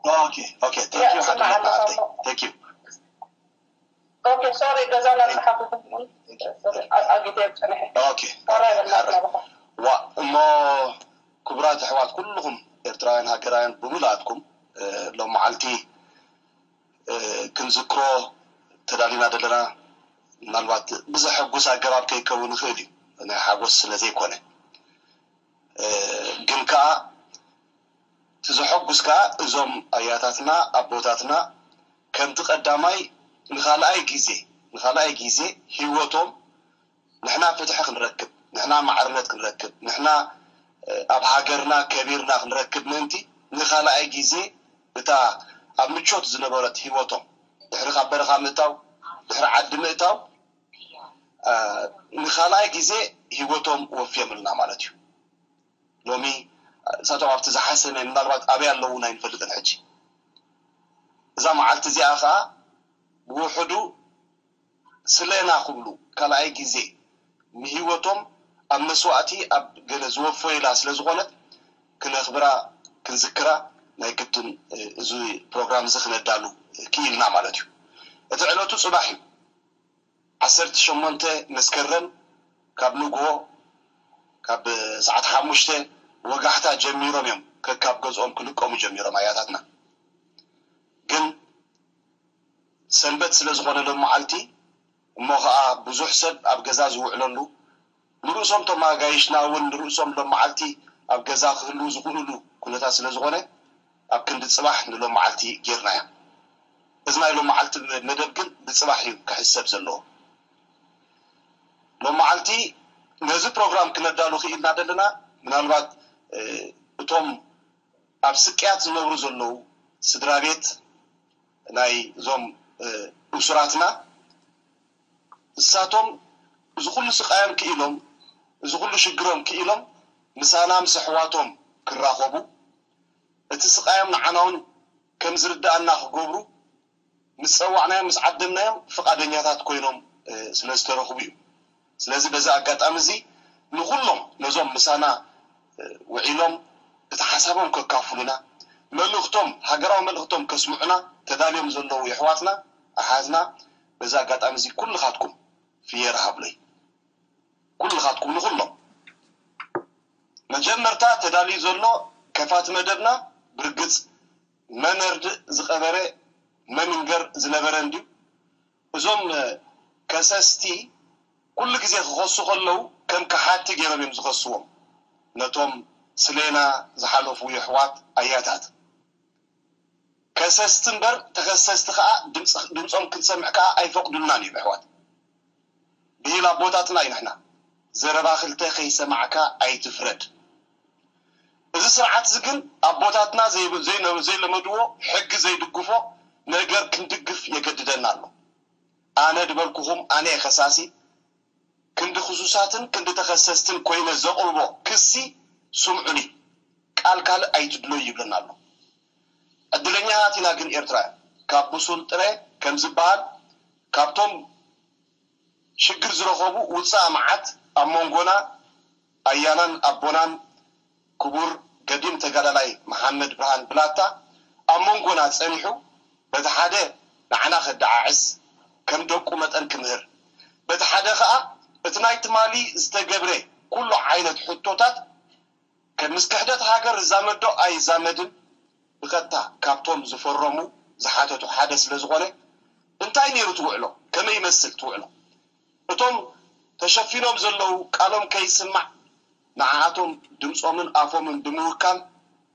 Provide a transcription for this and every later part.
Okay, okay. Thank you. ሓድነት መዓልቲ። Thank you. Okay, sorry, ገዛና ዝሓፍኩም ኣጊዜ ጽንሐ። Okay. Sorry፣ okay. በእናትካ ናባኻ። ዋ እሞ፣ ክቡራት ኣሕዋት ኩልኹም ኤርትራውያን ሃገራውያን ብምልኣትኩም፣ እ፣ ሎም መዓልቲ፣ እ፣ ክንዝክሮ ተዳሊና ዘለና፣ ምናልባት ብዘሐጉስ ኣገባብ ከይከውን ይኽእል እዩ፣ ናይ ሓጎስ ስለ ዘይኮነ። እ፣ ግን ከኣ እቲ ዘሐጉስ ከኣ እዞም ኣያታትና ኣቦታትና ከምቲ ቀዳማይ ንኻልኣይ ግዜ፣ ንኻልኣይ ግዜ ህይወቶም ንሕና ፍትሒ ክንረክብ፣ ንሕና ማዕርነት ክንረክብ፣ ንሕና፣ እ፣ ኣብ ሃገርና ከቢርና ክንረክብ ምእንቲ ንኻልኣይ ግዜ እታ ኣብ ምቾት ዝነበረት ህይወቶም ድሕሪ ካብ በረኻ ምእታው፣ ድሕሪ ዓዲ ምእታው፣ እ፣ ንኻልኣይ ግዜ ህይወቶም ወፍዮምልና ማለት እዩ። ሎሚ እሳቶም ኣብቲ ዝሓሰመ ምናልባት ኣበይ ኣለዉ ኣይንፈልጥን። ሕጂ እዛ መዓልቲ እዚኣ ኸኣ ብውሕዱ ስለና ክብሉ ካልኣይ ግዜ ንህይወቶም ኣብ መስዋእቲ ኣብ ገለ ዝወፈዩላ ስለ ዝኾነት ክነኽብራ ክንዝክራ ናይ ግድን፣ እ፣ እዚ ፕሮግራም እዚ ክነዳሉ ክኢልና ማለት እዩ። እቲ ዕለቱ ጽባሕ እዩ። ዓሰርተ ሸሞንተ መስከረም ካብ ንግሆ ካብ ሰዓት ሓሙሽተ ወጋሕታ ጀሚሮም እዮም ከካብ ገዝኦም ክልቀሙ ጀሚሮም ኣያታትና። ግን ሰንበት ስለ ዝኾነ ሎም መዓልቲ እሞ ኸዓ ብዙሕ ሰብ ኣብ ገዛ ዝውዕለሉ ንርእሶም እቶም ኣጋይሽና እውን ንርእሶም ሎም መዓልቲ ኣብ ገዛ ክህልዉ ዝኽእሉሉ ኩነታት ስለ ዝኾነ ኣብ ክንዲ ጽባሕ ንሎም መዓልቲ ጌርናያ። እዚ ናይ ሎም መዓልቲ መደብ ግን ብጽባሕ እዩ ክሕሰብ ዘለዎ። ሎም መዓልቲ ነዚ ፕሮግራም ክነዳሉ ክኢልና ዘለና ምናልባት፣ እ፣ እቶም ኣብ ስቅያት ዝነብሩ ዘለዉ ስድራ ቤት ናይ እዞም፣ እ፣ እሱራትና እሳቶም እዚ ኩሉ ስቃዮም ክኢሎም፣ እዚ ኩሉ ሽግሮም ክኢሎም ምሳና ምስ ኣሕዋቶም ክራኸቡ፣ እቲ ስቃዮም ንዓና እውን ከም ዝርድኣና ክገብሩ ምስ ጸዋዕናዮም፣ ምስ ዓደምናዮም ፍቓደኛታት ኮይኖም፣ እ፣ ስለ ዝተረኽቡ እዩ። ስለዚ በዚ ኣጋጣሚ እዚ ንኹሎም ነዞም ምሳና፣ እ፣ ውዒሎም እቲ ሓሳቦም ከካፍሉና፣ መልእኽቶም፣ ሃገራዊ መልእኽቶም ከስምዑና ተዳልዮም ዘለዉ የሕዋትና፣ ኣሓዝና፣ በዚ ኣጋጣሚ እዚ ኩልኻትኩም ፍየር ሃብለይ። ኩልኻትኩም ንኹሎም። መጀመርታ ተዳልዩ ዘሎ ከፋቲ መደብና ብርግጽ መን እርድእ ዝቐበረ መን እንገር ዝነበረ እንድዩ። እዞም፣ እ፣ ከሰስቲ ኩሉ ግዜ ክኸሱ ከለዉ ከም ከሓድቲ ገይሮም እዮም ዝኸስዎም ነቶም ስሌና ዝሓለፉ የሕዋት ኣያታት። ከሰስቲ እምበር ተኸሰስቲ ከኣ ድምጽ-፣ ድምጾም ክንሰምዕ ከኣ ኣይፈቕዱልናን እዮም ኣሕዋት። ብሂል ኣቦታትና እዩ ንሕና። ዘረባ ክልተ ከይሰማዕካ ኣይትፍረድ። እዚ ስርዓት እዚ ግን ኣቦታትና ዘይ-፣ ዘይነ-፣ ዘይለመድዎ፣ ሕጊ ዘይድግፎ ነገር ክንድግፍ የገድደና ኣሎ። ኣነ ድበልኩኹም፣ ኣነ እየ ከሳሲ። ክንዲ ክሱሳትን ክንዲ ተኸሰስትን ኮይነ ዘቕርቦ ክሲ ስምዑኒ፣ ቃል ካልእ ኣይትድለዩ ይብለና ኣሎ። ዕድለኛታት ኢና ግን ኤርትራውያን፣ ካብ ብሱል ጥረ ከም ዝበሃል፣ ካብቶም ሽግር ዝረኸቡ ውጻእ መዓት ኣብ መንጎና ኣያናን ኣቦናን ክቡር ገዲም ተጋዳላይ መሓመድ ብርሃን ብላታ ኣብ መንጎና ጸኒሑ፣ በቲ ሓደ ንዓና ከደዓዕስ፣ ከም ደቁ መጠን ክምህር፣ በቲ ሓደ ከኣ እቲ ናይ ትማሊ ዝተገብረ ኩሉ ዓይነት ሕቶታት ከም ምስ ክሕደት ሃገር ዝዛመድ ዶ ኣይዛመድን ብቐጥታ ካብቶም ዝፈረሙ ዝሓተቱ ሓደ ስለ ዝኾነ፣ እንታይ ነይሩ ትውዕሎ? ከመይ ይመስል ትውዕሎ? እቶም ተሸፊኖም ዘለዉ ቃሎም ከይስማዕ ንዓኣቶም ድምጾምን ኣፎምን ብምውካል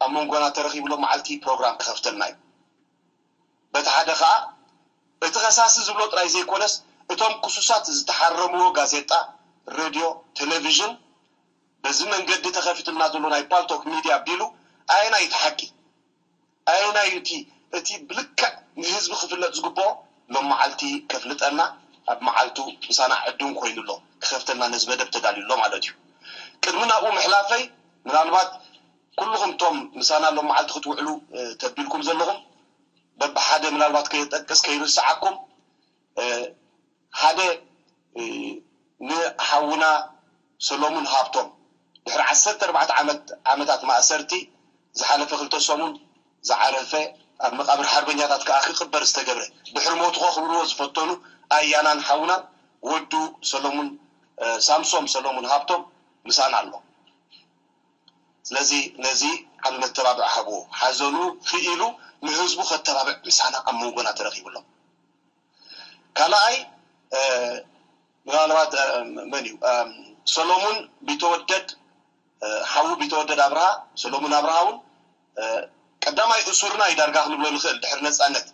ኣብ መንጎና ተረኺብሎም መዓልቲ ፕሮግራም ክኸፍተልና እዩ። በቲ ሓደ ኸኣ እቲ ከሳሲ ዝብሎ ጥራይ ዘይኮነስ እቶም ክሱሳት ዝተሓረምዎ ጋዜጣ፣ ሬድዮ፣ ቴሌቪዥን በዚ መንገዲ ተኸፊትልና ዘሎ ናይ ፓልቶክ ሚድያ ቢሉ ኣየናይ እቲ ሓቂ? ኣየናይ እቲ፣ እቲ ብልክዕ ንህዝቢ ክፍለጥ ዝግብኦ ሎም መዓልቲ ከፍልጠና ኣብ መዓልቱ ምሳና ዕዱም ኮይኑ ኣሎ፣ ክኸፍተልና ነዚ መደብ ተዳልዩ ኣሎ ማለት እዩ። ቅድሚ ናብኡ ምሕላፈይ ምናልባት ኩልኹም እቶም ምሳና ሎም መዓልቲ ክትውዕሉ፣ እ፣ ተቢልኩም ዘለኹም በብሓደ ምናልባት ከየጠቅስ ከይርስዓኩም፣ እ፣ ሓደ፣ እ፣ ንሓውና ሰሎሙን ሃብቶም ድሕሪ ዓሰርተ ኣርባዕተ ዓመት፣ ዓመታት ማእሰርቲ ዝሓለፈ ክልተ ሰሙን ዝዓረፈ ኣብ መቃብር ሓርበኛታት ከዓ ክቅበር ዝተገብረ፣ ድሕሪ ሞቱ ከክብርዎ ዝፈተኑ ኣያናን ሓውናን ወዱ ሰሎሙን ሳምሶም ሰሎሙን ሃብቶም ምሳና ኣሎ። ስለዚ ነዚ ዓቢ መተባብዒ ሃብዎ። ሓዘኑ ክኢሉ ንህዝቡ ከተባብዕ ምሳና ኣብ መንጎና ተረኺቡ ኣሎ። ካልኣይ ምናልባት መን እዩ ሰሎሙን ቢተወደድ ሓዉ ቢተወደድ ኣብርሃ ሰሎሙን ኣብርሃ እውን ቀዳማይ እሱርና እዩ ዳርጋ ክንብሎ ንኽእል። ድሕሪ ነፃነት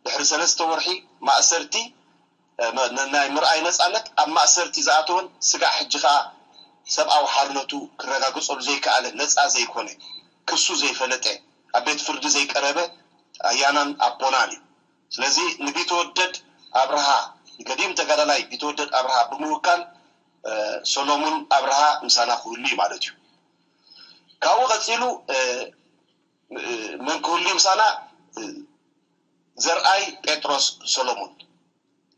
ድሕሪ ሰለስተ ወርሒ ማእሰርቲ ናይ ምርኣይ ነፃነት ኣብ ማእሰርቲ ዝኣተወን ስጋዕ ሕጂ ከዓ ሰብኣዊ ሓርነቱ ክረጋገፀሉ ዘይከኣለ ነፃ ዘይኮነ ክሱ ዘይፈለጠ ኣብ ቤት ፍርዲ ዘይቀረበ ኣያናን ኣቦናን እዩ። ስለዚ ንቢተወደድ ኣብርሃ ንገዲም ተጋዳላይ ቢተወደድ ኣብርሃ ብምውካል ሰሎሙን ኣብርሃ ምሳና ክህሉ እዩ ማለት እዩ። ካብኡ ቀፂሉ መን ክህሉ ምሳና? ዘርኣይ ጴጥሮስ ሰሎሙን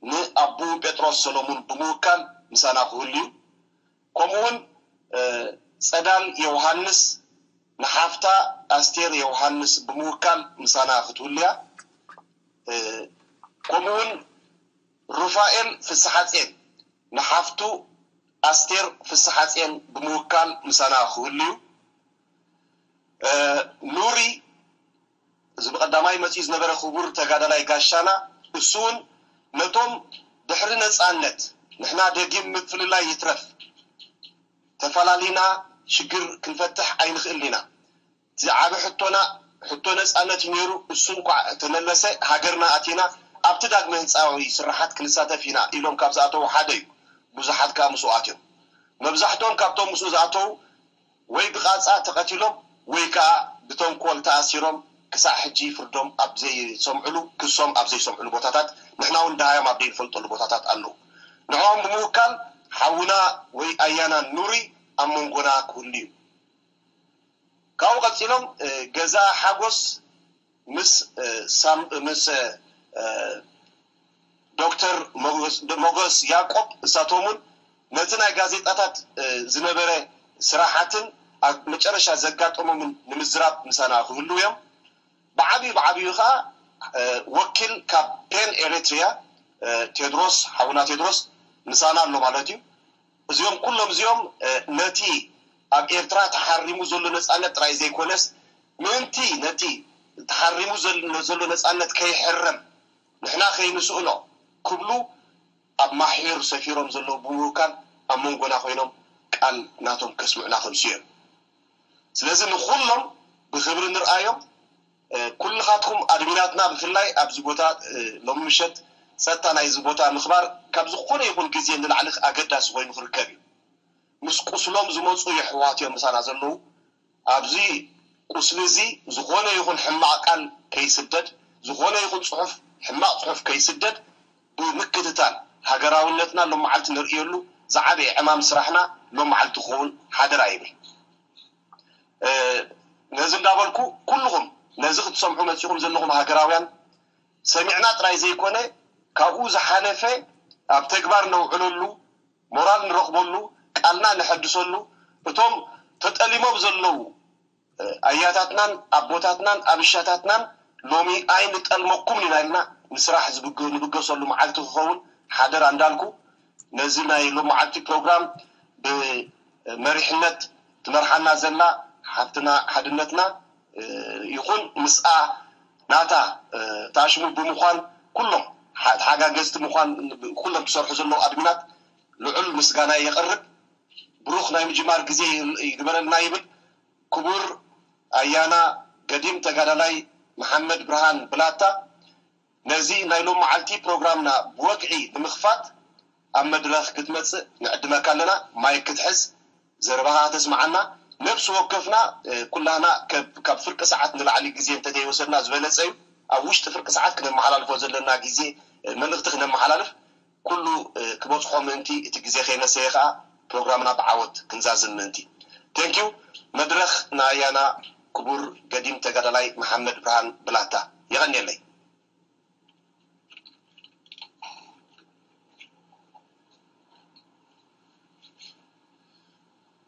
ንኣቦኡ ጴጥሮስ ሰሎሙን ብምውካል ምሳና ክህሉ እዩ። ከምኡውን ፀዳል ዮሃንስ ንሓፍታ ኣስቴር ዮሃንስ ብምውካል ምሳና ክትህሉ እያ። ከምኡውን ሩፋኤል ፍስሓጼን ንሓፍቱ ኣስቴር ፍስሓጼን ብምውካል ምሳና ክህሉ እዩ። ኑሪ እዚ ብቐዳማይ መፂኡ ዝነበረ ክቡር ተጋዳላይ ጋሻና፣ እሱ እውን ነቶም ድሕሪ ነፃነት ንሕና ደጊም ምፍልላይ ይትረፍ ተፈላሊና ሽግር ክንፈትሕ ኣይንኽእል ኢና። እቲ ዓቢ ሕቶና ሕቶ ነፃነት እዩ ነይሩ። እሱ እንኳዕ ተመለሰ ሃገርና ኣቲና ኣብቲ ዳግመ ህንፃዊ ስራሓት ክንሳተፍ ኢና ኢሎም ካብ ዝኣተዉ ሓደ እዩ። ብዙሓት ከዓ ምስኡ ኣትዮም። መብዛሕትኦም ካብቶም ምስኡ ዝኣተዉ ወይ ብቓጻ ተቐቲሎም ወይ ከኣ ብተንኮል ተኣሲሮም ክሳዕ ሕጂ ፍርዶም ኣብ ዘይሰምዕሉ ክሶም ኣብ ዘይሰምዕሉ ቦታታት ንሕና እውን ደሃዮም ኣብ ዘይንፈልጠሉ ቦታታት ኣለዉ። ንዕኦም ብምውካል ሓውና ወይ ኣያና ኑሪ ኣብ መንጎና ክህሉ እዩ። ካብኡ ቀጺሎም ገዛ ሓጎስ ምስ ሳም ምስ ዶክተር ሞጎስ ያቆብ እሳቶምን ነቲ ናይ ጋዜጣታት ዝነበረ ስራሓትን ኣብ መጨረሻ ዘጋጠሞምን ንምዝራብ ምሳና ክህልው እዮም። ብዓብዩ ብዓብዩ ከዓ ወኪል ካብ ፔን ኤሪትሪያ ቴድሮስ ሓውና ቴድሮስ ምሳና ኣሎ ማለት እዩ። እዚኦም ኩሎም እዚኦም ነቲ ኣብ ኤርትራ ተሓሪሙ ዘሎ ነፃነት ጥራይ ዘይኮነስ ምእንቲ ነቲ ተሓሪሙ ዘሎ ነፃነት ከይሕረም ንሕና ከይንስእኖ ክብሉ ኣብ ማሕዩር ሰፊሮም ዘለዉ ብምውካል ኣብ መንጎና ኮይኖም ቃል ናቶም ከስምዑና ከምስኡ እዮም። ስለዚ ንኩሎም ብክብሪ ንርኣዮም። ኩልኻትኩም ኣድሚናትና ብፍላይ ኣብዚ ቦታ ሎሚ ምሸት ጸጥታ ናይዚ ቦታ ምኽባር ካብ ዝኾነ ይኹን ግዜ ንላዕሊ ኣገዳሲ ኮይኑ ክርከብ እዩ። ምስ ቁስሎም ዝመፁ የሕዋት እዮም ምሳና ዘለዉ። ኣብዚ ቁስሊ እዚ ዝኾነ ይኹን ሕማቕ ቃል ከይስደድ፣ ዝኾነ ይኹን ፅሑፍ ሕማቕ ፅሑፍ ከይስደድ ብምክትታል ሃገራውነትና ሎም መዓልቲ ንርእየሉ ዝዓበየ ዕማም ስራሕና ሎም መዓልቲ ክኸውን ሓደራ ይብል። ነዚ እንዳበልኩ ኩልኹም ነዚ ክትሰምዑ መፂኹም ዘለኹም ሃገራውያን ሰሚዕና ጥራይ ዘይኮነ ካብኡ ዝሓለፈ ኣብ ተግባር ነውዕለሉ ሞራል ንረኽበሉ ቃልና ነሐድሰሉ እቶም ተጠሊሞም ዘለዉ ኣያታትናን ኣቦታትናን ኣብሻታትናን ሎሚ ኣይንጠልመኩም ኢና ኢልና ንስራሕ ንብገሰሉ መዓልቲ ክኸውን ሓደራ እንዳልኩ ነዚ ናይ ሎመዓልቲ ፕሮግራም ብመሪሕነት ትመርሓና ዘላ ሓፍትና ሓድነትና ይኹን ምስኣ ናታ ተኣሽሙ ብምዃን ኩሎም ተሓጋገዝቲ ምዃን ኩሎም ትሰርሑ ዘለዉ ኣድሚናት ልዑል ምስጋና የቕርብ። ብሩኽ ናይ ምጅማር ግዜ ይግበረልና ይብል ክቡር ኣያና ገዲም ተጋዳላይ መሓመድ ብርሃን ብላታ። ነዚ ናይ ሎም መዓልቲ ፕሮግራምና ብወግዒ ብምኽፋት ኣብ መድረኽ ክትመጽእ ንዕድመካ ኣለና። ማይክ ክትሕዝ ዘረባኻ ከተስምዓና ነብሲ ወከፍና ኩላህና ካብ ፍርቂ ሰዓት ንላዕሊ ግዜ እንተዘይወሰድና ዝበለጸ እዩ። ኣብ ውሽጢ ፍርቂ ሰዓት ክነመሓላልፎ ዘለና ግዜ መልእኽቲ ክነመሓላልፍ ኩሉ ክበፅሖ ምእንቲ እቲ ግዜ ከይነሰየ ከዓ ፕሮግራምና ብዓወት ክንዛዝም ምእንቲ ቴንኪው መድረኽ ንኣያና ክቡር ገዲም ተጋዳላይ መሓመድ ብርሃን ብላታ የቐንየለይ።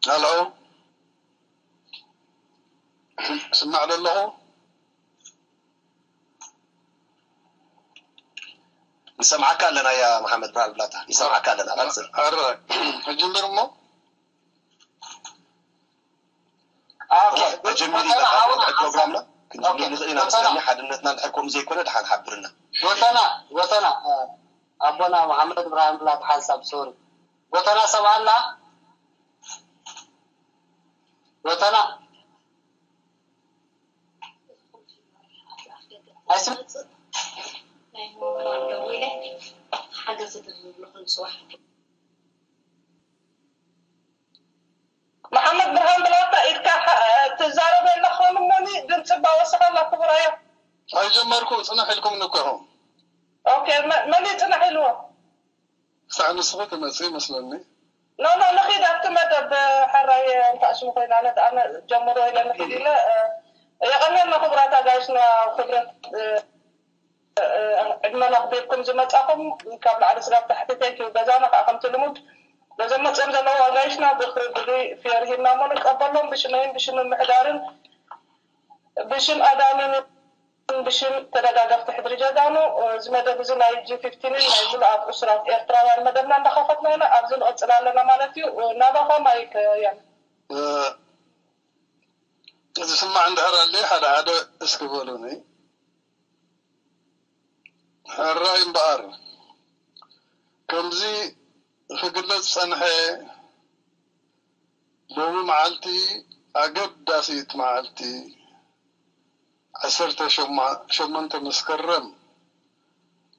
ሄሎ ስማዕ ዶ ኣለኹ? ንሰምዓካ ኣለና። ያ መሓመድ ብርሃን ብላታ፣ ንሰምዓካ ኣለና። ቀጽል። ኣረ ሕጂ እምበር እሞ ተጀሚሩ ኢና ፕሮግራምና ክንጅምር ንኽእል ኢና መስለኒ። ሓድነትና እንድሕር ከምኡ ዘይኮነ ድሓን ሓብርና። ጎተና ጎተና ኣቦና መሓመድ ብርሃን ብላታ ሓንሳብ ሶሪ ጎተና ሰብኣና ጎተና ኣይስም ሓገዝ ዝድርብልኹም ፅዋሕ መሓመድ ብርሃን ብላታ ኢድካ ትዛረብ ኣለኻ እሞኒ ድምፂ እባ ወስኸላ ክቡር ኣያ። ኣይጀመርኩ ጽንሕ ኢልኩም ንኮኹም ኦኬ መን ይጽንሕ ኢልዎ? ክሳዕ ንስኺ ትመጽእ ይመስለኒ። ኖ ኖ ንኺድ ኣብቲ መደብ ሕራይ እንታሽሙ ኮይና ነቲ ኣነ ጀምሮ ኢለ ንኺድ ኢለ የቐንየልና ክቡራት ኣጋይሽና ክብረት ዕድመ ኣኽቢርኩም ዝመጻኹም ካብ ላዕሊ ስጋብ ታሕቲ ቴንኪዩ ገዛና ከዓ ከምቲ ልሙድ ነዞም መፅኦም ዘለዉ ኣጋይሽና ብክብሪ ፊዮር ሂብና እሞ ንቀበሎም ብሽመይን ብሽም ምምሕዳርን ብሽም ኣዳሚን ብሽም ተደጋገፍቲ ሕድሪ ጀጋኑ እዚ መደብ እዚ ናይ ጂ ፊፍቲንን ናይ ሙሉኣት እሱራት ኤርትራውያን መደብና እንዳኸፈትና ኢና ኣብዚ ንቕፅል ኣለና ማለት እዩ ናባኻ ማይክ ያም ዝስማዕ እንድሕር ኣለ ሓደ ሓደ እስኪ በሉኒ ሕራይ እምበኣር ከምዚ ክግለጽ ዝጸንሐ ሎሚ መዓልቲ ኣገዳሲት መዓልቲ ዓሰርተ ሸሞንተ መስከረም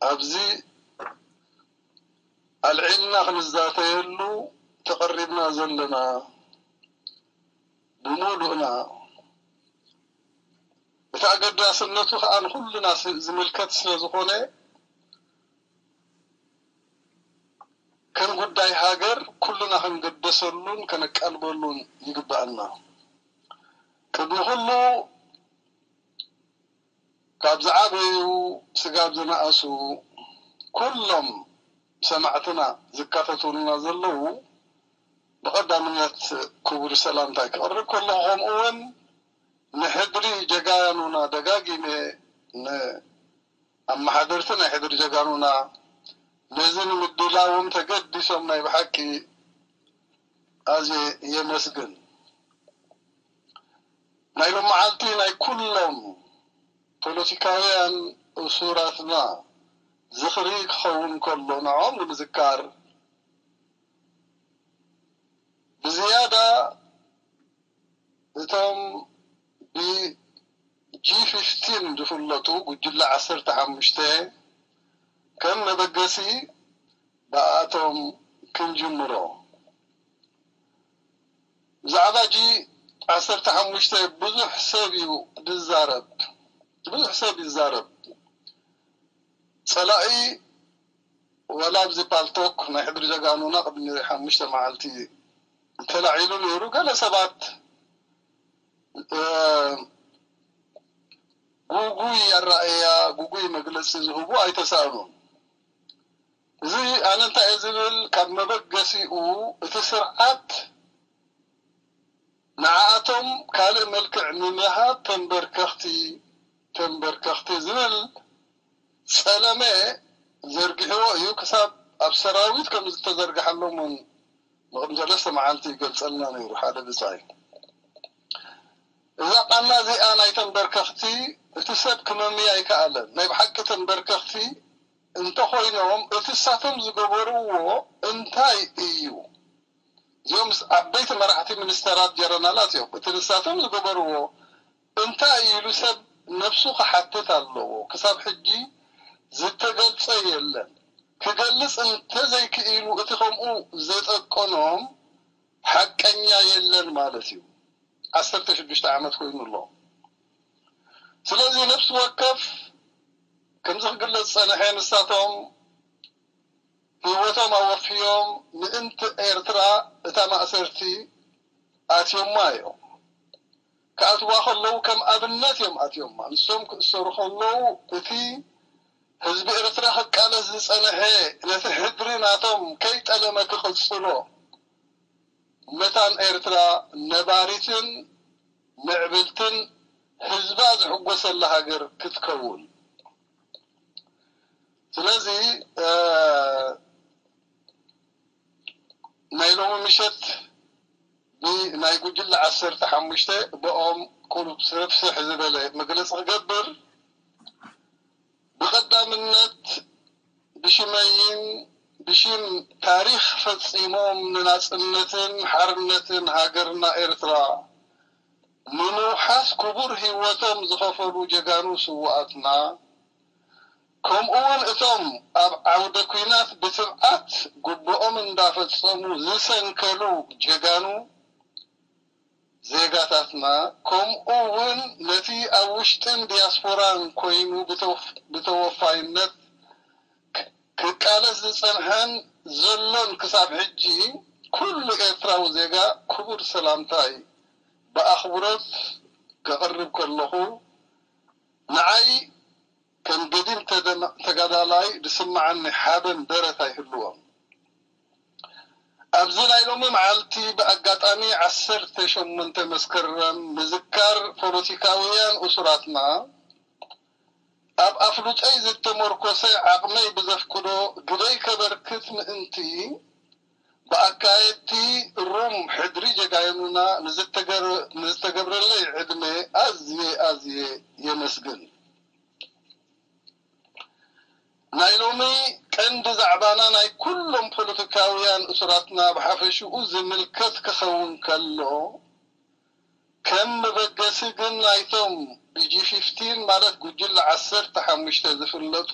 ኣብዚ ኣልዒልና ክንዛተየሉ ተቐሪብና ዘለና ብምሉእና እቲ ኣገዳስነቱ ከዓ ንኩልና ዝምልከት ስለዝኾነ ከም ጉዳይ ሃገር ኩልና ክንግደሰሉን ከነቃልበሉን ይግበኣና። ቅድሚ ኩሉ ካብ ዝዓበዩ ስጋብ ዝነኣሱ ኩሎም ሰማዕትና ዝካተቱልና ዘለዉ ብቐዳምነት ክቡር ሰላምታይ ክቕርብ ከለኹ ከምኡ እውን ንሕድሪ ጀጋኑና ደጋጊመ ንኣመሓደርቲ ናይ ሕድሪ ጀጋኑና ነዚ ንምድላዎም ተገዲሶም ናይ ብሓቂ ኣዝየ የመስግን። ናይ ሎመዓልቲ ናይ ኩሎም ፖለቲካውያን እሱራትና ዝኽሪ ክኸውን ከሎ ንዕኦም ንምዝካር ብዝያዳ እቶም ብ ጂ ፊፍቲን ዝፍለጡ ጉጅለ ዓሰርተ ሓሙሽተ ከም መበገሲ ብኣቶም ክንጅምሮ። ብዛዕባ ጂ ዓሰርተ ሓሙሽተ ብዙሕ ሰብ እዩ ዝዛረብ፣ ብዙሕ ሰብ ይዛረብ። ጸላኢ ወላ ኣብዚ ፓልቶክ ናይ ሕድሪ ጀጋኑና ቅድሚ ሓሙሽተ መዓልቲ ተላዒሉ ነይሩ። ገለ ሰባት ጉጉይ ኣረኣእያ፣ ጉጉይ መግለፂ ዝህቡ ኣይተሳእኑን። እዚ ኣነ እንታይ እየ ዝብል፣ ካብ መበገሲኡ እቲ ስርዓት ንዓኣቶም ካልእ መልክዕ ንምሃብ ተንበርከኽቲ ተንበርከኽቲ ዝብል ጸለመ ዘርጊሕዎ እዩ። ክሳብ ኣብ ሰራዊት ከም ዝተዘርግሓሎም እውን ንቕድሚ ሰለስተ መዓልቲ ይገልጸልና ነይሩ ሓደ ብጻይ። እዛ ቃና እዚኣ ናይ ተንበርከኽቲ እቲ ሰብ ክመምያ ኣይከኣለን። ናይ ብሓቂ ተንበርከኽቲ እንተኾይኖም እቲ ንሳቶም ዝገበርዎ እንታይ እዩ? እዚኦም ዓበይቲ መራሕቲ ሚኒስተራት ጀረናላት እዮም። እቲ ንሳቶም ዝገበርዎ እንታይ ኢሉ ሰብ ነብሱ ክሓትት ኣለዎ። ክሳብ ሕጂ ዝተገልጸ የለን። ክገልጽ እንተዘይክኢሉ እቲ ከምኡ ዘጠቀኖም ሓቀኛ የለን ማለት እዩ። ዓሰርተ ሽዱሽተ ዓመት ኮይኑ ኣሎ። ስለዚ ነፍሲ ወከፍ ከምዚ ክግለጽ ዝጸንሐ ንሳቶም ህይወቶም ኣወፍዮም ምእንቲ ኤርትራ እታ ማእሰርቲ ኣትዮማ እዮም። ክኣትዋ ከለዉ ከም ኣብነት እዮም ኣትዮማ። ንሶም ክእሰሩ ከለዉ እቲ ህዝቢ ኤርትራ ክቃለስ ዝጸንሐ ነቲ ሕድሪ ናቶም ከይጠለመ ክቕጽሎ መታን ኤርትራ ነባሪትን ምዕብልትን ህዝባ ዝሕጎሰላ ሃገር ክትከውን ስለዚ ናይ ሎሚ ምሸት ብናይ ጉጅለ ዓሰርተ ሓሙሽተ ብኦም ቁሩብ ስፍሕ ዝበለ መግለፂ ክገብር፣ ብቐዳምነት ብሽመይን ብሽም ታሪኽ ፈፂሞም ንናፅነትን ሓርነትን ሃገርና ኤርትራ ንምውሓስ ክቡር ህይወቶም ዝኸፈሉ ጀጋኑ ስውኣትና፣ ከምኡ እውን እቶም ኣብ ዓውደ ኲናት ብትብዓት ግቡኦም እንዳፈጸሙ ዝሰንከሉ ጀጋኑ ዜጋታትና፣ ከምኡ እውን ነቲ ኣብ ውሽጥን ዲያስፖራን ኮይኑ ብተወፍ-፣ ብተወፋይነት ክ-፣ ክቃለስ ዝጸንሐን ዘሎን ክሳብ ሕጂ ኩሉ ኤርትራዊ ዜጋ ክቡር ሰላምታይ ብኣኽብሮት ከቕርብ ከለኹ፣ ንዓይ ከም ገዲም ተደማ-፣ ተጋዳላይ ዝስምዓኒ ሓበን ደረት ኣይህልዎን። ኣብዚ ናይ ሎሚ መዓልቲ ብኣጋጣሚ ዓሰርተ ሸሞንተ መስከረም ምዝካር ፖለቲካውያን እሱራትና ኣብ ኣፍሉጠይ ዝተመርኮሰ ዓቕመይ ብዘፍቅዶ ግደይ ከበርክት ምእንቲ ብኣካየድቲ ሩም ሕድሪ ጀጋኑና ንዝተገር-፣ ንዝተገብረለይ ዕድመ ኣዝየ ኣዝየ የመስግን። ናይ ሎሚ ቀንዲ ዛዕባና ናይ ኩሎም ፖለቲካውያን እሱራትና ብሓፈሽኡ ዝምልከት ክኸውን ከሎ፣ ከም መበገሲ ግን ናይቶም ብጂ ፊፍቲን ማለት ጉጅለ ዓሰርተ ሓሙሽተ ዝፍለጡ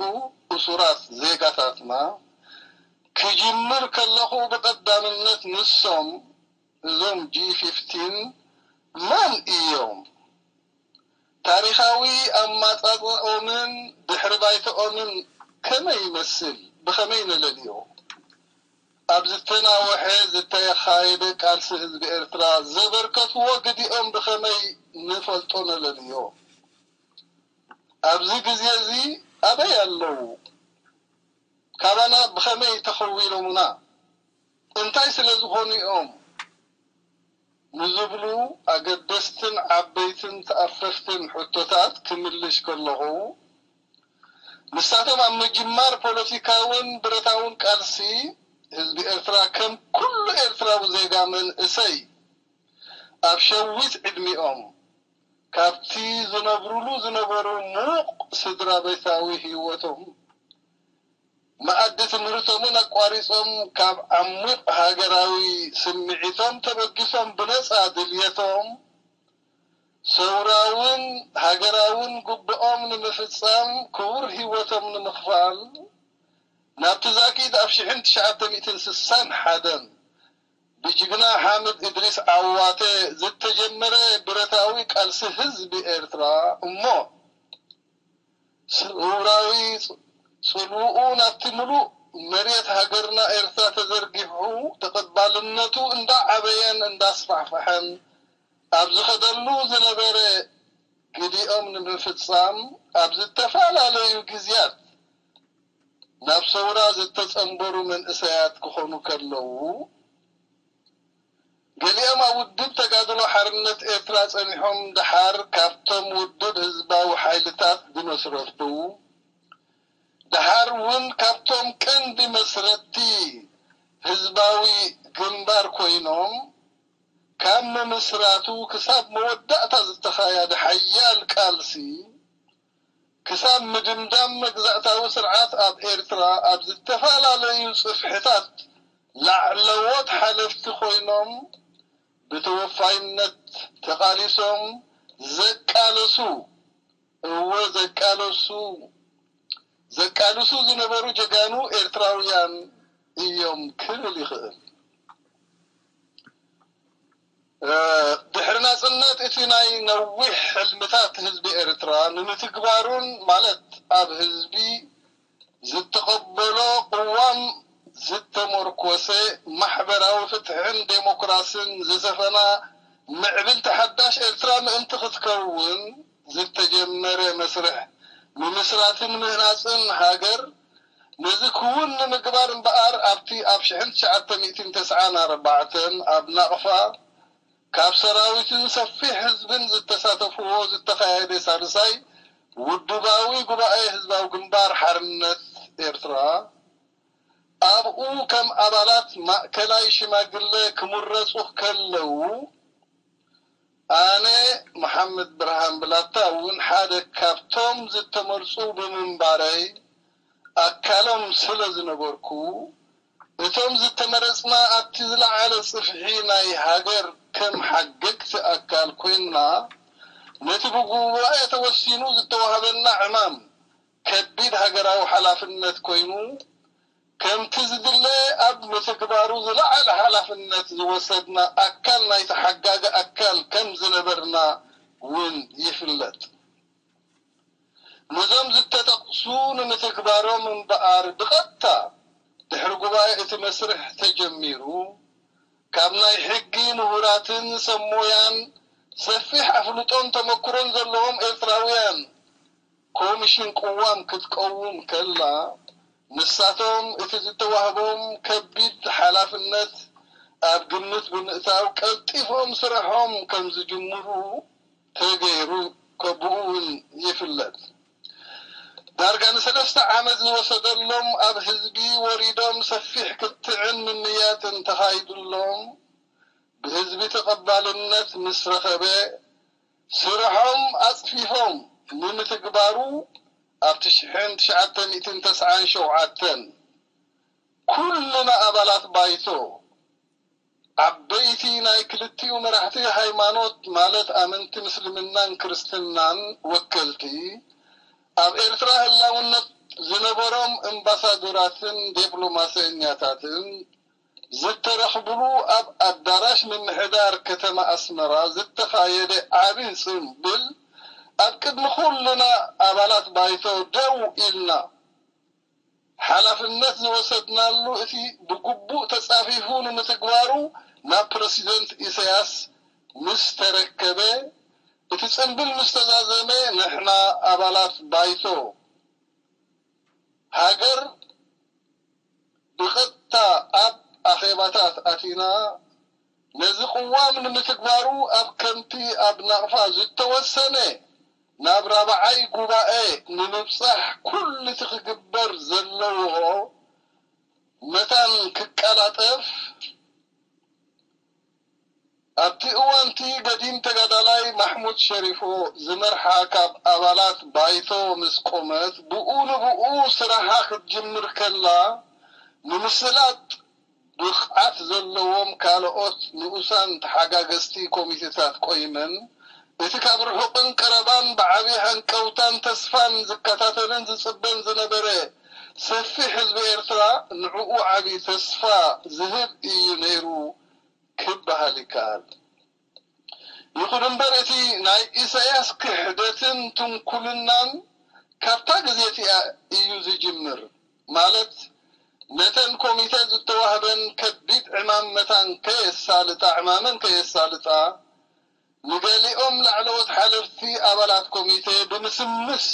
እሱራት ዜጋታትና ክጅምር ከለኹ ብቐዳምነት ንሶም እዞም ጂ ፊፍቲን መን እዮም? ታሪኻዊ ኣማጻጽኦምን ድሕሪ ባይተኦምን ከመይ ይመስል? ብኸመይ ነለልዮ? ኣብ ዝተናወሐ ዝተኻየደ ቃልሲ ህዝቢ ኤርትራ ዘበርከትዎ ግዲኦም ብኸመይ ንፈልጦ ነለልዮ? ኣብዚ ግዜ እዚ ኣበይ ኣለዉ? ካባና ብኸመይ ተኸዊሎምና? እንታይ ስለ ዝኾኑ እዮም? ንዝብሉ ኣገደስትን ዓበይትን ተኣፈፍትን ሕቶታት ክምልሽ ከለኹ፣ ንሳቶም ኣብ ምጅማር ፖለቲካውን ብረታውን ቃልሲ ህዝቢ ኤርትራ ከም ኩሉ ኤርትራዊ ዜጋ መንእሰይ ኣብ ሸዊት ዕድሚኦም ካብቲ ዝነብሩሉ ዝነበሩ ምዉቕ ስድራ ቤታዊ ህይወቶም መኣዲ ትምህርቶምን ኣቋሪጾም ካብ ዓሚቕ ሃገራዊ ስምዒቶም ተበጊሶም ብነጻ ድልየቶም ሰውራውን ሃገራውን ግቡኦም ንምፍጻም ክቡር ህይወቶም ንምኽፋል ናብቲ ዛጊት ኣብ ሽሕን ትሽዓተ ሚእትን ስሳን ሓደን ብጅግና ሓምድ እድሪስ ዓዋተ ዝተጀመረ ብረታዊ ቃልሲ ህዝቢ ኤርትራ እሞ ሰውራዊ ጽ-፣ ጽልውኡ ናብቲ ምሉእ መሬት ሃገርና ኤርትራ ተዘርጊሑ ተቐባልነቱ እንዳዓበየን እንዳስፋሕፈሐን ኣብ ዝኸደሉ ዝነበረ ግዲኦም ንምፍጻም ኣብ ዝተፈላለዩ ግዝያት ናብ ሰውራ ዝተጸንበሩ መንእሰያት ክኾኑ ከለዉ፣ ገሊኦም ኣብ ውድብ ተጋድሎ ሓርነት ኤርትራ ጸኒሖም ደሓር ካብቶም ውድብ ህዝባዊ ሓይልታት ዝመስረቱ፣ ደሓር እውን ካብቶም ቀንዲ መስረትቲ ህዝባዊ ግንባር ኮይኖም፣ ካብ ምምስራቱ ክሳብ መወዳእታ ዝተኻየደ ሓያል ቃልሲ፣ ክሳብ ምድምዳም መግዛእታዊ ስርዓት ኣብ ኤርትራ ኣብ ዝተፈላለዩ ጽፍሕታት ላዕለዎት ሓለፍቲ ኮይኖም ብተወፋይነት ተቓሊሶም ዘቃለሱ፣ እወ ዘቃለሱ፣ ዘቃልሱ ዝነበሩ ጀጋኑ ኤርትራውያን እዮም ክብል ይኽእል። እ፣ ድሕሪ ናጽነት እቲ ናይ ነዊሕ ሕልምታት ህዝቢ ኤርትራ ንምትግባሩን ማለት ኣብ ህዝቢ ዝተቐበሎ ቅዋም ዝተመርኮሰ ማሕበራዊ ፍትሕን ዴሞክራስን ዝሰፈና ምዕብልቲ ሓዳሽ ኤርትራ ምእንቲ ክትከውን ዝተጀመረ መስርሕ ምምስራትን ምህናጽን ሃገር ነዚ ክውን ንምግባር እምበኣር ኣብቲ ኣብ ሽሕን ትሽዓተ ሚእትን ተስዓን ኣርባዕተን ኣብ ናቕፋ ካብ ሰራዊትን ሰፊሕ ህዝብን ዝተሳተፍዎ ዝተኻየደ ሳልሳይ ውድባዊ ጉባኤ ህዝባዊ ግንባር ሓርነት ኤርትራ ኣብኡ ከም ኣባላት ማእከላይ ሽማግለ ክምረጹ ከለዉ፣ ኣነ መሓመድ ብርሃን ብላታ እውን ሓደ ካብቶም ዝተመርጹ ብምንባረይ፣ ኣካሎም ስለ ዝነበርኩ፣ እቶም ዝተመረጽና ኣብቲ ዝለዓለ ጽፍሒ ናይ ሃገር ከም ሓገግቲ ኣካል ኮይንና፣ ነቲ ብጉባኤ ተወሲኑ ዝተዋህበና ዕማም ከቢድ ሃገራዊ ሓላፍነት ኮይኑ፣ ከምቲ ዝድለ ኣብ ምትግባሩ ዝለዓለ ሓላፍነት ዝወሰድና ኣካል ናይቲ ሓጋጊ ኣካል ከም ዝነበርና እውን ይፍለጥ። ነዞም ዝተጠቕሱ ንምትግባሮም እምበኣር ብቐጥታ ድሕሪ ጉባኤ እቲ መስርሕ ተጀሚሩ፣ ካብ ናይ ሕጊ ምሁራትን ሰብ ሞያን ሰፊሕ ኣፍልጦን ተመክሮን ዘለዎም ኤርትራውያን ኮሚሽን ቅዋም ክትቀውም ከላ፣ ንሳቶም እቲ ዝተዋህቦም ከቢድ ሓላፍነት ኣብ ግምት ብምእታው ቀልጢፎም ስርሖም ከም ዝጅምሩ ተገይሩ ከብኡ እውን ይፍለጥ። ዳርጋ ንሰለስተ ዓመት ዝወሰደሎም ኣብ ህዝቢ ወሪዶም ሰፊሕ ክትዕን ምምያጥን ተኻይዱሎም ብህዝቢ ተቐባልነት ምስ ረኸበ ስርሖም ኣጽፊፎም ንምትግባሩ ኣብ ትሽዓተ ሚእትን ተስዓን ሸውዓተን ኩልና ኣባላት ባይቶ ዓበይቲ ናይ ክልቲኡ መራሕቲ ሃይማኖት ማለት ኣመንቲ ምስልምናን ክርስትናን ወከልቲ ኣብ ኤርትራ ህላውነት ዝነበሮም እምባሳዶራትን ዲፕሎማሰኛታትን ዝተረኽብሉ ኣብ ኣዳራሽ ምምሕዳር ከተማ ኣስመራ ዝተኻየደ ዓቢ ጽምብል ኣብ ቅድሚ ኩልና ኣባላት ባይቶ ደው ኢልና ሓላፍነት ዝወሰድናሉ እቲ ብግቡእ ተጻፊፉ ንምትግባሩ ናብ ፕረሲደንት ኢሳያስ ምስ ተረከበ እቲ ጽምብል ምስ ተዛዘመ ንሕና ኣባላት ባይቶ ሃገር ብቐጥታ ኣብ ኣኼባታት ኣቲና ነዚ ቅዋም ንምትግባሩ ኣብ ከምቲ ኣብ ናቕፋ ዝተወሰነ ናብ ራብዓይ ጉባኤ ንምብጻሕ ኩሉ እቲ ክግበር ዘለዎ መታን ክቀላጠፍ ኣብቲ እዋን'ቲ ገዲም ተጋዳላይ ማሕሙድ ሸሪፎ ዝመርሓ ካብ ኣባላት ባይቶ ምስ ቆመት ብኡ ንብኡ ስራሓ ክትጅምር ከላ ንምስላጥ ብቕዓት ዘለዎም ካልኦት ንኡሳን ተሓጋገዝቲ ኮሚቴታት ቆይመን እቲ ካብ ርሑቕን ቀረባን ብዓቢ ሃንቀውታን ተስፋን ዝከታተልን ዝጽበን ዝነበረ ሰፊሕ ህዝቢ ኤርትራ ንዕኡ ዓቢ ተስፋ ዝህብ እዩ ነይሩ ክበሃል ይከኣል። ይኹን እምበር እቲ ናይ ኢሳያስ ክሕደትን ትንኩልናን ካብታ ግዜ እቲኣ እዩ ዝጅምር። ማለት ነተን ኮሚተ ዝተዋህበን ከቢድ ዕማም መታን ከየሳልጣ ዕማመን ከየሳልጣ ንገሊኦም ላዕለዎት ሓለፍቲ ኣባላት ኮሚተ ብምስምስ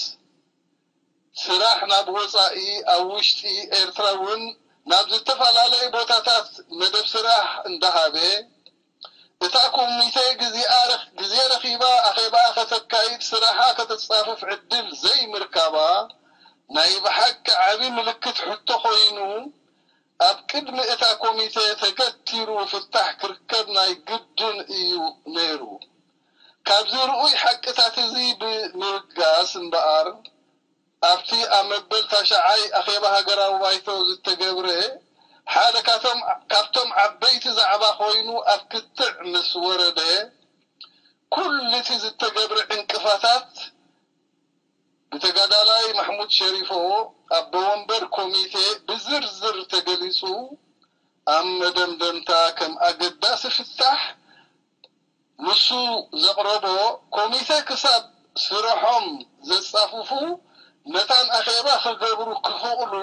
ስራሕ ናብ ወጻኢ ኣብ ውሽጢ ኤርትራ እውን ናብ ዝተፈላለየ ቦታታት መደብ ስራሕ እንዳሃበ እታ ኮሚተ ግዜ ረኺባ ኣኼባኣ ከተካይድ ስራሓ ከተጻፍፍ ዕድል ዘይምርካባ ናይ ብሓቂ ዓቢ ምልክት ሕቶ ኮይኑ ኣብ ቅድሚ እታ ኮሚተ ተገቲሩ ፍታሕ ክርከብ ናይ ግድን እዩ ነይሩ። ካብዚ ርኡይ ሓቅታት እዚ ብምብጋስ እምበኣር ኣብቲ ኣብ መበል ታሽዓይ ኣኼባ ሃገራዊ ባይቶ ዝተገብረ ሓደ ካብቶም ዓበይቲ ዛዕባ ኮይኑ ኣብ ክትዕ ምስ ወረደ ኩሉ እቲ ዝተገብረ ዕንቅፋታት ብተጋዳላይ ማሕሙድ ሸሪፎ ኣቦ ወንበር ኮሚቴ ብዝርዝር ተገሊጹ ኣብ መደምደምታ ከም ኣገዳሲ ፍታሕ ንሱ ዘቕረቦ ኮሚቴ ክሳብ ስርሖም ዘጻፍፉ መታን ኣኼባ ክገብሩ ክኽእሉ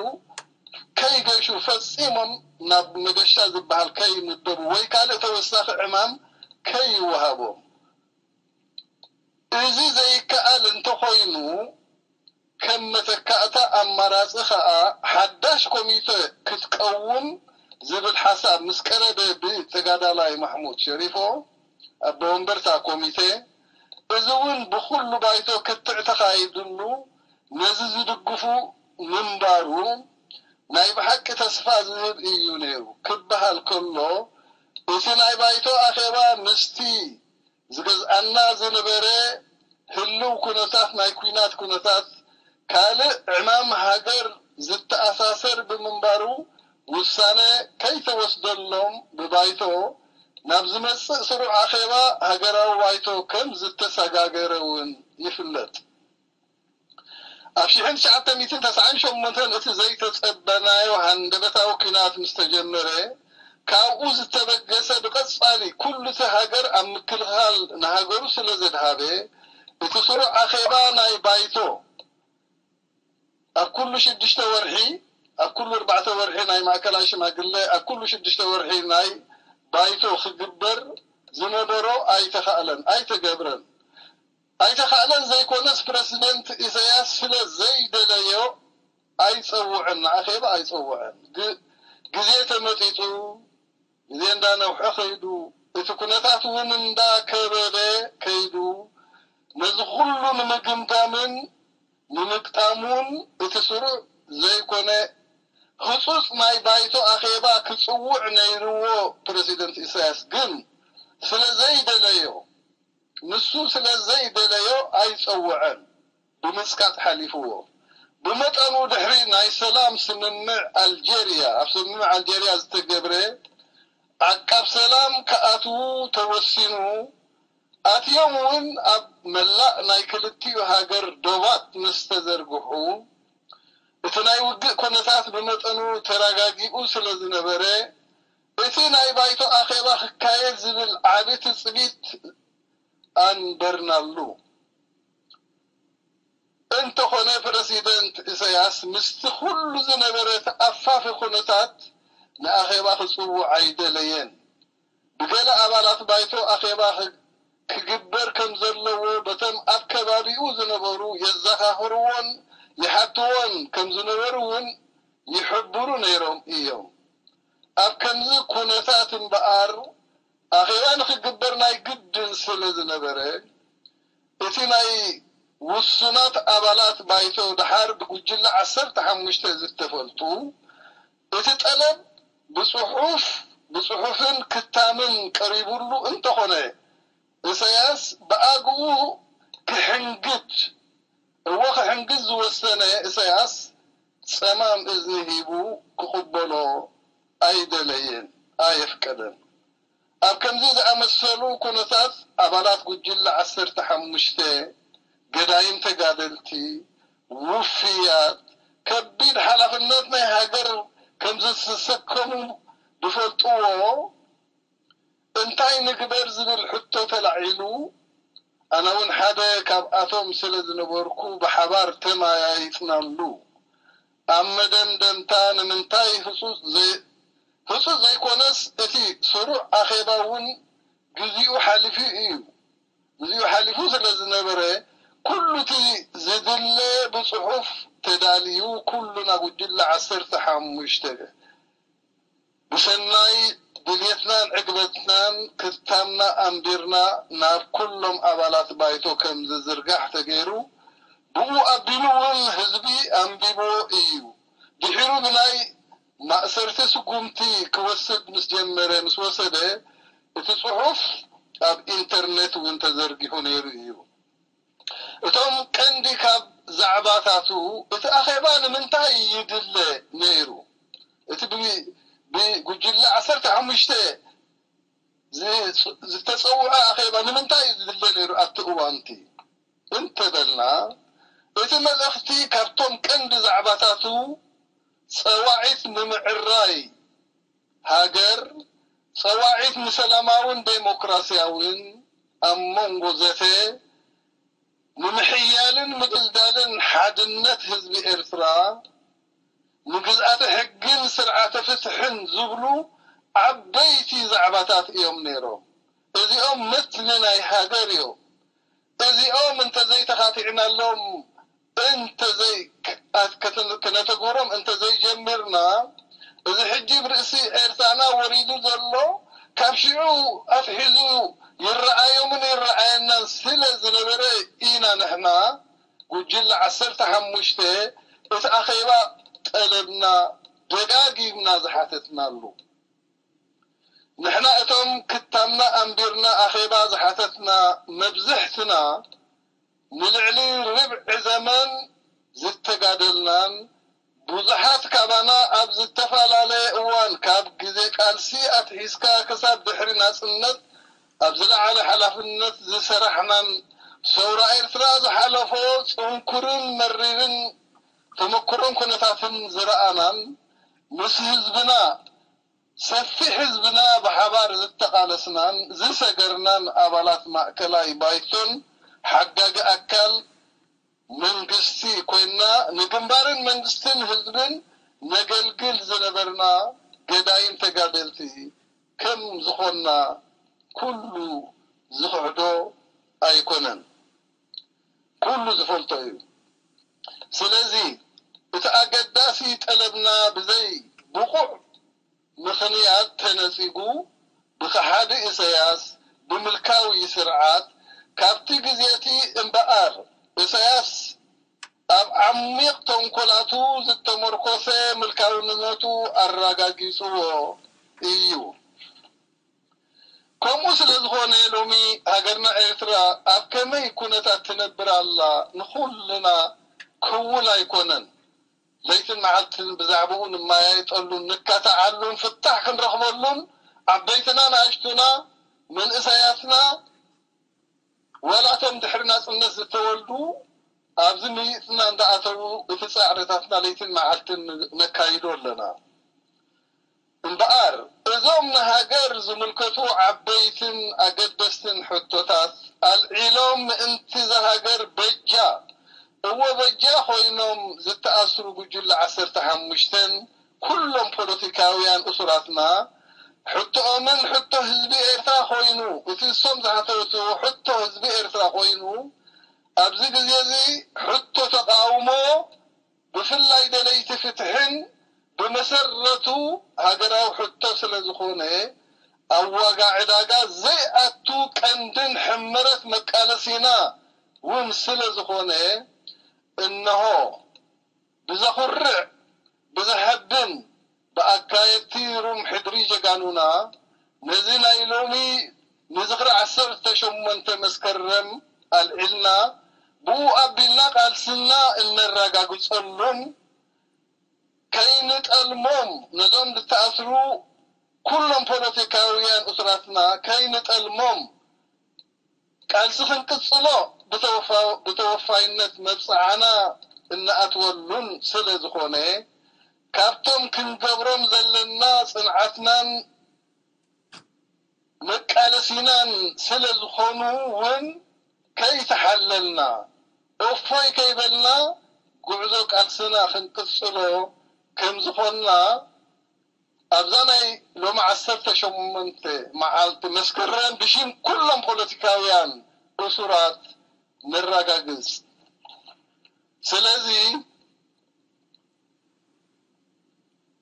ከይገሹ ፈጺሞም ናብ መገሻ ዝበሃል ከይምደቡ ወይ ካልእ ተወሳኺ ዕማም ከይወሃቦም እዚ ዘይከኣል እንተኾይኑ ከም መተካእታ ኣማራጺ ከኣ ሓዳሽ ኮሚተ ክትቀውም ዝብል ሓሳብ ምስ ቀረበ ብተጋዳላይ ማሕሙድ ሸሪፎ ኣቦ ወንበርታ ኮሚተ እዚ እውን ብኹሉ ባይቶ ክትዕ ተኻይድሉ ነዚ ዝድግፉ ምንባሩ ናይ ብሓቂ ተስፋ ዝህብ እዩ ነይሩ ክበሃል ከሎ፣ እቲ ናይ ባይቶ ኣኼባ ምስቲ ዝገዝኣና ዝነበረ ህልው ኩነታት፣ ናይ ኲናት ኩነታት፣ ካልእ ዕማም ሃገር ዝተኣሳሰር ብምንባሩ፣ ውሳነ ከይተወስደሎም ብባይቶ ናብ ዝመጽእ ስሩዕ ኣኼባ ሃገራዊ ባይቶ ከም ዝተሰጋገረ እውን ይፍለጥ። ኣብ ሽሕን ትሽዓተ ሚእትን ተስዓን ሸሞንተን እቲ ዘይተጸበናዮ ሃንደበታዊ ኲናት ምስ ተጀመረ፣ ካብኡ ዝተበገሰ ብቐጻሊ ኩሉ እቲ ሃገር ኣብ ምክልኻል ንሃገሩ ስለ ዘድሃበ፣ እቲ ስሩዕ ኣኼባ ናይ ባይቶ ኣብ ኩሉ ሽዱሽተ ወርሒ፣ ኣብ ኩሉ ኣርባዕተ ወርሒ ናይ ማእከላይ ሽማግለ፣ ኣብ ኩሉ ሽዱሽተ ወርሒ ናይ ባይቶ ክግበር ዝነበሮ ኣይተኻእለን፣ ኣይተገብረን። ኣይተኻእለን ዘይኮነስ፣ ፕረሲደንት ኢሳያስ ስለ ዘይደለዮ ኣይጸውዐን፣ ንኣኼባ ኣይጸውዐን። ግ-፣ ግዜ ተመጢጡ፣ ግዜ እንዳነውሐ ከይዱ፣ እቲ ኩነታት እውን እንዳከበደ ከይዱ፣ ነዚ ኩሉ ንምግምጋምን ንምግጣሙን እቲ ስሩዕ ዘይኮነ ህጹጽ ናይ ባይቶ ኣኼባ ክጽውዕ ነይርዎ። ፕረሲደንት ኢሳያስ ግን ስለ ዘይደለዮ፣ ንሱ ስለ ዘይደለዮ ኣይጸውዐን፣ ብምጽቃጥ ሓሊፍዎ። ብመጠኑ ድሕሪ ናይ ሰላም ስምምዕ ኣልጀርያ፣ ኣብ ስምምዕ ኣልጀርያ ዝተገብረ ዓቃብ ሰላም ክኣትዉ ተወሲኑ። ኣትዮም እውን ኣብ መላእ ናይ ክልቲኡ ሃገር ዶባት ምስ ተዘርግሑ፣ እቲ ናይ ውግእ ኩነታት ብመጠኑ ተረጋጊኡ ስለ ዝነበረ፣ እቲ ናይ ባይቶ ኣኼባ ክካየድ ዝብል ዓቢ ትጽቢት ኣንበርናሉ። እንተኾነ፣ ፕረሲደንት ኢሳያስ ምስቲ ኩሉ ዝነበረ ተኣፋፊ ኩነታት ንኣኼባ ክጽውዕ ኣይደለየን። ብገለ ኣባላት ባይቶ ኣኼባ ክ-፣ ክግበር ከም ዘለዎ በቶም ኣብ ከባቢኡ ዝነበሩ የዘኻኽርዎን ይሓትዎን ከም ዝነበሩ እውን ይሕብሩ ነይሮም እዮም። ኣብ ከምዚ ኩነታት እምበኣር፣ ኣኼባ ንኽግበር ናይ ግድን ስለ ዝነበረ፣ እቲ ናይ ውሱናት ኣባላት ባይቶ ደሓር ብጉጅለ ዓሰርተ ሓሙሽተ ዝተፈልጡ፣ እቲ ጠለብ ብጽሑፍ፣ ብጽሑፍን ክታምን ቀሪቡሉ እንተኾነ፣ ኢሳያስ ብኣግኡ ክሕንግድ፣ እወ ክሕንግድ ዝወሰነ ኢሳያስ ጸማም እዝኒ ሂቡ ክቕበሎ ኣይደለየን፣ ኣየፍቀደን። ኣብ ከምዚ ዝኣመሰሉ ኩነታት ኣባላት ጉጅለ ዓሰርተ ሓሙሽተ፣ ገዳይም ተጋደልቲ፣ ውፍያት፣ ከቢድ ሓላፍነት ናይ ሃገር ከም ዝተሰከሙ ዝፈልጥዎ፣ እንታይ ንግበር ዝብል ሕቶ ተላዒሉ፣ ኣነ እውን ሓደ ካብኣቶም ስለ ዝነበርኩ ብሓባር ተመያይጥናሉ። ኣብ መደምደምታ ንምንታይ ህጹጽ ዘይ-፣ ህጹጽ ዘይኮነስ እቲ ስሩዕ ኣኼባ እውን ግዚኡ ሓሊፉ እዩ። ግዚኡ ሓሊፉ ስለ ዝነበረ፣ ኩሉ እቲ ዝድለ ብጽሑፍ ተዳልዩ፣ ኩሉ ናብ ጉጅለ ዓሰርተ ሓሙሽተ ብሰናይ ድልየትናን ዕግበትናን ክታምና ኣንቢርና ናብ ኩሎም ኣባላት ባይቶ ከም ዝዝርጋሕ ተገይሩ፣ ብኡ ኣቢሉ እውን ህዝቢ ኣንቢብዎ እዩ። ድሒሩ ብናይ ማእሰርቲ ስጉምቲ ክወስድ ምስ ጀመረ፣ ምስ ወሰደ፣ እቲ ጽሑፍ ኣብ ኢንተርኔት እውን ተዘርጊሑ ነይሩ እዩ። እቶም ቀንዲ ካብ ዛዕባታቱ፣ እቲ ኣኼባ ንምንታይ ይድለ ነይሩ? እቲ ብ-፣ ብጉጅለ ዓሰርተ ሓሙሽተ ዝ-፣ ዝተጸውዐ ኣኼባ ንምንታይ እዩ ዝድለ ነይሩ ኣብቲ እዋንቲ እንተበልና፣ እቲ መልእኽቲ ካብቶም ቀንዲ ዛዕባታቱ ጸዋዒት ንምዕራይ ሃገር፣ ጸዋዒት ንሰላማውን ዴሞክራሲያውን ኣብ መንጎ ዘተ ንምሕያልን ምድልዳልን ሓድነት ህዝቢ ኤርትራ፣ ንግዝኣተ ሕግን ስርዓተ ፍትሕን ዝብሉ ዓበይቲ ዛዕባታት እዮም ነይሮም። እዚኦም መትኒ ናይ ሃገር እዮም። እዚኦም እንተዘይተኻቲዕናሎም፣ እንተዘይ-፣ ኣት-፣ ከተ-፣ ከነተግብሮም እንተዘይጀሚርና፣ እዚ ሕጂ ብርእሲ ኤርትራና ወሪዱ ዘሎ፣ ካብ ሽዑ ኣትሒዙ ይረኣዮምን ይረኣየናን ስለ ዝነበረ ኢና ንሕና ጉጅለ ዓሰርተ ሓሙሽተ እቲ ኣኼባ ጠለብና ደጋጊምና ዝሓተትናሉ። ንሕና እቶም ክታምና ኣንቢርና ኣኼባ ዝሓተትና መብዝሕትና ንልዕሊ ርብዒ ዘመን ዝተጋደልናን ብዙሓት ካባና ኣብ ዝተፈላለየ እዋን ካብ ግዜ ቃልሲ ኣትሒዝካ ክሳብ ድሕሪ ናጽነት ኣብ ዝለዓለ ሓላፍነት ዝሰራሕናን ሰውራ ኤርትራ ዝሓለፎ ጽንኩርን መሪርን ተመክሮን ኩነታትን ዝረኣናን ምስ ህዝብና ሰፊሕ ህዝብና ብሓባር ዝተቓለስናን ዝሰገርናን ኣባላት ማእከላይ ባይቶን ሓጋጊ ኣካል መንግስቲ ኮይንና ንግንባርን መንግስትን ህዝብን ነገልግል ዝነበርና ገዳይም ተጋደልቲ ከም ዝኾንና ኩሉ ዝኽሕዶ ኣይኮነን። ኩሉ ዝፈልጦ እዩ። ስለዚ እቲ ኣገዳሲ ጠለብና ብዘይ ብቑዕ ምኽንያት ተነጺጉ ብኸሓዲ ኢሳያስ ብምልካዊ ስርዓት ካብቲ ግዜቲ እምበኣር ኢሳያስ ኣብ ዓሚቕ ተንኮላቱ ዝተመርኮሰ ምልካውነቱ ኣረጋጊጽዎ እዩ። ከምኡ ስለ ዝኾነ ሎሚ ሃገርና ኤርትራ ኣብ ከመይ ኩነታት ትነብር ኣላ ንኹልና ክውል ኣይኮነን። ለይትን መዓልትን ብዛዕባኡ ንመያየጠሉን ንካታዓሉን ፍታሕ ክንረኽበሉን ዓበይትና ንኣሽቱና መንእሰያትና ዋላቶም ድሕሪ ናጽነት ዝተወልዱ ኣብዚ ምይጥና እንዳኣተዉ እቲ ጻዕርታትና ለይትን መዓልትን ነካይዶ ኣለና። እምበኣር እዞም ንሃገር ዝምልከቱ ዓበይትን ኣገደስትን ሕቶታት ኣልዒሎም ምእንቲ እዛ ሃገር በጃ እወ በጃ ኮይኖም ዝተኣስሩ ጉጅለ ዓሰርተ ሓሙሽተን ኩሎም ፖለቲካውያን እሱራትና ሕቶኦምን ሕቶ ህዝቢ ኤርትራ ኮይኑ እቲ እሶም ዝሓተቱ ሕቶ ህዝቢ ኤርትራ ኮይኑ ኣብዚ ግዜ እዚ ሕቶ ተቃውሞ ብፍላይ ደለይቲ ፍትሕን ብመሰረቱ ሃገራዊ ሕቶ ስለ ዝኾነ ኣብ ዋጋ ዕዳጋ ዘይኣቱ ቀንድን ሕመረት መቃለሲና እውን ስለ ዝኾነ እነሆ ብዘኹርዕ ብዘሐብን ብኣካየድቲ ሩም ሕድሪ ጀጋኑና ነዚ ናይ ሎሚ ንዝኽሪ ዓሰርተ ሸሞንተ መስከረም ኣልዒልና ብኡ ኣቢልና ቃልስና እነረጋግጸሉን ከይንጠልሞም ነዞም ዝተኣስሩ ኩሎም ፖለቲካውያን እሱራትና ከይንጠልሞም ቃልሲ ክንቅጽሎ ብተወፋይነት መብጽዓና እንኣትወሉን ስለ ዝኾነ ካብቶም ክንገብሮም ዘለና ጽንዓትናን መቃለሲናን ስለ ዝኾኑ እውን ከይተሓለልና እፎይ ከይበልና ጉዕዞ ቃልስና ክንቅጽሎ ከም ዝኾንና ኣብዛ ናይ ሎሚ ዓሰርተ ሸሞንተ መዓልቲ መስከረም ብሽም ኩሎም ፖለቲካውያን እሱራት ነራጋግጽ። ስለዚ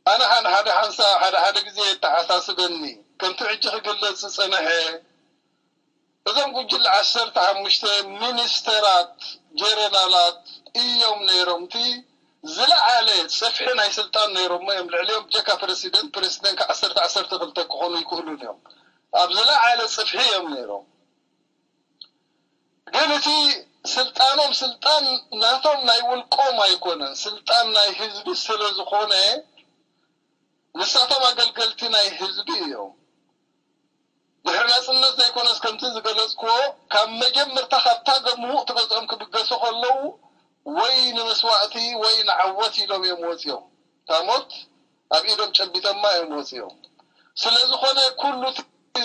ኣነ ሓደ ሓደ ሓንሳ ሓደ ሓደ ግዜ የተሓሳስበኒ ከምቲ ሕጂ ክግለጽ ዝጸንሐ እዞም ጉጅለ ዓሰርተ ሓሙሽተ ሚኒስተራት ጀነራላት እዮም ነይሮም። እቲ ዝለዓለ ጽፍሒ ናይ ስልጣን ነይሮሞ እዮም። ልዕሊኦም ብጀካ ፕረሲደንት ፕረሲደንት ዓሰርተ ዓሰርተ ክልተ ክኾኑ ይክእሉን እዮም። ኣብ ዝለዓለ ጽፍሒ እዮም ነይሮም። ግን እቲ ስልጣኖም ስልጣን ናቶም ናይ ውልቆም ኣይኮነን፣ ስልጣን ናይ ህዝቢ ስለ ዝኾነ ንሳቶም ኣገልገልቲ ናይ ህዝቢ እዮም። ድሕሪ ናጽነት ዘይኮነስ ከምቲ ዝገለጽክዎ ካብ መጀመርታ ካብታ ገምሁቕ ትገዝኦም ክብገሱ ከለዉ ወይ ንመስዋእቲ ወይ ንዓወት ኢሎም እዮም ወጺኦም። እታ ሞት ኣብ ኢዶም ጨቢጠማ እዮም ወጺኦም። ስለ ዝኾነ ኩሉ እቲ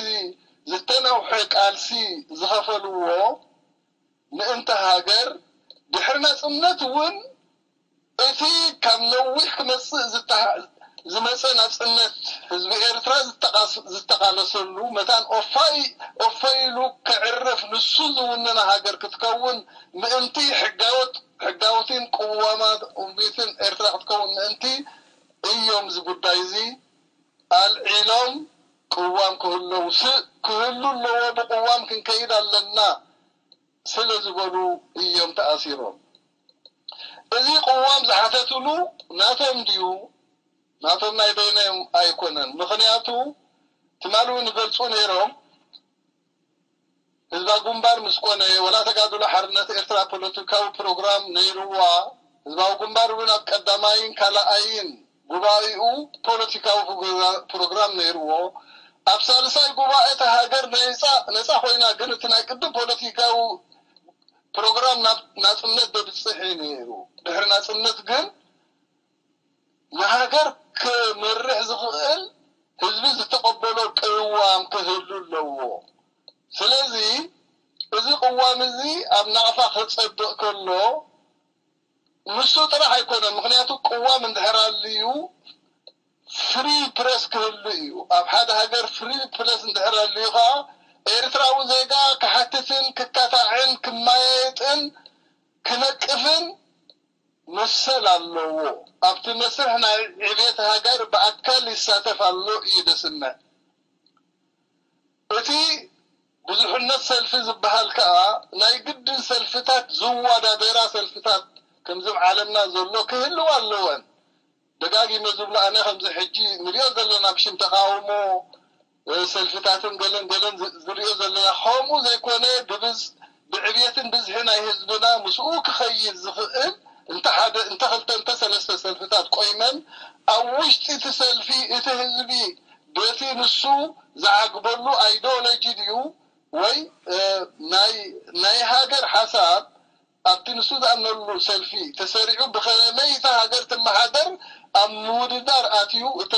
ዝተነውሐ ቃልሲ ዝኸፈልዎ ምእንቲ ሃገር ድሕሪ ናጽነት እውን እቲ ካብ ነዊሕ ክመጽእ ዝተሃ- ዝመጸ ናጽነት ህዝቢ ኤርትራ ዝተቓስ- ዝተቓለሰሉ መታን ኦፋይ ኦፈ ኢሉ ከዕርፍ ንሱ ዝውንና ሃገር ክትከውን ምእንቲ ሕጋወት ሕጋውትን ቅዋማትን ኤርትራ ክትከውን ምእንቲ እዮም እዚ ጉዳይ እዚ ኣልዒሎም ቅዋም ክህለው ስ- ክህሉ ኣለዎ ብቅዋም ክንከይድ ኣለና ስለ ዝበሉ እዮም ተኣሲሮም። እዚ ቅዋም ዝሓተትሉ ናቶም ድዩ? ናቶም ናይ በይኖም ኣይኮነን። ምኽንያቱ ትማሊ እውን ይገልጹ ነይሮም። ህዝባዊ ግንባር ምስ ኮነ፣ ወላ ተጋድሎ ሓርነት ኤርትራ ፖለቲካዊ ፕሮግራም ነይርዋ። ህዝባዊ ግንባር እውን ኣብ ቀዳማይን ካልኣይን ጉባኤኡ ፖለቲካዊ ፕሮግራ- ፕሮግራም ነይርዎ። ኣብ ሳልሳይ ጉባኤ እታ ሃገር ነፃ ነፃ ኮይና፣ ግን እቲ ናይ ቅድም ፖለቲካዊ ፕሮግራም ናብ ናፅነት ደብፅሕ እዩ ነይሩ። ድሕሪ ናፅነት ግን ንሃገር ክመርሕ ዝኽእል ህዝቢ ዝተቐበሎ ቅዋም ክህሉ ኣለዎ። ስለዚ እዚ ቅዋም እዚ ኣብ ናቕፋ ክጸድቕ ከሎ ንሱ ጥራሕ ኣይኮነን። ምኽንያቱ ቅዋም እንድሕር ኣልዩ ፍሪ ፕረስ ክህሉ እዩ። ኣብ ሓደ ሃገር ፍሪ ፕረስ እንድሕር ኣልዩ ኸዓ ኤርትራዊ ዜጋ ክሓትትን ክካታዕን ክማየጥን ክነቅፍን መሰል ኣለዎ። ኣብቲ መስርሕ ናይ ዕብየት ሃገር ብኣካል ይሳተፍ ኣሎ እዩ ደስምዕ። እቲ ብዙሕነት ሰልፊ ዝበሃል ከኣ ናይ ግድን ሰልፍታት ዝወዳደራ ሰልፍታት ከምዚ ኣብ ዓለምና ዘሎ ክህልዋ ኣለወን። ደጋጊመ ዝብሎ ኣነ ከምዚ ሕጂ ንሪኦ ዘለና ብሽም ተቃውሞ ሰልፍታትን ገለን ገለን ዝሪኦ ዘለና ከምኡ ዘይኮነ ብብዝ ብዕብየትን ብዝሒ ናይ ህዝብና ምስኡ ክኸይድ ዝኽእል እንተ ሓደ እንተ ክልተ እንተ ሰለስተ ሰልፍታት ቆይመን ኣብ ውሽጢ እቲ ሰልፊ እቲ ህዝቢ በቲ ንሱ ዝዓግበሉ ኣይዲዮሎጂ ድዩ ወይ ናይ ናይ ሃገር ሓሳብ ኣብቲ ንሱ ዝኣምነሉ ሰልፊ ተሰሪዑ ብኸመይ እታ ሃገር ትመሓደር ኣብ ምውድዳር ኣትዩ እቲ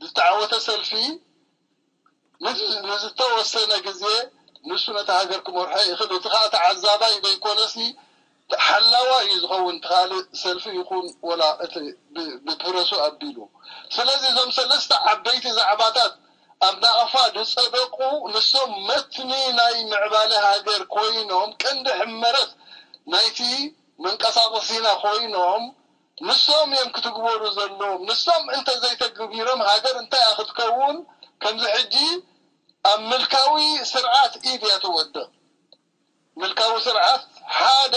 ዝተዓወተ ሰልፊ ንዝተወሰነ ግዜ ንሱ ነታ ሃገር ክመርሖ ይኽእል። እቲ ከዓ ተዓዛባይ ዘይኮነሲ ሓላዋ እዩ ዝኸውን። እቲ ካልእ ሰልፊ ይኹን ወላ እቲ ብፕረሱ ኣቢሉ። ስለዚ እዞም ሰለስተ ዓበይቲ ዛዕባታት ኣብ ናቕፋ ዝፀደቁ ንሶም መትኒ ናይ ምዕባለ ሃገር ኮይኖም ቀንዲ ሕመረት ናይቲ መንቀሳቐሲና ኮይኖም ንሶም እዮም ክትግበሩ ዘለዎም። ንሶም እንተዘይተግቢሮም ሃገር እንታይ እያ ክትከውን? ከምዚ ሕጂ ኣብ ምልካዊ ስርዓት ኢድ እያ ትወድቕ። ምልካዊ ስርዓት ሓደ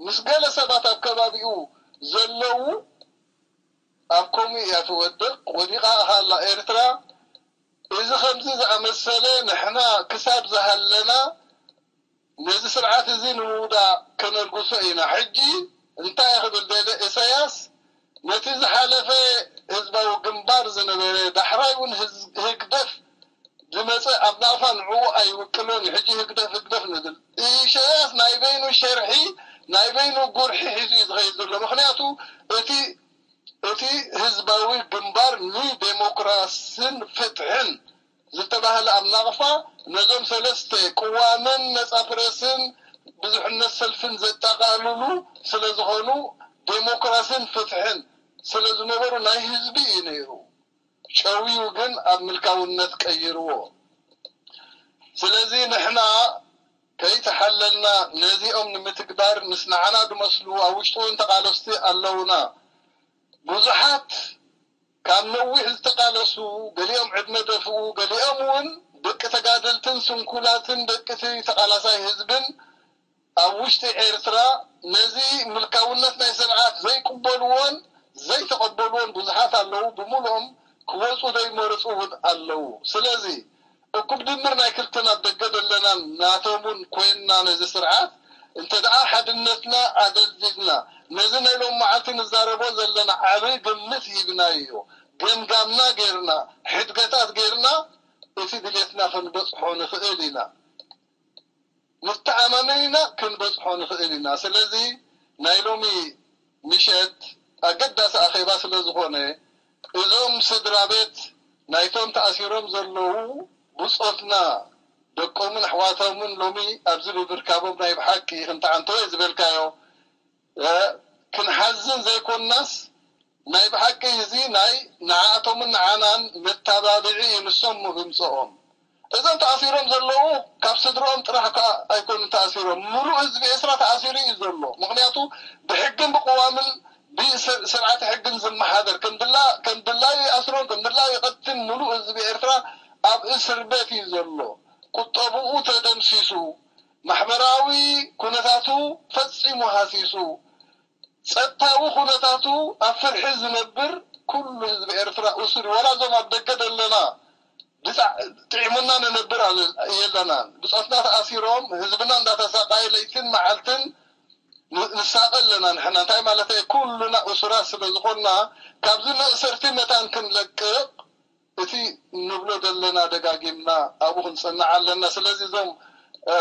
ምስ ገለ ሰባት ኣብ ከባቢኡ ዘለዉ ኣብ ከምኡ እያ ትወድቕ። ወዲቓ ኣላ ኤርትራ። እዚ ከምዚ ዝኣመሰለ ንሕና ክሳብ ዝሃለና ነዚ ስርዓት እዚ ንምውዳቕ ከነልግሶ ኢና። ሕጂ እንታይ ክብል ደለ ኢሳያስ ነቲ ዝሓለፈ ህዝባዊ ግንባር ዝነበረ ዳሕራይ እውን ህግደፍ ዝመፀ ኣብ ናቕፋ ንዕኡ ኣይውክሎን እዩ። ሕጂ ህግደፍ ህግደፍ ንብል ኢሳያስ ናይ በይኑ ሸርሒ ናይ በይኑ ጉርሒ ሒዙ እዩ ዝኸይድ ዘሎ። ምክንያቱ እቲ እቲ ህዝባዊ ግንባር ንዴሞክራስን ፍትሕን ዝተባህለ ኣብ ናቕፋ ነዞም ሰለስተ ቅዋምን ነፃ ፕረስን ብዙሕነት ሰልፍን ዘጠቓልሉ ስለ ዝኾኑ ዴሞክራስን ፍትሕን ስለ ዝነበሩ ናይ ህዝቢ እዩ ነይሩ። ጨውዩ ግን ኣብ ምልካውነት ቀይርዎ። ስለዚ ንሕና ከይተሓለልና ነዚኦም ንምትግባር ምስ ንዓና ዝመስሉ ኣብ ውሽጢ እውን ተቓለስቲ ኣለውና። ብዙሓት ካብ ነዊሕ ዝተቓለሱ፣ ገሊኦም ዕድመ ደፍኡ፣ ገሊኦም እውን ደቂ ተጋደልትን ስንኩላትን ደቂ እቲ ተቓላሳይ ህዝብን ኣብ ውሽጢ ኤርትራ ነዚ ምልካውነት ናይ ስርዓት ዘይቅበልዎን ዘይተቐበልዎን ብዙሓት ኣለዉ። ብምሉኦም ክወፁ ዘይመረፁ እውን ኣለዉ። ስለዚ እኩብ ድምር ናይ ክልተና ኣብ ደገ ዘለና ናቶም እውን ኮይንና ነዚ ስርዓት እንተ ደኣ ሓድነትና ኣደልዲልና ነዚ ናይ ሎም መዓልቲ ንዛረቦ ዘለና ዓቢ ግምት ሂብናዮ ገምጋምና ጌርና ሕድገታት ጌርና እቲ ድሌትና ክንበጽሖ ንኽእል ኢና። ንተኣማመን ኢና ክንበጽሖ ንኽእል ኢና። ስለዚ ናይ ሎሚ ምሸት ኣገዳሲ ኣኼባ ስለ ዝኾነ እዞም ስድራ ቤት ናይቶም ተኣሲሮም ዘለዉ ብጾትና ደቆምን ኣሕዋቶምን ሎሚ ኣብዚ ብምርካቦም ናይ ብሓቂ ከምቲ ዓንተወ ዝበልካዮ ክንሓዝን ዘይኮንናስ ናይ ብሓቂ እዚ ናይ ንዓኣቶምን ንዓናን መተባብዒ እዩ ንሶም ብምጽኦም። እዞም ተኣሲሮም ዘለዉ ካብ ስድርኦም ጥራሕ ከኣ ኣይኮኑን ተኣሲሮም፣ ምሉእ ህዝቢ ኤርትራ ተኣሲሩ እዩ ዘሎ። ምኽንያቱ ብሕግን ብቅዋምን ብስርዓተ ሕግን ዝመሓደር ከም ድላ ከም ድላዩ ይኣስሮን ከም ድላዩ ይቐትን ምሉእ ህዝቢ ኤርትራ ኣብ እስር ቤት እዩ ዘሎ። ቁጠብኡ ተደምሲሱ፣ ማሕበራዊ ኩነታቱ ፈጺሙ ሃሲሱ፣ ጸጥታዊ ኩነታቱ ኣብ ፍርሒ ዝነብር ኩሉ ህዝቢ ኤርትራ እሱር እዩ። ዋላ እዞም ኣብ ደገ ዘለና ብጣዕ-፣ ጥዒሙና ንነብር ኣለ-፣ የለናን። ብጾትና ተኣሲሮም ህዝብና እንዳተሳቃየ ለይትን መዓልትን ን-፣ ንሳቀ ኣለና። ንሕና እንታይ ማለት እዩ? ኩሉና እሱራት ስለ ዝኾንና ካብዚ መእሰርቲ መታን ክንለቅቕ እቲ ንብሎ ዘለና ደጋጊምና ኣብኡ ክንጸንዕ ኣለና። ስለዚ እዞም፣ እ፣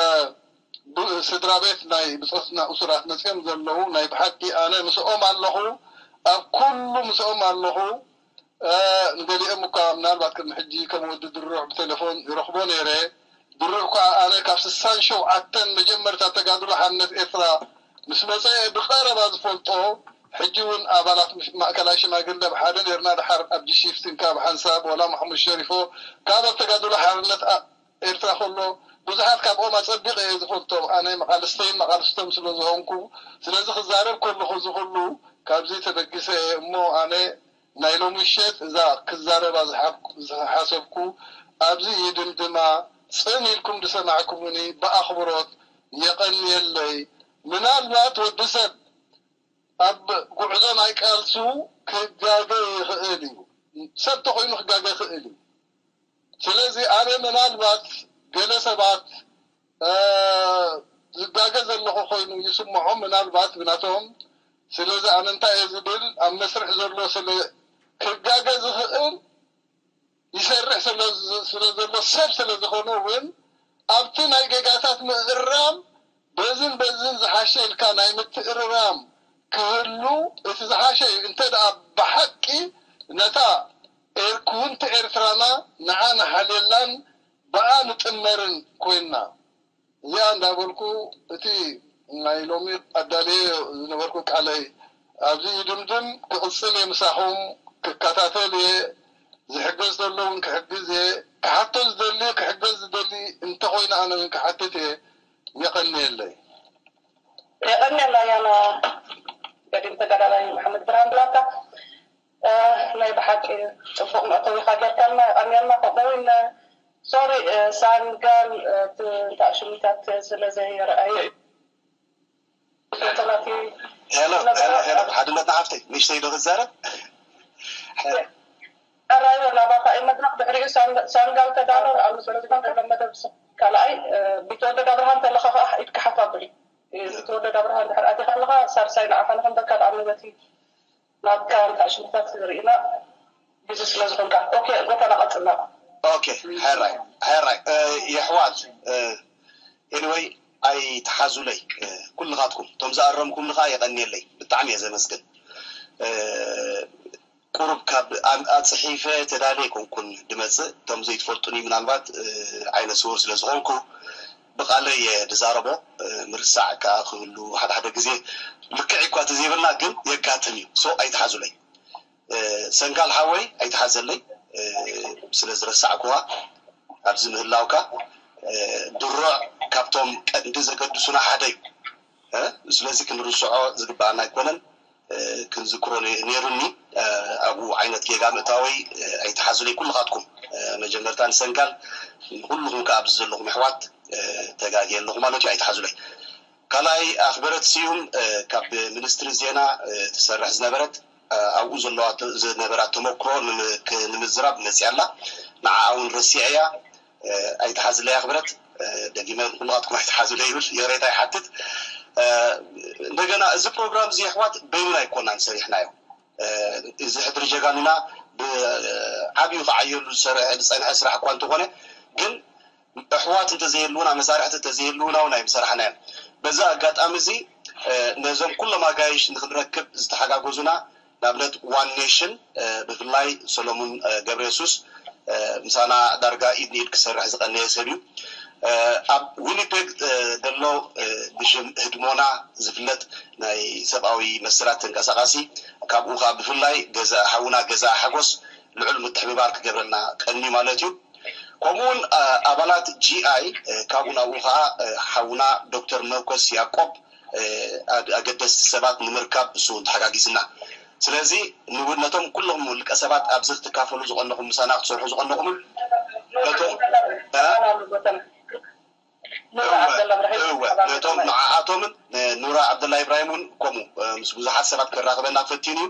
ብ-፣ ስድራ ቤት ናይ ብጾትና እሱራት መጺኦም ዘለዉ ናይ ብሓቂ ኣነ ምስኦም ኣለኹ፣ ኣብ ኩሉ ምስኦም ኣለኹ። እ፣ ንገሊኦም እኳ ምናልባት ቅድሚ ሕጂ ከም ወዲ ድሩዕ ብቴሌፎን ይረኽቦ ነይረ። ድሩዕ እኳ ኣነ ካብ ስሳን ሸውዓተን መጀመርታ ተጋድሎ ሓርነት ኤርትራ ምስ መጸ ብቐረባ ዝፈልጦ፣ ሕጂ እውን ኣባላት ምሽ-፣ ማእከላይ ሽማግለ ብሓደ ነርና፣ ድሓር ኣብ ጂሺፍቲን ካብ ሓንሳብ ወላ ማሕሙድ ሸሪፎ ካብ ኣብ ተጋድሎ ሓርነት ኣ-፣ ኤርትራ ከሎ ብዙሓት ካብኦም ኣጸቢቐ እየ ዝፈልጦም። ኣነ መቓልስተይን መቓልስቶም ስለ ዝኾንኩ፣ ስለዚ ክዛረብ ከለኹ እዚ ኩሉ ካብዚ ተበጊሰ እየ እሞ ኣነ ናይ ሎሚ ምሸት እዛ ክዛረባ ዝሓብ-፣ ዝሓሰብኩ ኣብዚ ይድምድማ። ጽን ኢልኩም ዝሰማዕኩምኒ ብኣኽብሮት የቐንየለይ። ምናልባት ወዲ ሰብ ኣብ ጉዕዞ ናይ ቃልሱ ክጋገ ይኽእል እዩ። ሰብ ተኾይኑ ክጋገ ይኽእል እዩ። ስለዚ ኣነ ምናልባት ገለ ሰባት፣ እ፣ ዝጋገ ዘለኹ ኮይኑ ይስምዖም ምናልባት ብናቶም። ስለዚ ኣነ እንታይ እየ ዝብል ኣብ መስርሕ ዘሎ ስለ ክጋገ ዝኽእል ይሰርሕ ስለ ዝ-፣ ስለ ዘሎ ሰብ ስለ ዝኾነ እውን ኣብቲ ናይ ጌጋታት ምእራም በዝን በዝን ዝሓሸ ኢልካ ናይ ምትእርራም ክህሉ እቲ ዝሓሸ እዩ። እንተ ደኣ ብሓቂ ነታ ኤር-፣ ክውንቲ ኤርትራና ንዓ ንሓልየላን ብኣ ንጥመርን ኮይንና። እዚኣ እንዳበልኩ እቲ ናይ ሎሚ ኣዳልየ ዝነበርኩ ቃለይ ኣብዚ ይድምድም። ክቕጽል እየ ምሳኹም፣ ክከታተል እየ። ዝሕገዝ ዘሎ እውን ክሕግዝ እየ። ክሓቶ ዝደሊ፣ ክሕገዝ ዝደሊ እንተኾይነ ኣነ እውን ክሓትት እየ። የቐንየለይ። የቐንየልና ያና ገዲም ተጋዳላይ መሓመድ ብርሃን ብላታ። እ፣ ናይ ብሓቂ ጽቡቕ መእተዊ ኢኻ ጌርካልና፣ የቐንየልና። ከምኡ እውን ሶሪ፣ እ፣ ሳንጋል፣ እ፣ ት-፣ እንታይ ሽሚታት ስለ ዘይረኣየ እዩ። ፎቶናት ሄሎ ሄሎ ሄሎ፣ ሓድነትና ሓፍተይ፣ ንእሽተይ ዶ ክዛረብ? ኣራዮ ናባኻ እዩ መድረኽ። ድሕሪኡ ሳን-፣ ሳንጋል ተዳሎ ንኣሉ ስለ ዝኾነ መደብ ስ-፣ ካልኣይ፣ እ፣ ቢትወደድ ኣብርሃ እንተለኻ ኸዓ ኢድካ ሓፍ ኣብሊ። እ፣ ቢትወደድ ኣብርሃ እንድሕር ኣቲኻ ኣለኻ፣ ሳልሳይ ንዓኻ ንኽንበካ ንኣብነት ናትካ እንታይ ሽምታት ርኢና ቢዚ ስለ ዝኾንካ። ኦኬ፣ ጎተና ቀጽልና። ኦኬ፣ ሕራይ፣ ሕራይ፣ እ፣ የሕዋት፣ እ፣ ኤኒወይ፣ ኣይትሓዙለይ፣ እ፣ ኩልኻትኩም፣ እቶም ዝኣረምኩምኒ ኸዓ የቐንየለይ፣ ብጣዕሚ እየ ዘመስግን። እ፣ ቁሩብ ካብ ኣም-፣ ኣጽሒፈ ተዳልየ ኣይኮንኩን ድመጽእ፣ እቶም ዘይትፈልጡኒ ምናልባት፣ እ፣ ዓይነ ስውር ስለ ዝኾንኩ፣ ብቓለይ እየ ድዛረቦ፣ እ፣ ምርሳዕ ከኣ ክህሉ ሓደ ሓደ ግዜ ልክዕ እኳ ተዘይበልና ግን የጋጥም እዩ። ሶ ኣይትሓዙለይ። እ፣ ሰንጋል ሓወይ ኣይትሓዘለይ፣ እ፣ ስለ ዝረሳዕኩኻ ኣብዚ ምህላውካ። እ፣ ድሩዕ ካብቶም ቀንዲ ዘገድሱና ሓደ እዩ። እ፣ ስለዚ ክንርስዖ ዝግብኣና ኣይኮነን። እ፣ ክንዝክሮ ነ-፣ ነይሩኒ። እ፣ ኣብኡ ዓይነት ጌጋ ምእታወይ፣ እ፣ ኣይትሓዙለይ ኩልኻትኩም። እ፣ መጀመርታ ንሰንጋል፣ ንኩልኹም ከኣ ኣብዚ ዘለኹም ኣሕዋት፣ እ፣ ተጋግየ ኣለኹ ማለት እዩ፣ ኣይትሓዙለይ። ካልኣይ ኣኽበረት ስዩም፣ እ፣ ካብ ሚኒስትሪ ዜና፣ እ፣ ትሰርሕ ዝነበረት፣ እ፣ ኣብኡ ዘለዋ ተ-፣ ዝነበራ ተመክሮ ንም-፣ ክ-፣ ንምዝራብ መጺኣ ኣላ። ንዓኣ እውን ረሲዐያ፣ እ፣ ኣይትሓዝለይ ኣኽብረት፣ እ፣ ደጊመ ንኹልኻትኩም ኣይትሓዙለይ ይብል፣ ይቕሬታ ይሓትት። እ፣ እንደገና እዚ ፕሮግራም እዚ ኣሕዋት በይንና ኣይኮናን ሰሪሕናዮ። እ፣ እዚ ሕድሪ ጀጋኑና ብዓብዩ ክዓየሉ ዝሰርሐ፣ ዝጸንሐ ስራሕ እኳ እንተኾነ፣ ግን ኣሕዋት እንተዘይህልውና፣ መሳርሕቲ እንተዘይህልውና እውን ኣይምሰራሕናዮን። በዚ ኣጋጣሚ እዚ፣ እ፣ ነዞም ኩሎም ኣጋይሽ ንክንረክብ ዝተሓጋገዙና፣ ንኣብነት ዋን ኔሽን፣ እ፣ ብፍላይ ሰሎሙን፣ እ፣ ገብረየሱስ፣ እ፣ ምሳና ዳርጋ ኢድ ንኢድ ክሰርሕ ዝቐነየ ሰብ እዩ። እ፣ ኣብ ዊኒፔግ፣ እ፣ ዘሎ፣ እ፣ ብሽም ህድሞና ዝፍለጥ ናይ ሰብኣዊ መሰላት ተንቀሳቓሲ፣ ካብኡ ኸዓ ብፍላይ ገዛ፣ ሓውና ገዛ ሓጎስ ልዑል ምትሕብባር ክገብረልና ቀንዩ ማለት እዩ። ከምኡ እውን፣ እ፣ ኣባላት ጂ ኣይ፣ እ፣ ካብኡ ናብኡ ኸዓ፣ እ፣ ሓውና ዶክተር መኮስ ያቆብ፣ እ፣ ኣግ-፣ ኣገደስቲ ሰባት ንምርካብ እሱ እውን ተሓጋጊዝና። ስለዚ ንው-፣ ነቶም ኩሎም ውልቀ ሰባት ኣብዚ ክትካፈሉ ዝቐነኹም፣ ምሳና ክትሰርሑ ዝቐነኹምን ነቶም፣ እ? እወ፣ እወ፣ ነቶም ንዓኣቶምን ንኑራ ዓብደላ ኢብራሂም እውን ከምኡ ምስ ብዙሓት ሰባት ከራኽበና ፈቲኑ እዩ።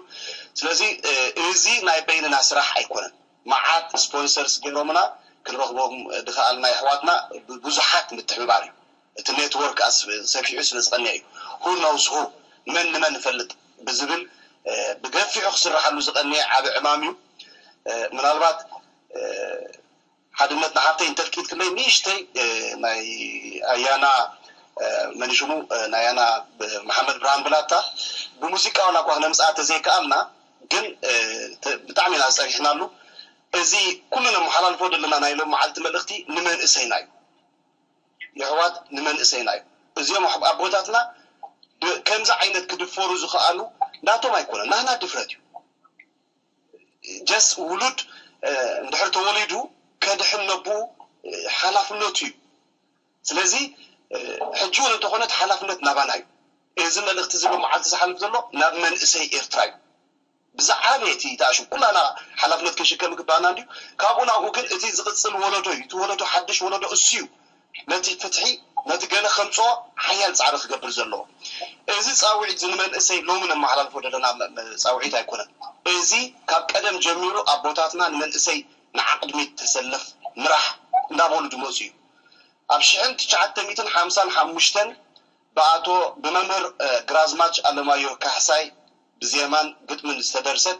ስለዚ እዚ ናይ በይንና ስራሕ ኣይኮነን። መዓት ስፖንሰርስ ገይሮምና፣ ክንረኽቦም ድኸኣልና ኣሕዋትና ብዙሓት ምትሕብባር እዩ። እቲ ኔትወርክ ሰፊሑ ስለ ዝቐንየ እዩ። Who knows who፣ መን ንመን ንፈልጥ ብዝብል ብገፊሑ ክስርሓሉ ዝቐንየ ዓብ ዕማም እዩ። ምናልባት ሓድነት ንሓብተይ እንተልቂት ክለይ ንእሽተይ ናይ ኣያና፣ መን ሽሙ፣ ናይ ኣያና መሓመድ ብርሃን ብላታ ብሙዚቃ ዋላ እኳ ክነምፅኣ ተዘይከኣልና፣ ግን ብጣዕሚ ኢና ዝፀኒሕናሉ። እዚ ኩሉ ነመሓላልፎ ዘለና ናይ ሎም መዓልቲ መልእኽቲ ንመንእሰይና እዩ። የሕዋት ንመንእሰይና እዩ። እዚኦም ኣቦታትና ከምዚ ዓይነት ክድፈሩ ዝኸኣሉ ናቶም ኣይኮነን፣ ናህና ድፍረት እዩ። ጀስ ውሉድ እንድሕር ተወሊዱ ከድሕን ነብኡ ሓላፍነቱ እዩ። ስለዚ ሕጂ እውን እንተኾነ እቲ ሓላፍነት ናባና እዩ። እዚ መልእኽቲ እዚ ሎም መዓልቲ ዝሓልፍ ዘሎ ናብ መንእሰይ ኤርትራ እዩ። ብዝዓበየ እቲ ተኣሽም ኩላና ሓላፍነት ክንሽከም ግባና እንድዩ። ካብኡ ናብኡ ግን እቲ ዝቕፅል ወለዶ እዩ። እቲ ወለዶ ሓድሽ ወለዶ እሱ እዩ ነቲ ፍትሒ ነቲ ገለ ከምፅኦ ሓያል ፃዕሪ ክገብር ዘለዎ። እዚ ፃውዒት እዚ ንመንእሰይ ሎሚ ነመሓላልፎ ዘለና ፃውዒት ኣይኮነን። እዚ ካብ ቀደም ጀሚሩ ኣቦታትና ንመንእሰይ ንዓቕድሚት ተሰለፍ ምራሕ እንዳበሉ ዝመፁ እዩ። ኣብ ሽሕን ትሽዓተ ሚእትን ሓምሳን ሓሙሽተን ብኣቶ ብመምህር ግራዝማች ኣለማዮ ካሕሳይ ብዜማን ግጥምን ዝተደርሰት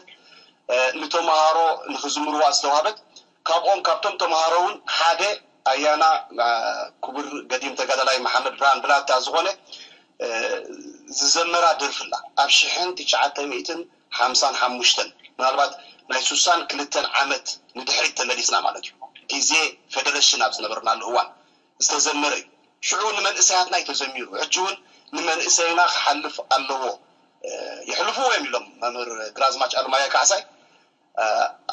ንተምሃሮ ንኽዝምርዋ ዝተዋህበት፣ ካብኦም ካብቶም ተምሃሮ እውን ሓደ ኣያና ክቡር ገዲም ተጋዳላይ መሓመድ ብርሃን ብላታ ዝኾነ ዝዘመራ ደርፍላ ኣብ ሽሕን ትሽዓተ ሚእትን ሓምሳን ሓሙሽተን፣ ምናልባት ናይ ሱሳን ክልተን ዓመት ንድሕሪት ተመሊስና ማለት እዩ። ግዜ ፌደረሽን ኣብ ዝነበርናሉ እዋን ዝተዘመረ እዩ። ሽዑ ንመንእሰያትና እዩ ተዘሚሩ። ሕጂ እውን ንመንእሰይና ክሓልፍ ኣለዎ። የሕልፍዎ እዮም ኢሎም መምህር ግራዝማች ኣለማያ ካሕሳይ።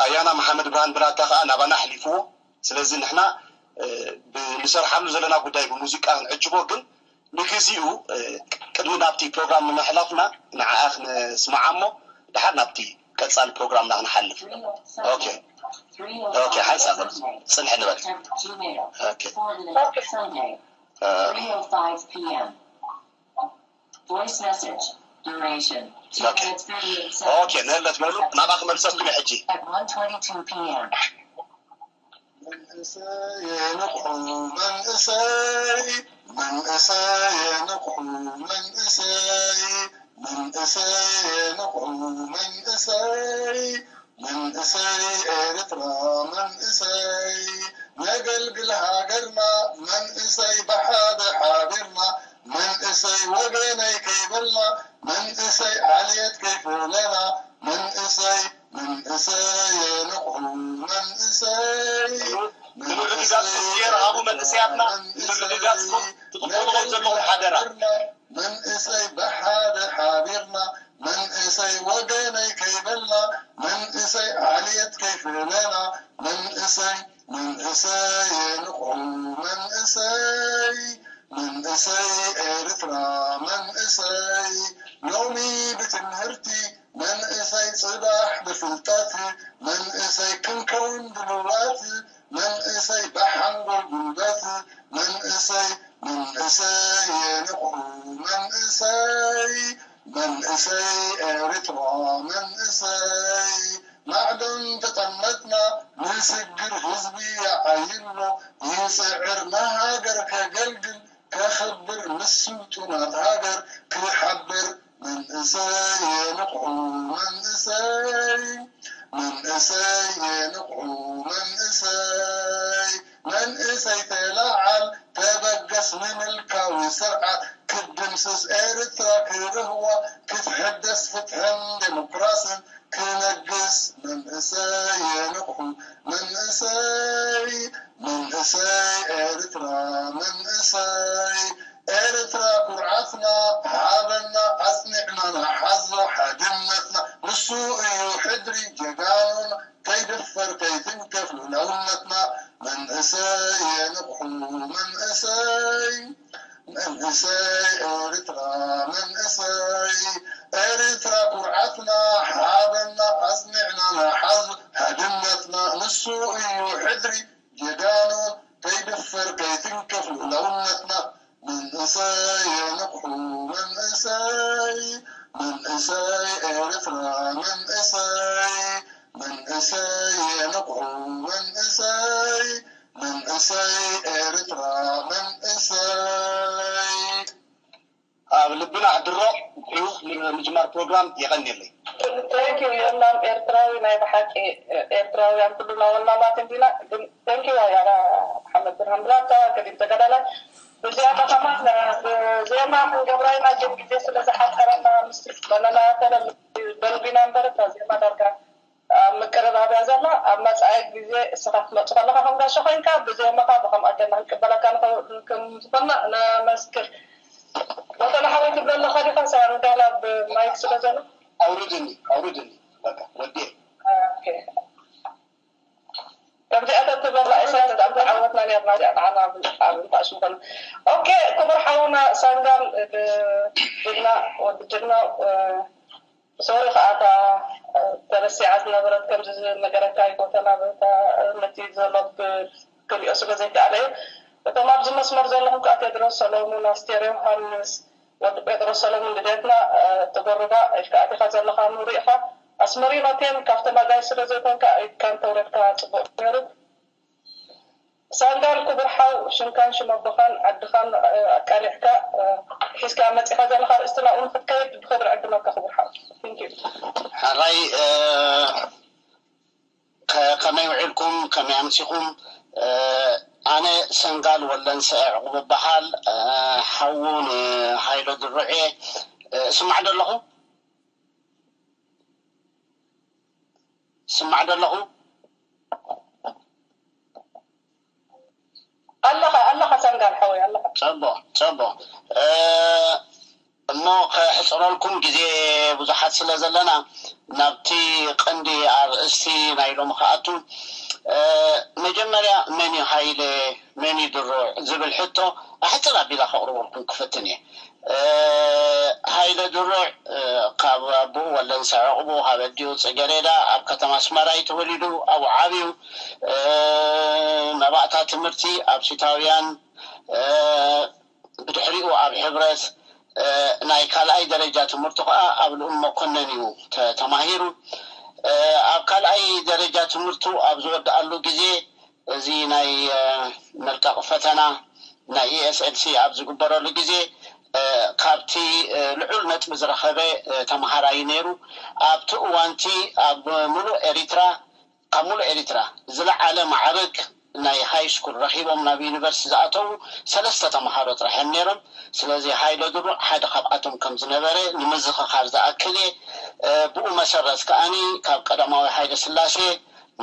ኣያና መሓመድ ብርሃን ብላታ ከዓ ናባና ኣሕሊፍዎ። ስለዚ ንሕና ንሰርሓሉ ዘለና ጉዳይ ብሙዚቃ ክንዕጅቦ፣ ግን ንግዚኡ ቅድሚ ናብቲ ፕሮግራም ንምሕላፍና ንዓኣ ክንስምዓ እሞ ድሓር ናብቲ ቀፃሊ ፕሮግራምና ክንሓልፍ። ኦኬ፣ ኦኬ፣ ሓንሳብ ፅንሕ ንበል። ኦኬ። Voice message. Duration. ኦኬ፣ ንህለት በሉ፣ ናብኣ ክመልሰኩም እየ ሕጂ። At one twenty-two p.m. መንእሰይ የንቕሑ መንእሰይ፣ መንእሰይ የንቕሑ መንእሰይ፣ መንእሰይ የንቕሑ መንእሰይ፣ መንእሰይ ኤርትራ መንእሰይ፣ ነገልግል ሃገርና መንእሰይ፣ ብሓደ ሓቢርና መንእሰይ፣ ወገነይ ከይበልና መንእሰይ፣ ዓልየት ከይፍለና መንእሰይ፣ መንእሰይ የንቕሑ መንእሰይ፣ ንምርግጋጽ መንእሰይ፣ ክስየር ሃቡ መንእሰያትና፣ መንእሰይ፣ ንምርግጋጽኩም ትቕበልዎ ዘለኹም ሓደራ። መንእሰይ ብሓደ ሓቢርና መንእሰይ ወገነይ ከይበልና መንእሰይ ዓልየት ከይፍለና መንእሰይ መንእሰይ የንቕሑ መንእሰይ መንእሰይ ኤርትራ መንእሰይ ሎሚ ብትምህርቲ መንእሰይ ጽባሕ ብፍልጠት መንእሰይ ክንከውን ድልዋት መንእሰይ ብሓንጎል ጉልበት መንእሰይ መንእሰይ የንቕሑ መንእሰይ መንእሰይ ኤርትራ መንእሰይ ማዕዶን ተጠመትና ንስግር ህዝቢ ይዓይሎ ይጽዕር ንሃገር ከገልግል ከኽብር ምስ ስልጡናት ሃገር ክሓብር መንእሰይ የንቕሑ መንእሰይ መንእሰይ የንቕሑ መንእሰይ መንእሰይ ተላዓል ተበገስ ንምልካዊ ስርዓት ክትድምስስ ኤርትራ ክርህዋ ክትሕደስ ፍትሕን ዴሞክራስን ክነግስ መንእሰይ የንቕሑ መንእሰይ መንእሰይ ኤርትራ መንእሰይ ኤርትራ ኩርዓትና ሓበና ኣጽኒዕና ንሓዞ ሓድነትና ንሱ እዩ ሕድሪ ጀጋኑና ከይድፈር ከይትንከፍ ልኡላውነትና መንእሰይ የንቕሑ መንእሰይ መንእሰይ ኤርትራ መንእሰይ ኤርትራ ኩርዓትና ሓበና ኣጽኒዕና ንሓዞ ሓድነትና ንሱ እዩ ሕድሪ ጀጋኑ ከይድፈር ከይትንከፍ ልኡላውነትና መንእሰይ መንእሰይ የንቑ መንእሰይ መንእሰይ ኤርትራ መንእሰይ ኣብ ልብና ኣሕድሮ። ብሕሉፍ ምጅማር ፕሮግራም የቐንየለይ። Thank you የማም ኤርትራዊ ናይ ብሓቂ ኤርትራውያን ኩልና ወናማት እንዲና። ግን thank you ኣያ ሓመድ ብርሃን ብላታ ገዲም ተጋዳላይ ብዝያዳ ከማን ብዜማ ክንገብራ ኢና ግን ግዜ ስለ ዝሓፀረና ምስ በለናተለ በልቢና እምበር እታ ዜማ ዳርጋ ኣብ ምቅርራብ እያ ዘላ። ኣብ መፃኢ ግዜ እስኻ ክትመፅ ከለኻ ከም ጋሻ ኮይንካ ብዜማኻ ብከምኣ ገና ክንቅበለካ ንኸ- ከም ዝኾንና ነመስክር። በተለይ ሓወይ ትብለለኻ ዲኻ ሳንጋላ ብማይክ ስለ ዘሎ ኣውርድኒ ኣውርድኒ በቃ ወዲኤ ኦኬ። ከምዚኣተን ትበላ ኢሳያስ ብጣዕሚ ተዓወትና ነርና እዚኣ ንዓና ኣብ እንታእሽ ምኾነ። ኦኬ ክቡር ሓውና ሳንጋል ጅግና ወዲ ጅግና ሶሪ ከዓ እታ ተረሲዓ ዝነበረት ከምዚ ዝነገረካ ይጎተና ነቲ ዘሎ ክሪኦ ስለ ዘይከኣለ እዩ። እቶም ኣብዚ መስመር ዘለኹም ከዓ ቴድሮስ ሰሎሙን ኣስቴር ዮሃንስ ወዲ ጴጥሮስ ሰለሙን ልደትና ትጎርባ ኢልካ ኣቲኻ ዘለኻ ንሪኢኻ ኣስመሪኖ ቴን ካብቶም ኣጋይሽ ስለ ዘይኮንካ ኢድካ እንተውረድካ ፅቡቅ ነይሩ። ሳንጋል ክቡር ሓው ሽምካን ሽም ኣቦኻን ዓድኻን ኣቃሊዕካ ሒዝካ መፂኻ ዘለኻ ርእስትና እውን ክትከይድ ብክብሪ ዕድመካ ክቡር ሓው። Thank you። ሕራይ ከመይ ውዒልኩም ከመይ ኣምሲኹም? ኣነ ሰንጋል ወለንሰ ዕቑብ እበሃል። ሓዉ ንሃይለ ድሩዕ እየ። ስማዕ ዶ ኣለኹ? ስማዕ ዶ ኣለኹ? ኣለኻ ኣለኻ ሰንጋል ሓወይ ኣለኻ። ጸቦ ጸቦ እሞ ከሕፅረልኩም ግዜ ብዙሓት ስለ ዘለና ናብቲ ቀንዲ ኣርእስቲ ናይ ሎሚ ክኣቱ። መጀመርያ መን እዩ ሃይለ መን እዩ ድሩዕ ዝብል ሕቶ ኣሕፅር ኣቢላ ከቕርበልኩም ክፍትን እየ። ሃይለ ድሩዕ ካብ ኣቦኡ ወለንሰ ዕቑቡ ካብ ኣዲኡ ፅገሬዳ ኣብ ከተማ ኣስመራ እዩ ተወሊዱ ኣብኡ ዓብዩ። መባእታ ትምህርቲ ኣብ ሱታውያን ብድሕሪኡ ኣብ ሕብረት ናይ ካልኣይ ደረጃ ትምህርቱ ከዓ ኣብ ልኡም መኮነን እዩ ተማሂሩ። ኣብ ካልኣይ ደረጃ ትምህርቱ ኣብ ዝወድኣሉ ግዜ እዚ ናይ መልቀቕ ፈተና ናይ ESLC ኣብ ዝግበረሉ ግዜ ካብቲ ልዑል ነጥቢ ዝረኸበ ተምሃራይ ነይሩ። ኣብቲ እዋንቲ ኣብ ሙሉእ ኤሪትራ ካብ ሙሉእ ኤሪትራ ዝለዓለ ማዕርግ ናይ ሃይ ስኩል ረኺቦም ናብ ዩኒቨርሲቲ ዝኣተዉ ሰለስተ ተምሃሮ ጥራሕ እዮም ነይሮም። ስለዚ ሃይለ ድሩዕ ሓደ ካብኣቶም ከም ዝነበረ ንምዝኽኻር ዝኣክል እየ። ብኡ መሰረት ከኣኒ ካብ ቀዳማዊ ሃይለ ስላሴ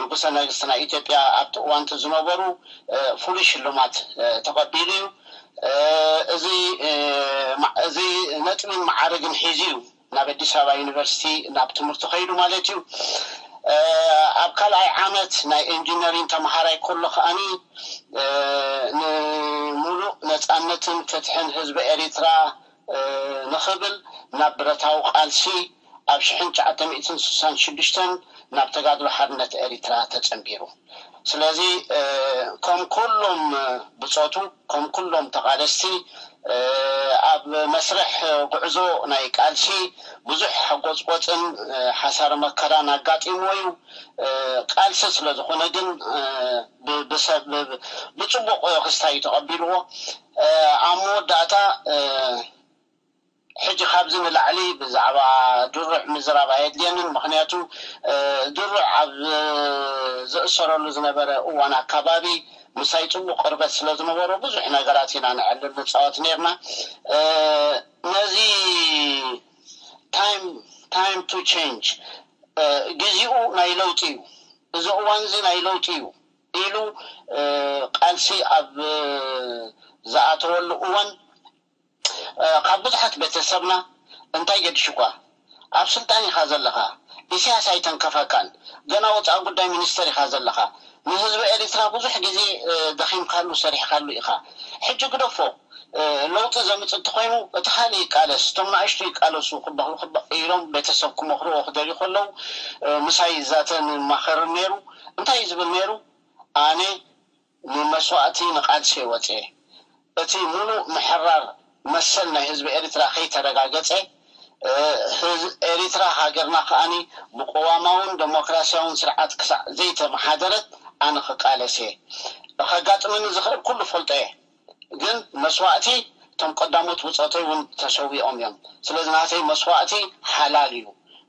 ንጉሰ ነገስት ናይ ኢትዮጵያ ኣብቲ እዋንቲ ዝነበሩ ፍሉይ ሽልማት ተቐቢሉ እዩ። እዚ እዚ ነጥብን መዓርግን ሒዙ እዩ ናብ ኣዲስ ኣበባ ዩኒቨርሲቲ ናብ ትምህርቱ ከይዱ ማለት እዩ። ኣብ ካልኣይ ዓመት ናይ ኢንጂነሪንግ ተምሃራይ ከሎ ከኣኒ ንሙሉእ ነፃነትን ፍትሕን ህዝቢ ኤሪትራ ንኽብል ናብ ብረታዊ ቃልሲ ኣብ ሽሕን ትሽዓተ ሚእትን ስሳን ሽዱሽተን ናብ ተጋድሎ ሓርነት ኤሪትራ ተጸንቢሩ። ስለዚ ከም ኩሎም ብጾቱ ከም ኩሎም ተቓለስቲ ኣብ መስርሕ ጉዕዞ ናይ ቃልሲ ብዙሕ ሓጎጽቆጽን ሓሳረ መከራን ኣጋጢምዎ እዩ። ቃልሲ ስለ ዝኾነ ግን ብሰብ ብጽቡቕ ክስታይ ተቐቢልዎ። ኣብ መወዳእታ ሕጂ ካብዚ ንላዕሊ ብዛዕባ ድሩዕ ምዝራብ ኣየድልየንን። ምክንያቱ ድሩዕ ኣብ ዝእሰረሉ ዝነበረ እዋን ኣካባቢ ምሳይ ፅቡቅ ቅርበት ስለ ዝነበሮ ብዙሕ ነገራት ኢና ንዕልል ንፃወት ነርና። ነዚ time time to change ግዜኡ ናይ ለውጢ እዩ፣ እዚ እዋን እዚ ናይ ለውጢ እዩ ኢሉ ቃልሲ ኣብ ዝኣተወሉ እዋን ካብ ብዙሓት ቤተሰብና እንታይ ገዲሹኳ ኣብ ስልጣን ኢኻ ዘለኻ፣ ኢሳያስ ኣይተንከፈካን፣ ገና ወፃኢ ጉዳይ ሚኒስተር ኢኻ ዘለኻ፣ ንህዝቢ ኤሪትራ ብዙሕ ግዜ ደኺምካሉ ሰሪሕካሉ ኢኻ፣ ሕጂ ግደፎ፣ ለውጢ ዘምፅእ እንተኾይኑ እቲ ካልእ ይቃለስ፣ እቶም ንኣሽቱ ይቃለሱ ክበኽሉ ኢሎም ቤተሰብ ክመኽርዎ ክደልዩ ከለዉ ምሳይ ይዛተን ይማኸርን ነይሩ። እንታይ እዩ ዝብል ነይሩ? ኣነ ንመስዋእቲ ንቓልሲ እየ ወፅየ። እቲ ሙሉእ ምሕራር መሰል ናይ ህዝቢ ኤሪትራ ከይተረጋገፀ ኤሪትራ ሃገርና ከኣኒ ብቅዋማውን ደሞክራሲያውን ስርዓት ክሳዕ ዘይተመሓደረት ኣነ ክቃለስ እየ። ከጋጥመኒ ዝኽእል ኩሉ ፈልጦ እየ። ግን መስዋእቲ እቶም ቀዳሞት ብፆተይ እውን ተሰዊኦም እዮም። ስለዚ ናተይ መስዋእቲ ሓላል እዩ።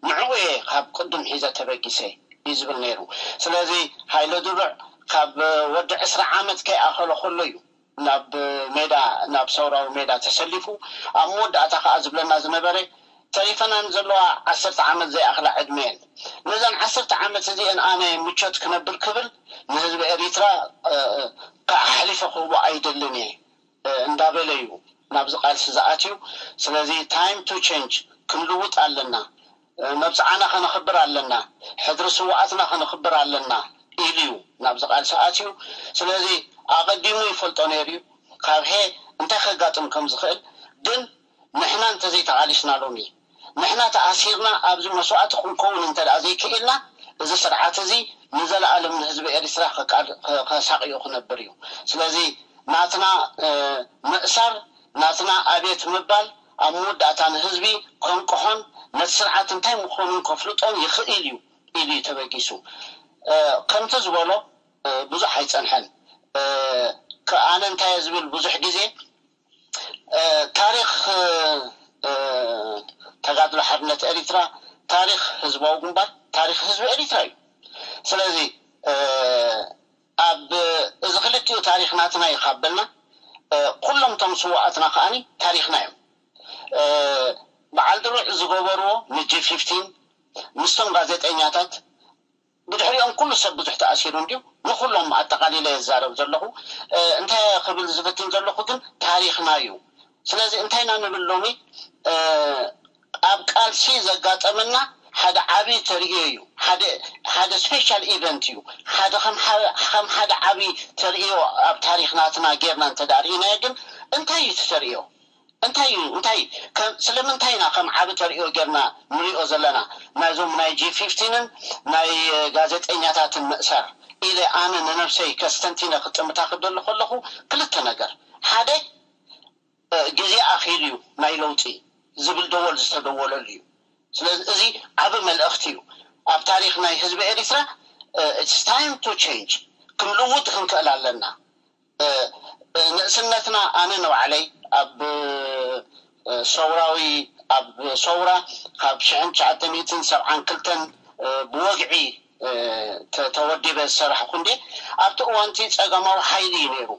ንዕኡ እየ ካብ ቅድም ሒዘ ተበጊሰ እዩ ዝብል ነይሩ። ስለዚ ሃይለ ድሩዕ ካብ ወዲ ዕስራ ዓመት ከይኣኸሎ ከሎ እዩ ናብ ሜዳ ናብ ሰውራዊ ሜዳ ተሰሊፉ። ኣብ መወዳእታ ከዓ ዝብለና ዝነበረ ተሪፈናን ዘለዋ ዓሰርተ ዓመት ዘይኣኽላ ዕድመ እየን። ነዘን ዓሰርተ ዓመት እዚአን ኣነ ምቾት ክነብር ክብል ንህዝቢ ኤሪትራ ኣሕሊፈ ክህቦ ኣይደልን እየ እንዳበለ እዩ ናብዚ ቃልሲ ዝኣትዩ። ስለዚ time to change ክንልውጥ ኣለና። መብፅዓና ከነኽብር ኣለና። ሕድሪ ስውኣትና ከነኽብር ኣለና ኢሉ እዩ ናብዚ ቃልሲ ኣትዩ። ስለዚ ኣቐዲሙ ይፈልጦ ነይሩ እዩ ካብ ሄ እንታይ ከጋጥም ከም ዝኽእል። ግን ንሕና እንተዘይተቓሊስና ሎሚ ንሕና ተኣሲርና ኣብዚ መስዋእቲ ክንከውን እንተ ደኣ ዘይክኢልና እዚ ስርዓት እዚ ንዘለኣለም ንህዝቢ ኤርትራ ከቃል- ከሳቕዮ ክነብር እዩ። ስለዚ ናትና ምእሳር ናትና ኣቤት ምባል ኣብ መወዳእታ ንህዝቢ ከንቅሖን ነቲ ስርዓት እንታይ ምዃኑን ከፍልጦን ይኽእል እዩ ኢሉ እዩ ተበጊሱ። ከምቲ ዝበሎ ብዙሕ ኣይፀንሐን። ኣነ እንታይ እየ ዝብል ብዙሕ ግዜ ታሪኽ ተጋድሎ ሓርነት ኤሪትራ ታሪኽ ህዝባዊ ግንባር ታሪኽ ህዝቢ ኤሪትራ እዩ። ስለዚ ኣብ እዚ ክልቲኡ ታሪኽ ናትና እዩ ካበልና ኩሎም እቶም ስዋኣትና ከዓኒ ታሪኽና እዮም። በዓል ድሩዕ ዝገበርዎ ንጂ ፊፍቲን ምስቶም ጋዜጠኛታት ብድሕሪኦም ኩሉ ሰብ ብዙሕ ተኣሲሩ እንድዩ። ንኩሎም ኣጠቃሊለ የዛረብ ዘለኹ። እንታይ ክብል ዝፍትን ዘለኹ ግን ታሪኽና እዩ። ስለዚ እንታይ ኢና ንብል ሎሚ ኣብ ቃልሲ ዘጋጠመና ሓደ ዓብዪ ተርእዮ እዩ። ሓደ ስፔሻል ኢቨንት እዩ። ሓደ ከም ሓደ ዓብዪ ተርእዮ ኣብ ታሪኽ ናትና ጌርና እንተ ርኢናዮ ግን እንታይ እዩ ተርእዮ? እንታይ እዩ እንታይ ስለምንታይ ኢና ከም ዓቢ ተርእዮ ጌርና ንሪኦ ዘለና? ናይዞም ናይ ጂ ፊፍቲንን ናይ ጋዜጠኛታትን ምእሳር ኢለ ኣነ ንነብሰይ ከስተንቲነ ክጥምታ ክደሊ ከለኹ ክልተ ነገር። ሓደ ግዜ ኣኺሉ እዩ ናይ ለውጢ ዝብል ደወል ዝተደወለሉ እዩ። ስለዚ እዚ ዓቢ መልእኽቲ እዩ ኣብ ታሪኽ ናይ ህዝቢ ኤሪትራ። It's time to change። ክንልውጥ ክንክእል ኣለና። ንእስነትና ኣነ ንባዕለይ ኣብ ሰውራዊ ኣብ ሰውራ ካብ ሽሕን ትሽዓተ ሚእትን ሰብዓን ክልተን ብወግዒ ተወዲበ ዝሰራሕኩ እንዴ ኣብቲ እዋንቲ ጸገማዊ ሓይሊ እዩ ነይሩ።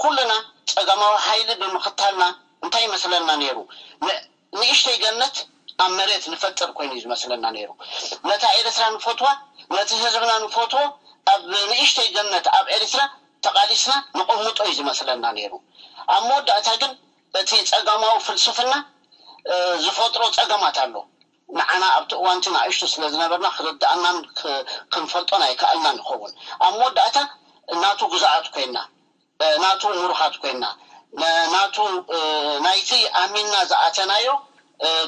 ኩልና ጸገማዊ ሓይሊ ብምኽታልና እንታይ ይመስለና ነይሩ? ንእሽተይ ገነት ኣብ መሬት ንፈጥር ኮይኑ እዩ ዝመስለና ነይሩ። ነታ ኤርትራ ንፈትዋ፣ ነቲ ህዝብና ንፈትዎ ኣብ ንእሽተይ ገነት ኣብ ኤርትራ ተቓሊስና ንቕምጦ እዩ ዝመስለና ነይሩ። ኣብ መወዳእታ ግን እቲ ጸጋማዊ ፍልስፍና ዝፈጥሮ ጸገማት ኣሎ። ንዓና ኣብቲ እዋንቲ ንኣሽቱ ስለ ዝነበርና ክርድኣናን ክንፈልጦን ኣይከኣልና ንኸውን። ኣብ መወዳእታ ናቱ ግዛኣት ኮይና ናቱ ምሩኻት ኮይና ናቱ ናይቲ ኣሚንና ዝኣተናዮ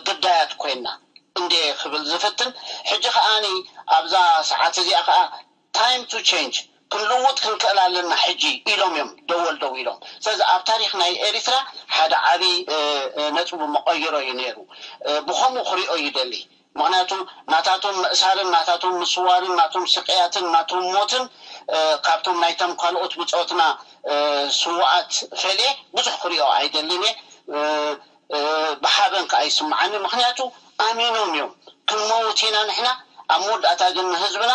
ግዳያት ኮይና እንዴ ክብል ዝፍትን። ሕጂ ከዓኒ ኣብዛ ሰዓት እዚኣ ከዓ time to change ክንልውጥ ክንክእል ኣለና ሕጂ ኢሎም እዮም ደወል ደው ኢሎም። ስለዚ ኣብ ታሪኽ ናይ ኤሪትራ ሓደ ዓብዪ ነጥቢ መቐይሮ እዩ ነይሩ። ብኸምኡ ክሪኦ ይደሊ። ምኽንያቱ ናታቶም ምእሳርን ናታቶም ምስዋርን ናቶም ስቅያትን ናቶም ሞትን ካብቶም ናይቶም ካልኦት ብፆትና ስዋኣት ፈልየ ብዙሕ ክሪኦ ኣይደልን እየ። ብሓበን ከዓ ይስምዓኒ። ምኽንያቱ ኣሚኖም እዮም ክንመውት ኢና ንሕና። ኣብ መወዳእታ ግን ንህዝብና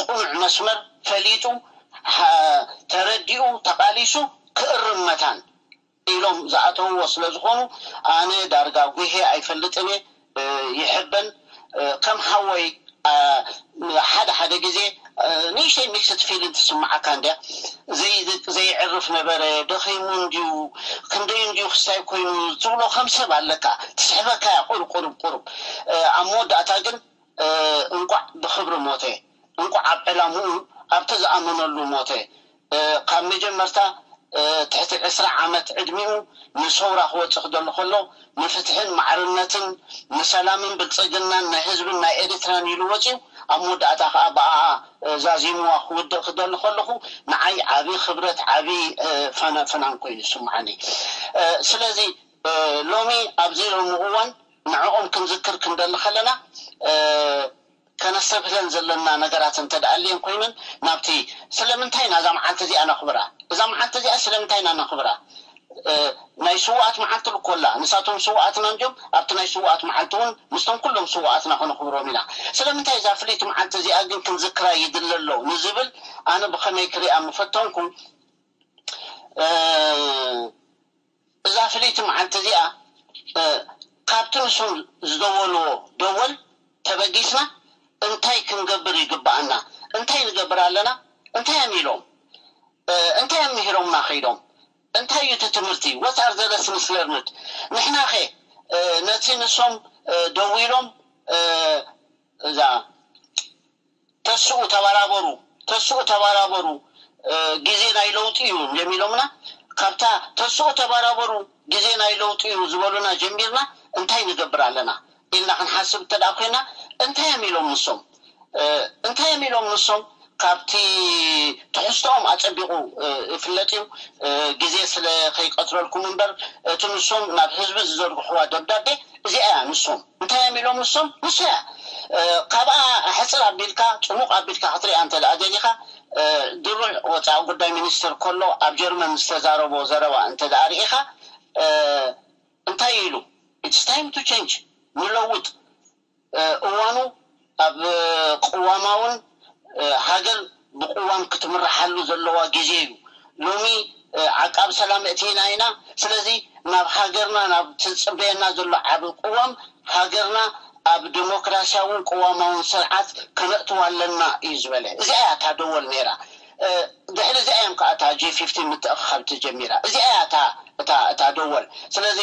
ቁኑዕ መስመር ፈሊጡ ተረዲኡ ተቓሊሱ ክእርም መታን ኢሎም ዝኣተውዎ ስለ ዝኾኑ ኣነ ዳርጋ ጉሄ ኣይፈልጥን እየ። ይሕበን ከም ሓወይ ሓደ ሓደ ግዜ ንእሽተይ ሚክስድ ፊልን ትስምዓካ እንድያ። ዘይዕርፍ ነበረ፣ ደኺሙ እንድዩ፣ ክንደይ እንድዩ ክስታይ ኮይኑ ትብሎ ከም ሰብ ኣለካ፣ ትስሕበካ እያ ቁሩብ ቁሩብ ቁሩብ። ኣብ መወዳእታ ግን እንቋዕ ብኽብሪ ሞተ፣ እንቋዕ ኣብ ዕላምኡ ኣብቲ ዝኣመነሉ ሞተ። ካብ መጀመርታ ትሕቲ ዕስራ ዓመት ዕድሚኡ ንሰውራ ክወፅእ ክደሊ ከሎ ንፍትሕን ማዕርነትን ንሰላምን ብልፅግናን ናይ ህዝብን ናይ ኤሪትራን ኢሉ ወፅዩ ኣብ መወዳእታ ከዓ ብኣኣ ዛዚምዋ ክውድእ ክደሊ ከለኹ ንዓይ ዓብዪ ክብረት ዓብዪ ፈናን ኮይኑ ይስምዓኒ። ስለዚ ሎሚ ኣብዚ ሎሚ እዋን ንዕኦም ክንዝክር ክንደሊ ከለና ከነስተብህለን ዘለና ነገራት እንተ ደኣ ኣልየን ኮይነን ናብቲ ስለምንታይ ኢና እዛ መዓልቲ እዚኣ ነኽብራ? እዛ መዓልቲ እዚኣ ስለምንታይ ኢና ነኽብራ? ናይ ስውኣት መዓልቲ ልኮላ ንሳቶም ስውኣትና እንዲዮም ኣብቲ ናይ ስውኣት መዓልቲ እውን ምስቶም ኩሎም ስውኣትና ከነኽብሮም ኢና። ስለምንታይ እዛ ፍልይቲ መዓልቲ እዚኣ ግን ክንዝክራ ይድለ ኣሎ ንዝብል ኣነ ብኸመይ ክሪኣ ምፈተንኩ እዛ ፍልይቲ መዓልቲ እዚኣ ካብቲ ንሶም ዝደወልዎ ደወል ተበጊስና እንታይ ክንገብር ይግብኣና? እንታይ ንገብር ኣለና? እንታይ እዮም ኢሎም? እንታይ እዮም ምሂሮምና ከይዶም? እንታይ እዩ እቲ ትምህርቲ? What are the lessons learned? ንሕናኸ ነቲ ንሶም ደዊሎም እዛ ተስኡ ተባራበሩ፣ ተስኡ ተባራበሩ፣ ግዜ ናይ ለውጢ እዩ እንዲም ኢሎምና። ካብታ ተስኡ ተባራበሩ፣ ግዜ ናይ ለውጢ እዩ ዝበሉና ጀሚርና እንታይ ንገብር ኣለና ኢልና ክንሓስብ እንተ ደኣ ኮይና እንታይ እዮም ኢሎም ንሶም እንታይ እዮም ኢሎም ንሶም ካብቲ ትሕዝቶኦም ኣጸቢቑ ይፍለጥ እዩ። ግዜ ስለ ከይቀትረልኩም እምበር እቲ ንሶም ናብ ህዝቢ ዝዘርግሕዋ ደብዳቤ እዚኣ እያ። ንሶም እንታይ እዮም ኢሎም ንሶም ንሶ እያ። ካብኣ ሕጽር ኣቢልካ ጽሙቕ ኣቢልካ ክትሪኣ እንተ ደኣ ደሊኻ ድሩዕ ወጻኢ ጉዳይ ሚኒስትር ከሎ ኣብ ጀርመን ዝተዛረቦ ዘረባ እንተ ደኣ ርኢኻ እንታይ ኢሉ? It's time to change፣ ንለውጥ። እዋኑ ኣብ ቅዋማውን ሃገር ብቅዋም ክትምርሓሉ ዘለዋ ግዜ እዩ። ሎሚ ዓቃብ ሰላም እቲና ኢና። ስለዚ ናብ ሃገርና ናብ ትጽበየና ዘሎ ዓቢ ቅዋም ሃገርና ኣብ ዲሞክራሲያውን ቅዋማውን ስርዓት ከነእትዋ ኣለና እዩ ዝበለ። እዚኣ እያ እታ ደወል ነይራ። ድሕሪ እዚኣ እዮም ከዓ እታ ጂ ፊፍቲን ምትእኽኻብ ትጀሚራ። እዚኣ እያ እታ እታ እታ ደወል። ስለዚ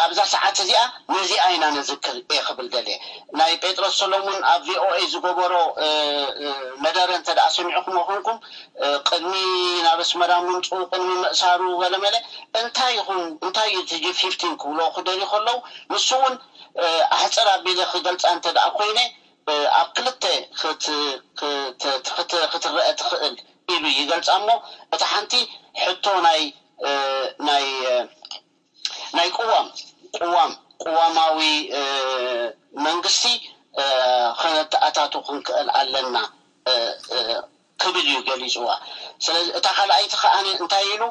ኣብዛ ሰዓት እዚኣ ነዚኣ ኢና ነዝክር እየ ክብል ደልየ። ናይ ጴጥሮስ ሰሎሙን ኣብ ቪኦኤ ዝገበሮ መደረ እንተ ደኣ ሰሚዕኩሞ ኮንኩም ቅድሚ ናብ ኣስመራ ምምፅኡ ቅድሚ ምእሳሩ ገለመለ እንታይ ይኹን እንታይ እዩ እቲ ጂ ፊፍቲን ክብሎ ክደልዩ ከለዉ ንሱ እውን ኣሕፅር ኣቢለ ክገልፃ እንተ ደኣ ኮይነ ኣብ ክልተ ክትረአ ትኽእል ኢሉ ይገልፃ እሞ እታ ሓንቲ ሕቶ ናይ ናይ ናይ ቅዋም ቅዋም ቅዋማዊ መንግስቲ ከነተኣታቱ ክንክእል ኣለና ክብል እዩ ገሊፅዋ። ስለዚ እታ ካልኣይቲ ከዓ እንታይ ኢሉ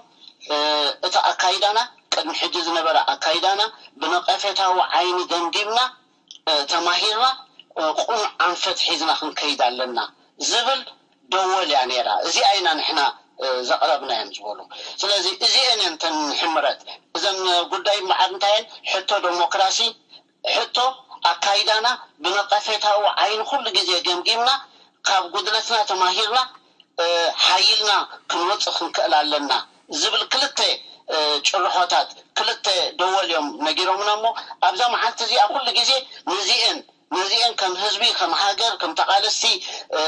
እቲ ኣካይዳና ቅድሚ ሕጂ ዝነበረ ኣካይዳና ብነቀፌታዊ ዓይኒ ገምጊምና ተማሂርና ቁኑዕ ኣንፈት ሒዝና ክንከይድ ኣለና ዝብል ደወል እያ ነይራ። እዚኣ ኢና ንሕና ዘቕረብና እዮም ዝበሉ። ስለዚ እዚአን እየን እተን ሕምረት እዘን ጉዳይ እምበዓር እንታይ እየን? ሕቶ ዴሞክራሲ፣ ሕቶ ኣካይዳና ብነቐፌታዊ ዓይኒ ኩሉ ግዜ ገምጊምና ካብ ጉድለትና ተማሂርና ሓይልና ክንወፅእ ክንክእል ኣለና ዝብል ክልተ ጭርሖታት ክልተ ደወል እዮም ነጊሮምና እሞ ኣብዛ መዓልቲ እዚኣ ኩሉ ግዜ ነዚአን ነዚአን ከም ህዝቢ ከም ሃገር ከም ተቓለስቲ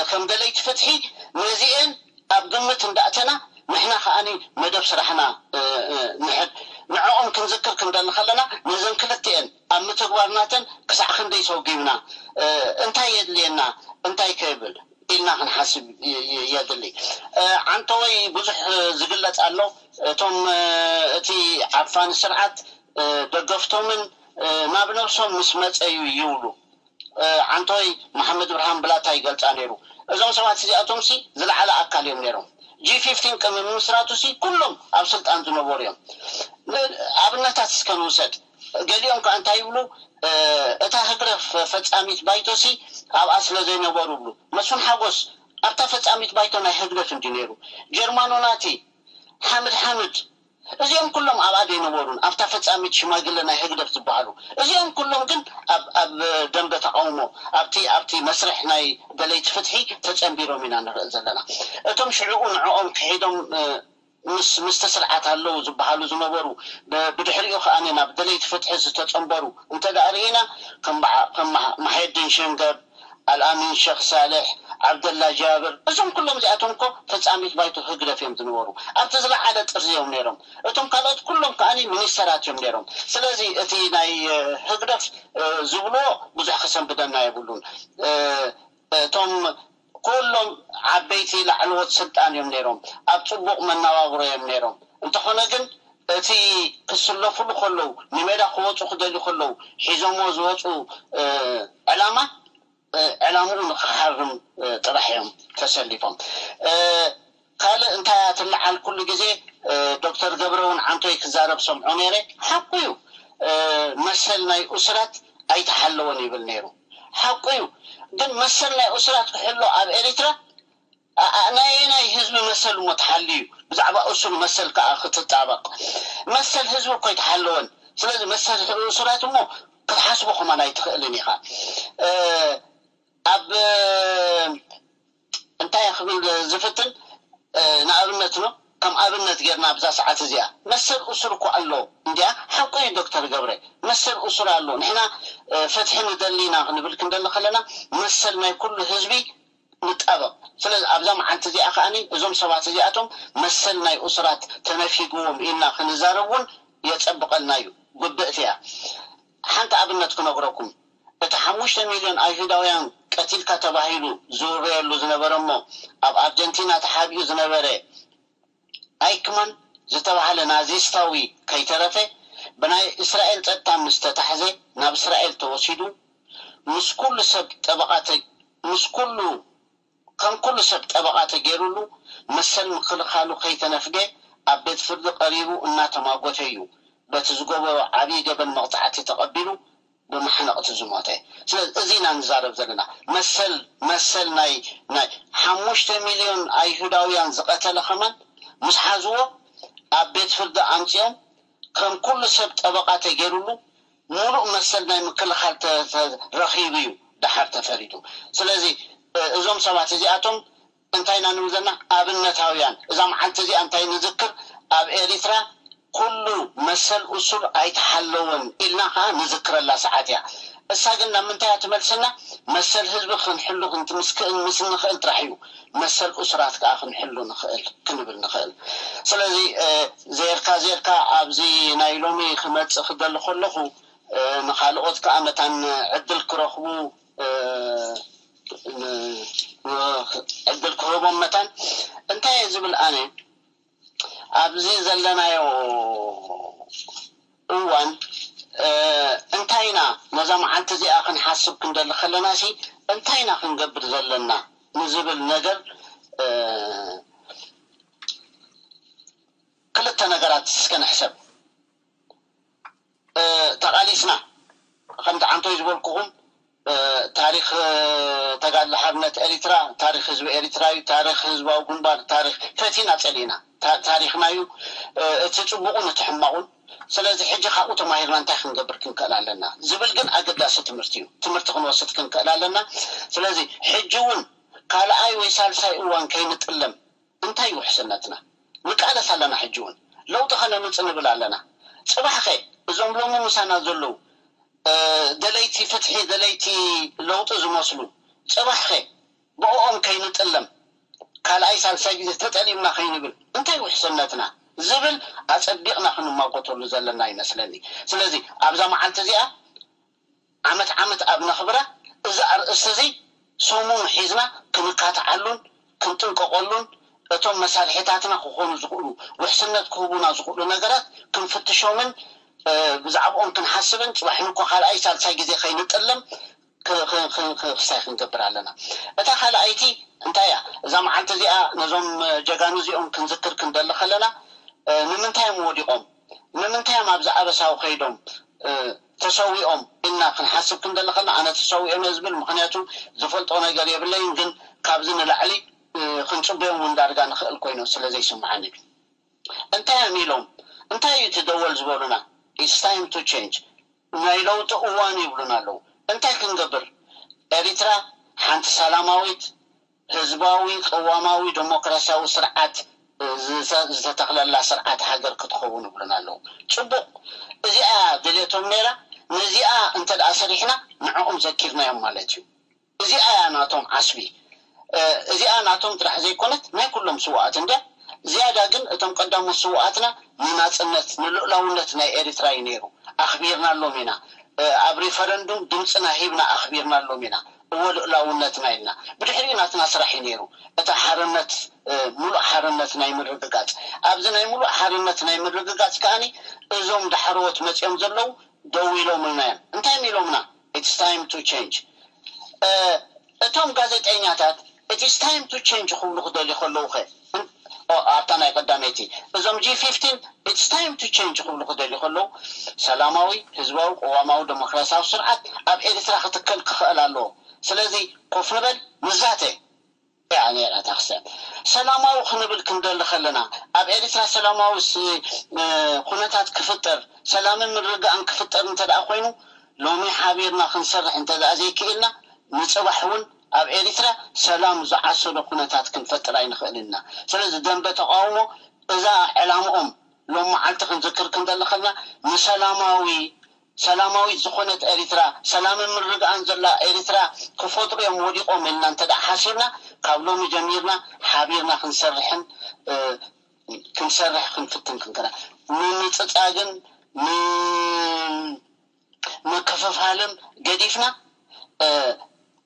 ከም ደለይቲ ፍትሒ ነዚአን ኣብ ግምት እንዳእተና ንሕና ከዓኒ መደብ ስራሕና ንሕድ ንዕኦም ክንዝክር ክንደሊ ከለና ነዘን ክልቲኤን ኣብ ምትግባር ናተን ክሳዕ ክንደይ ሰጉምና እንታይ የድልየና እንታይ ከብል ኢልና ክንሓስብ የድሊ። ዓንተወይ ብዙሕ ዝግለፅ ኣሎ። እቶም እቲ ዓፋኒ ስርዓት ደገፍቶምን ናብ ነብሶም ምስ መፀዩ ይብሉ። ዓንተወይ መሓመድ ብርሃን ብላታ ይገልፃ ነይሩ። እዞም ሰባት እዚኣቶም ሲ ዝለዓለ ኣካል እዮም ነይሮም። ጂ ፊፍቲን ቅድሚ ምምስራቱ ሲ ኩሎም ኣብ ስልጣን ዝነበሩ እዮም። ኣብነታት እስከ ንውሰድ። ገሊኦም ከዓ እንታይ ይብሉ? እታ ህግደፍ ፈፃሚት ባይቶ ሲ ኣብኣ ስለ ዘይነበሩ ይብሉ። መስፍን ሓጎስ ኣብታ ፈፃሚት ባይቶ ናይ ህግደፍ እንዲ ነይሩ። ጀርማኖ ናቲ፣ ሓምድ ሓምድ እዚኦም ኩሎም ኣብኣ ዘይነበሩን ኣብታ ፈፃሚት ሽማግለ ናይ ህግደፍ ዝበሃሉ እዚኦም ኩሎም ግን ኣብ ደንበ ተቃውሞ ኣብቲ ኣብቲ መስርሕ ናይ ደለይቲ ፍትሒ ተፀንቢሮም ኢና ንርኢ ዘለና። እቶም ሽዕኡ ንዕኦም ክሒዶም ምስ ምስቲ ስርዓት ኣለዉ ዝበሃሉ ዝነበሩ ብድሕሪኡ ከዓ ናብ ደለይቲ ፍትሒ ዝተፀንበሩ እንተ ደኣ ርኢና ከም ማሕየዲን ሸንገብ ኣልኣሚን ሸኽ ሳልሕ ዓብደላ ጃብር እዞም ኩሎም እዚኣቶም እኮ ፈፃሚት ባይቶ ህግደፍ እዮም ዝነበሩ ኣብቲ ዝለዓለ ጥርዚ እዮም ነይሮም እቶም ካልኦት ኩሎም ከዓ ሚኒስተራት እዮም ነይሮም ስለዚ እቲ ናይ ህግደፍ ዝብልዎ ብዙሕ ከሰንብደና የብሉን እቶም ኩሎም ዓበይቲ ላዕለዎት ስልጣን እዮም ነይሮም ኣብ ፅቡቅ መነባብሮ እዮም ነይሮም እንተኾነ ግን እቲ ክስለፉሉ ከለዉ፣ ንሜዳ ክወፁ ክደልዩ ከለዉ ሒዞሞ ዝወፁ ዕላማ ዕላምኡ ንክሓርም ጥራሕ እዮም ተሰሊፎም። ካልእ እንታይ እያ ትለዓል? ኩሉ ግዜ ዶክተር ገብረ እውን ዓንቶይ ክዛረብ ሰምዖ ነይረ። ሓቁ እዩ፣ መሰል ናይ እሱራት ኣይተሓለወን ይብል ነይሩ። ሓቁ እዩ። ግን መሰል ናይ እሱራት ክሕሎ ኣብ ኤሪትራ ናይ ናይ ህዝቢ መሰል እሞ ተሓልዩ እዩ። ብዛዕባ እሱር መሰል ከዓ ክትጣበቕ መሰል ህዝቢ እኮ ኣይተሓለወን። ስለዚ መሰል እሱራት እሞ ክትሓስቦ ከማን ኣይትኽእልን ኢኻ። ኣብ እንታይ ክብል ዝፍትን ንኣብነት ነው ከም ኣብነት ጌርና ኣብዛ ሰዓት እዚኣ መሰል እሱር እኮ ኣሎ። እንዲያ ሓቁ እዩ ዶክተር ገብረ፣ መሰል እሱር ኣሎ። ንሕና ፍትሒ ንደሊ ኢና ክንብል ክንደሊ ከለና መሰል ናይ ኩሉ ህዝቢ ንጣበቕ። ስለዚ ኣብዛ መዓልቲ እዚኣ ከዓኒ እዞም ሰባት እዚኣቶም መሰል ናይ እሱራት ተነፊግዎም ኢልና ክንዛረብ እውን የጸብቐልና እዩ። ጉብእቲ እያ። ሓንቲ ኣብነት ክነግረኩም። እቲ ሓሙሽተ ሚልዮን ኣይሁዳውያን ቀቲልካ ተባሂሉ ዝውረየሉ ዝነበረ እሞ ኣብ ኣርጀንቲና ተሓቢኡ ዝነበረ ኣይክማን ዝተባህለ ናዚስታዊ ከይተረፈ ብናይ እስራኤል ጸጥታ ምስ ተታሕዘ ናብ እስራኤል ተወሲዱ ምስ ኩሉ ሰብ ጠበቓ ተ- ምስ ኩሉ ከም ኩሉ ሰብ ጠበቓ ተገይሩሉ መሰል ምክልኻሉ ከይተነፍገ ኣብ ቤት ፍርዲ ቀሪቡ እናተማጎተ እዩ በቲ ዝገበሮ ዓብዪ ገበን መቕፃዕቲ ተቐቢሉ ብማሕነቕቲ ዝሞተ። ስለዚ እዚ ኢና ንዛረብ ዘለና። መሰል መሰል ናይ ናይ ሓሙሽተ ሚልዮን ኣይሁዳውያን ዝቐተለ ከማን ምስ ሓዝዎ ኣብ ቤት ፍርዲ ኣምፅኦም ከም ኩሉ ሰብ ጠበቓ ተገይሩሉ ሙሉእ መሰል ናይ ምክልኻል ረኺቡ እዩ ደሓር ተፈሪዱ። ስለዚ እዞም ሰባት እዚኣቶም እንታይ ኢና ንብል ዘለና? ኣብነታውያን። እዛ መዓልቲ እዚኣ እንታይ ንዝክር? ኣብ ኤሪትራ ኩሉ መሰል እሱር ኣይተሓለወን ኢልና ከዓ ንዝክረላ ሰዓት እያ። እሳ ግን ናብ ምንታይ እያ ትመልሰና? መሰል ህዝቢ ክንሕሉ ክንትምስክእን ምስ ንኽእል ጥራሕ እዩ መሰል እሱራት ከዓ ክንሕሉ ንኽእል ክንብል ንኽእል። ስለዚ ዜርካ ዜርካ ኣብዚ ናይ ሎሚ ክመፅእ ክደሊ ከለኹ ንኻልኦት ከዓ መታን ዕድል ክረኽቡ ዕድል ክህቦም መታን እንታይ እየ ዝብል ኣነ ኣብዚ ዘለናዮ እዋን እንታይ ኢና ነዛ መዓልቲ እዚኣ ክንሓስብ ክንደሊ ከለና ሲ እንታይ ኢና ክንገብር ዘለና ንዝብል ነገር ክልተ ነገራት እስከ ንሕሰብ። ተቓሊስና ከምቲ ዓንቶይ ዝበልኩኹም ታሪክ ተጋድሎ ሓርነት ኤሪትራ ታሪክ ህዝቢ ኤሪትራ እዩ። ታሪክ ህዝባዊ ግንባር ታሪክ ፈቲና ፀሊእና ታሪክና እዩ። እቲ ፅቡቁን እቲ ሕማቁን። ስለዚ ሕጂ ካብኡ ተማሂርና እንታይ ክንገብር ክንክእል ኣለና ዝብል ግን ኣገዳሲ ትምህርቲ እዩ። ትምህርቲ ክንወስድ ክንክእል ኣለና። ስለዚ ሕጂ እውን ካልኣይ ወይ ሳልሳይ እዋን ከይንጥለም እንታይ እዩ ውሕስነትና? ንቃለስ ኣለና። ሕጂ እውን ለውጢ ከነምፅእ ንብል ኣለና። ፅባሕ ኸ እዞም ሎሚ ምሳና ዘለዉ ደለይቲ ፍትሒ ደለይቲ ለውጢ ዝመስሉ ፅባሕ ኸ ብእኦም ከይንጥለም ካልኣይ ሳልሳይ ግዜ ተጠሊምና ከይንብል እንታይ ውሕስነትና ዝብል ኣፀቢቕና ክንማጎተሉ ዘለና ይመስለኒ። ስለዚ ኣብዛ መዓልቲ እዚኣ ዓመት ዓመት ኣብ ነኽብራ እዚ ኣርእስቲ እዚ ሰሙኑ ሒዝና ክንካትዓሉን ክንጥንቀቐሉን እቶም መሳርሒታትና ክኾኑ ዝኽእሉ ውሕስነት ክህቡና ዝኽእሉ ነገራት ክንፍትሾምን ብዛዕባኦም ክንሓስብን ፅባሕ ንኮ ካልኣይ ሳልሳይ ግዜ ከይንጥለም ክሳይ ክንገብር ኣለና። እታ ካልኣይቲ እንታይ እያ? እዛ መዓልቲ እዚኣ ነዞም ጀጋኑ እዚኦም ክንዝክር ክንደሊ ከለና ንምንታይ እዮም ወዲቖም? ንምንታይ እዮም ኣብዚ ኣበሳዊ ከይዶም ተሰዊኦም ኢልና ክንሓስብ ክንደሊ ከለና ኣነ ተሰዊኦም እየ ዝብል። ምክንያቱ ዝፈልጦ ነገር የብለይን። ግን ካብዚ ንላዕሊ ክንፅበዮም እውን ዳርጋ ንኽእል ኮይኖም ስለ ዘይስምዓኒ እንታይ እዮም ኢሎም እንታይ እዩ እቲ ደወል ዝበሉና? It's time to change፣ ናይ ለውጢ እዋን ይብሉና ኣለዉ። እንታይ ክንገብር? ኤሪትራ ሓንቲ ሰላማዊት ህዝባዊ ቅዋማዊ ዴሞክራሲያዊ ስርዓት ዝተተኽለላ ስርዓት ሃገር ክትኸውን ይብሉና ኣለዉ። ፅቡቕ፣ እዚኣ ድሌቶም ነይራ። ነዚኣ እንተ ደኣ ሰሪሕና ንዕኦም ዘኪርናዮም ማለት እዩ። እዚኣ እያ ናቶም ዓስቢ። እዚኣ ናቶም ጥራሕ ዘይኮነት ናይ ኩሎም ስውኣት እንድያ። ዝያዳ ግን እቶም ቀዳሞት ስውኣትና ንናፅነት ንልኡላውነት ናይ ኤሪትራ እዩ ነይሩ። ኣኽቢርናሎም ኢና። ኣብ ሪፈረንዱም ድምፅና ሂብና ኣኽቢርናሎም ኢና። እዎ ልኡላውነትና ኢልና። ብድሕሪኡ ናትና ስራሕ እዩ ነይሩ፣ እታ ሓርነት፣ ሙሉእ ሓርነት ናይ ምርግጋፅ። ኣብዚ ናይ ሙሉእ ሓርነት ናይ ምርግጋፅ ከኣኒ እዞም ዳሕረዎት መፂኦም ዘለዉ ደው ኢሎምልና እዮም። እንታይ እዮም ኢሎምና? It's time to change። እቶም ጋዜጠኛታት it's time to change ክብሉ ክደልዩ ከለዉ ኸ ኣብታ ናይ ቀዳመይቲ እዞም ጂ ፊፍቲን it's time to change ክብሉ ክደልዩ ከለዉ ሰላማዊ ህዝባዊ ቅዋማዊ ዴሞክራሲያዊ ስርዓት ኣብ ኤርትራ ክትከል ክኽእል ኣለዎ። ስለዚ ኮፍ ንበል ንዛተ እያ ነይራ እታ ክስተት። ሰላማዊ ክንብል ክንደሊ ከለና ኣብ ኤርትራ ሰላማዊ ኩነታት ክፍጠር ሰላምን ምርግጋእን ክፍጠር እንተ ደኣ ኮይኑ ሎሚ ሓቢርና ክንሰርሕ እንተ ደኣ ዘይክኢልና ንፅባሕ እውን ኣብ ኤርትራ ሰላም ዝዓሰሎ ኩነታት ክንፈጥር ኣይንኽእልን ኢና። ስለዚ ደንበ ተቃውሞ እዛ ዕላምኦም ሎም መዓልቲ ክንዝክር ክንደሊ ከለና ንሰላማዊ ሰላማዊት ዝኾነት ኤርትራ ሰላምን ምርግጋእን ዘላ ኤርትራ ክፈጥሩ እዮም ወዲቖም ኢልና እንተ ደኣ ሓሲብና ካብ ሎሚ ጀሚርና ሓቢርና ክንሰርሕን ክንሰርሕ ክንፍትን ክንከና ንምጽጻግን ምክፍፋልን ገዲፍና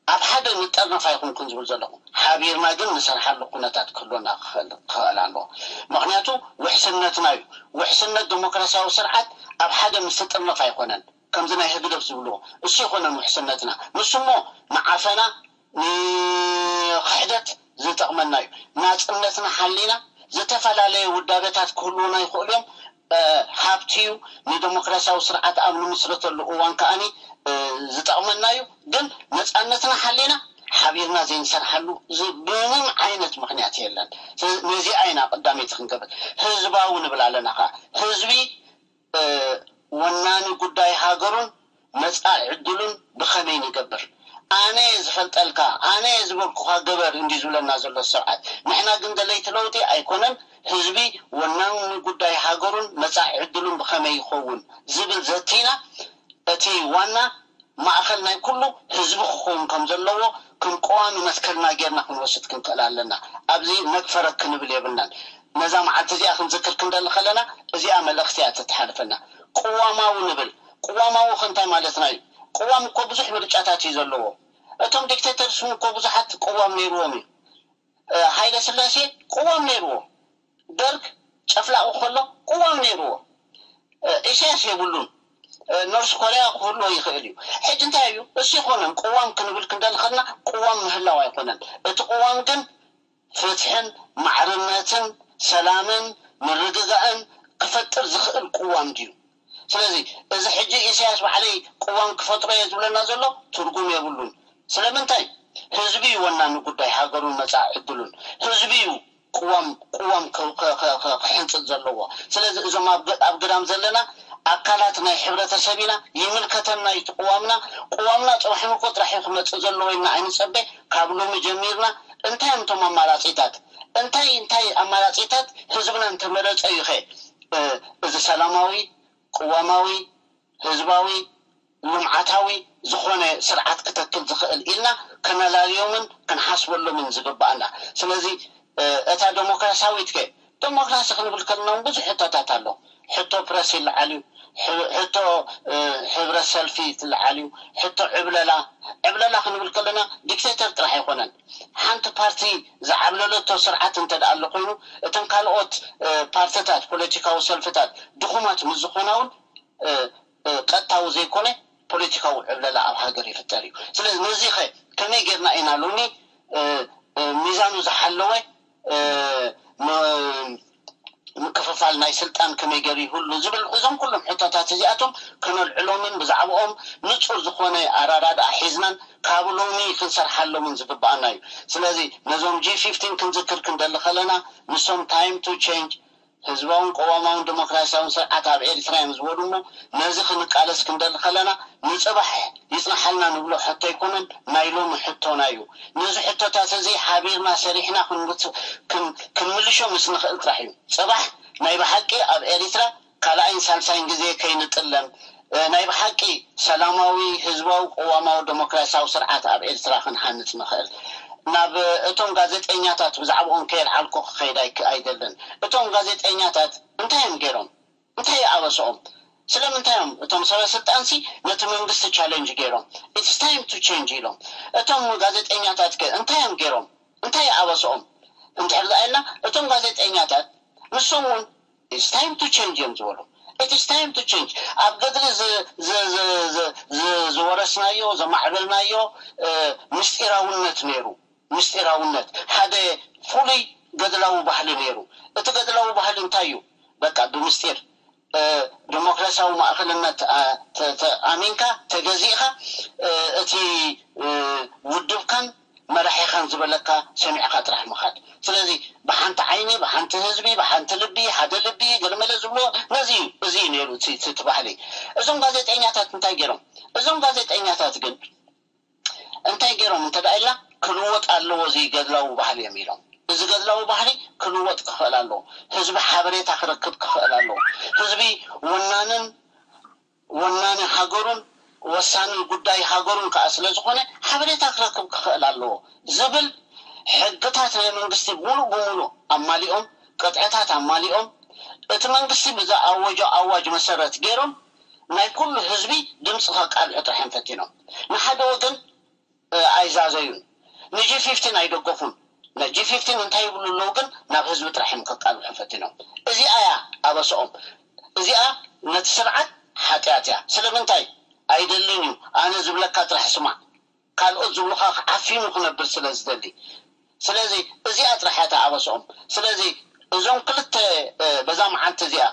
ኣብ ሓደ ንጠርነፍ ኣይኮንኩን ዝብል ዘለኹ። ሓቢርና ግን ንሰርሓሉ ኩነታት ክህልወና ክኽእል ኣለዎ። ምኽንያቱ ውሕስነትና እዩ። ውሕስነት ዴሞክራሲያዊ ስርዓት ኣብ ሓደ ምስ ትጥርነፍ ኣይኮነን። ከምዚ ናይ ህግደፍ ዝብልዎ እሱ ይኮነን ውሕስነትና። ንሱ እሞ ንዓፈና ንክሕደት ዝጠቕመና እዩ። ናፅነትና ሓሊና ዝተፈላለየ ውዳበታት ክህልውና ይኽእሉ እዮም። ሃብቲ እዩ። ንዴሞክራሲያዊ ስርዓት ኣብ ንምስረተሉ እዋን ከኣኒ ዝጠቕመና እዩ። ግን ነፃነትና ሓሊና ሓቢርና ዘይንሰርሓሉ ብምንም ዓይነት ምክንያት የለን። ነዚኣ ኢና ቀዳመይቲ ክንገብር። ህዝባዊ ንብል ኣለና ከዓ ህዝቢ ወናኒ ጉዳይ ሃገሩን መጻኢ ዕድሉን ብኸመይ ንገብር? ኣነ ዝፈልጠልካ ኣነ ዝበልኩኻ ግበር እንዲ ዝብለና ዘሎ ስርዓት። ንሕና ግን ደለይቲ ለውጢ ኣይኮነን። ህዝቢ ወናኒ ጉዳይ ሃገሩን መጻኢ ዕድሉን ብኸመይ ይኸውን ዝብል ዘቲና እቲ ዋና ማእኸል ናይ ኩሉ ህዝቢ ክኸውን ከም ዘለዎ ከም ቀዋሚ መትከልና ጌርና ክንወስድ ክንክእል ኣለና። ኣብዚ ነግፈረክ ክንብል የብልናን። ነዛ መዓልቲ እዚኣ ክንዝክር ክንደሊ ከለና እዚኣ መልእኽቲ እያ ተተሓልፈና። ቅዋማዊ ንብል። ቅዋማዊ ከ እንታይ ማለትና እዩ? ቅዋም እኮ ብዙሕ ምርጫታት እዩ ዘለዎ። እቶም ዲክቴተርስ እውን እኮ ብዙሓት ቅዋም ነይርዎም እዩ። ሃይለ ስላሴ ቅዋም ነይርዎ። ደርግ ጨፍላቑ ከሎ ቅዋም ነይርዎ። ኢሳያስ የብሉን። ኖርስ ኮርያ ክህልዎ ይኽእል እዩ። ሕጂ እንታይ እዩ እሱ ይኮነን ቅዋም ክንብል ክንደሊ ከለና ቅዋም ምህላው ኣይኮነን። እቲ ቅዋም ግን ፍትሕን ማዕርነትን ሰላምን ምርግጋእን ክፈጥር ዝኽእል ቅዋም ድዩ? ስለዚ እዚ ሕጂ ኢሳያስ ባዕለይ ቅዋም ክፈጥሮ እየ ዝብለና ዘሎ ትርጉም የብሉን። ስለምንታይ? ህዝቢ እዩ ወናኒ ጉዳይ ሃገሩን መፃኢ ዕድሉን። ህዝቢ እዩ ቅዋም ቅዋም ክሕንፅፅ ዘለዎ። ስለዚ እዞም ኣብ ግዳም ዘለና ኣካላት ናይ ሕብረተሰብ ኢና። ይምልከተና እዩ እቲ ቅዋምና። ቅዋምና ፅባሕ ንግሆ ጥራሕ እዩ ክመፅእ ዘለዎ ኢልና ኣይንፀበ። ካብ ሎሚ ጀሚርና እንታይ እዮም እቶም ኣማራፂታት? እንታይ እንታይ ኣማራፂታት ህዝብና እንተመረፀ እዩ ኸ እዚ ሰላማዊ ቅዋማዊ ህዝባዊ ልምዓታዊ ዝኾነ ስርዓት ክተክል ዝኽእል ኢልና ከነላልዮምን ክንሓስበሎምን ዝግባኣና። ስለዚ እታ ዴሞክራሲያዊት ከ ዴሞክራሲ ክንብል ከለና እውን ብዙሕ ሕቶታት ኣሎ። ሕቶ ፕረስ ይለዓል እዩ። ሕቶ ሕብረት ሰልፊ ትለዓል እዩ። ሕቶ ዕብለላ ዕብለላ ክንብል ከለና ዲክቴተር ጥራሕ ኣይኮነን። ሓንቲ ፓርቲ ዝዓብለለቶ ስርዓት እንተ ደኣ ኣሎ ኮይኑ እተን ካልኦት ፓርትታት ፖለቲካዊ ሰልፍታት ድኹማት ምስ ዝኾና እውን ቀጥታዊ ዘይኮነ ፖለቲካዊ ዕብለላ ኣብ ሃገር ይፍጠር እዩ። ስለዚ ነዚ ኸ ከመይ ጌርና ኢና ሎሚ ሚዛኑ ዝሓለወ ምክፍፋል ናይ ስልጣን ከመይ ገይሩ ይህሉ ዝብል እዞም ኩሎም ሕቶታት እዚኣቶም ከነልዕሎምን ብዛዕባኦም ንፁር ዝኾነ ኣራዳድኣ ሒዝናን ካብ ሎሚ ክንሰርሓሎምን ዝግባኣና እዩ። ስለዚ ነዞም ጂ ፊፍቲን ክንዝክር ክንደሊ ከለና ንሶም time to change ህዝባውን ቅዋማውን ዴሞክራሲያውን ስርዓት ኣብ ኤርትራ እዮም ዝበሉ እሞ ነዚ ክንቃለስ ክንደሊ ከለና ንፅባሕ ይፅናሓልና ንብሎ ሕቶ ኣይኮነን፣ ናይ ሎሚ ሕቶና እዩ። ነዚ ሕቶታት እዚ ሓቢርና ሰሪሕና ክንምልሾ ምስ ንኽእል ጥራሕ እዩ። ፅባሕ ናይ ብሓቂ ኣብ ኤርትራ ካልኣይን ሳልሳይን ግዜ ከይንጥለም ናይ ብሓቂ ሰላማዊ ህዝባዊ ቅዋማዊ ዴሞክራሲያዊ ስርዓት ኣብ ኤርትራ ክንሃንፅ ንኽእል። ናብ እቶም ጋዜጠኛታት ብዛዕባኦም ከየልዓልኩ ክኸይድ ኣይደልን። እቶም ጋዜጠኛታት እንታይ እዮም ገይሮም? እንታይ ይኣበስኦም? ስለምንታይ እዮም እቶም ሰበ ስልጣንሲ ነቲ መንግስቲ ቻለንጅ ገይሮም? It's time to change ኢሎም። እቶም ጋዜጠኛታት ከ እንታይ እዮም ገይሮም? እንታይ ኣበስኦም? እንድሕር ደኣ ኢልና እቶም ጋዜጠኛታት ንሶም እውን It's time to change እዮም ዝበሉ። It's time to change። ኣብ ገድሊ ዝወረስናዮ ዘማዕበልናዮ ምስጢራውነት ነይሩ። ምስጢራውነት ሓደ ፍሉይ ገድላዊ ባህሊ ነይሩ። እቲ ገድላዊ ባህሊ እንታይ እዩ? በቃ ብምስጢር ዲሞክራሲያዊ ማእኸልነት ኣሚንካ ተገዚእካ እቲ ውድብካን መራሒኻን ዝበለካ ሰሚዕካ ጥራሕ ምኻድ። ስለዚ ብሓንቲ ዓይኒ፣ ብሓንቲ ህዝቢ፣ ብሓንቲ ልቢ፣ ሓደ ልቢ ገለመለ ዝብሎ ነዚ እዩ። እዚ እዩ ነይሩ እቲ ባህሊ። እዞም ጋዜጠኛታት እንታይ ገይሮም? እዞም ጋዜጠኛታት ግን እንታይ ገይሮም እንተ ደኣ ኢልና፣ ክልወጥ ኣለዎ እዚ ገድላዊ ባህሊ እዮም ኢሎም። እዚ ገድላዊ ባህሊ ክልወጥ ክኽእል ኣለዎ። ህዝቢ ሓበሬታ ክረክብ ክኽእል ኣለዎ። ህዝቢ ወናንን ወናኒ ሃገሩን ወሳኒ ጉዳይ ሃገሩን ከዓ ስለ ዝኾነ ሓበሬታ ክረክብ ክኽእል ኣለዎ ዝብል ሕግታት ናይ መንግስቲ ሙሉእ ብሙሉእ ኣማሊኦም፣ ቅጥዕታት ኣማሊኦም፣ እቲ መንግስቲ ብዝኣወጆ ኣዋጅ መሰረት ገይሮም ናይ ኩሉ ህዝቢ ድምፂ ከቃልሑ ጥራሕ እዮም ፈቲኖም። ንሓደ ወገን ኣይዛዘዩን። ንጂ ፊፍቲን ኣይደገፉን። ንጂ ፊፍቲን እንታይ ይብሉ ኣለዉ ግን ናብ ህዝቢ ጥራሕ እዮም ከቃልሑ ፈቲኖም። እዚኣ እያ ኣበስኦም። እዚኣ ነቲ ስርዓት ሓጢኣት እያ። ስለምንታይ? ኣይደልን እዩ። ኣነ ዝብለካ ጥራሕ ስማዕ። ካልኦት ዝብሉኻ ዓፊኑ ክነብር ስለ ዝደሊ። ስለዚ እዚኣ ጥራሕ እያ ኣበስኦም። ስለዚ እዞም ክልተ በዛ መዓልቲ እዚኣ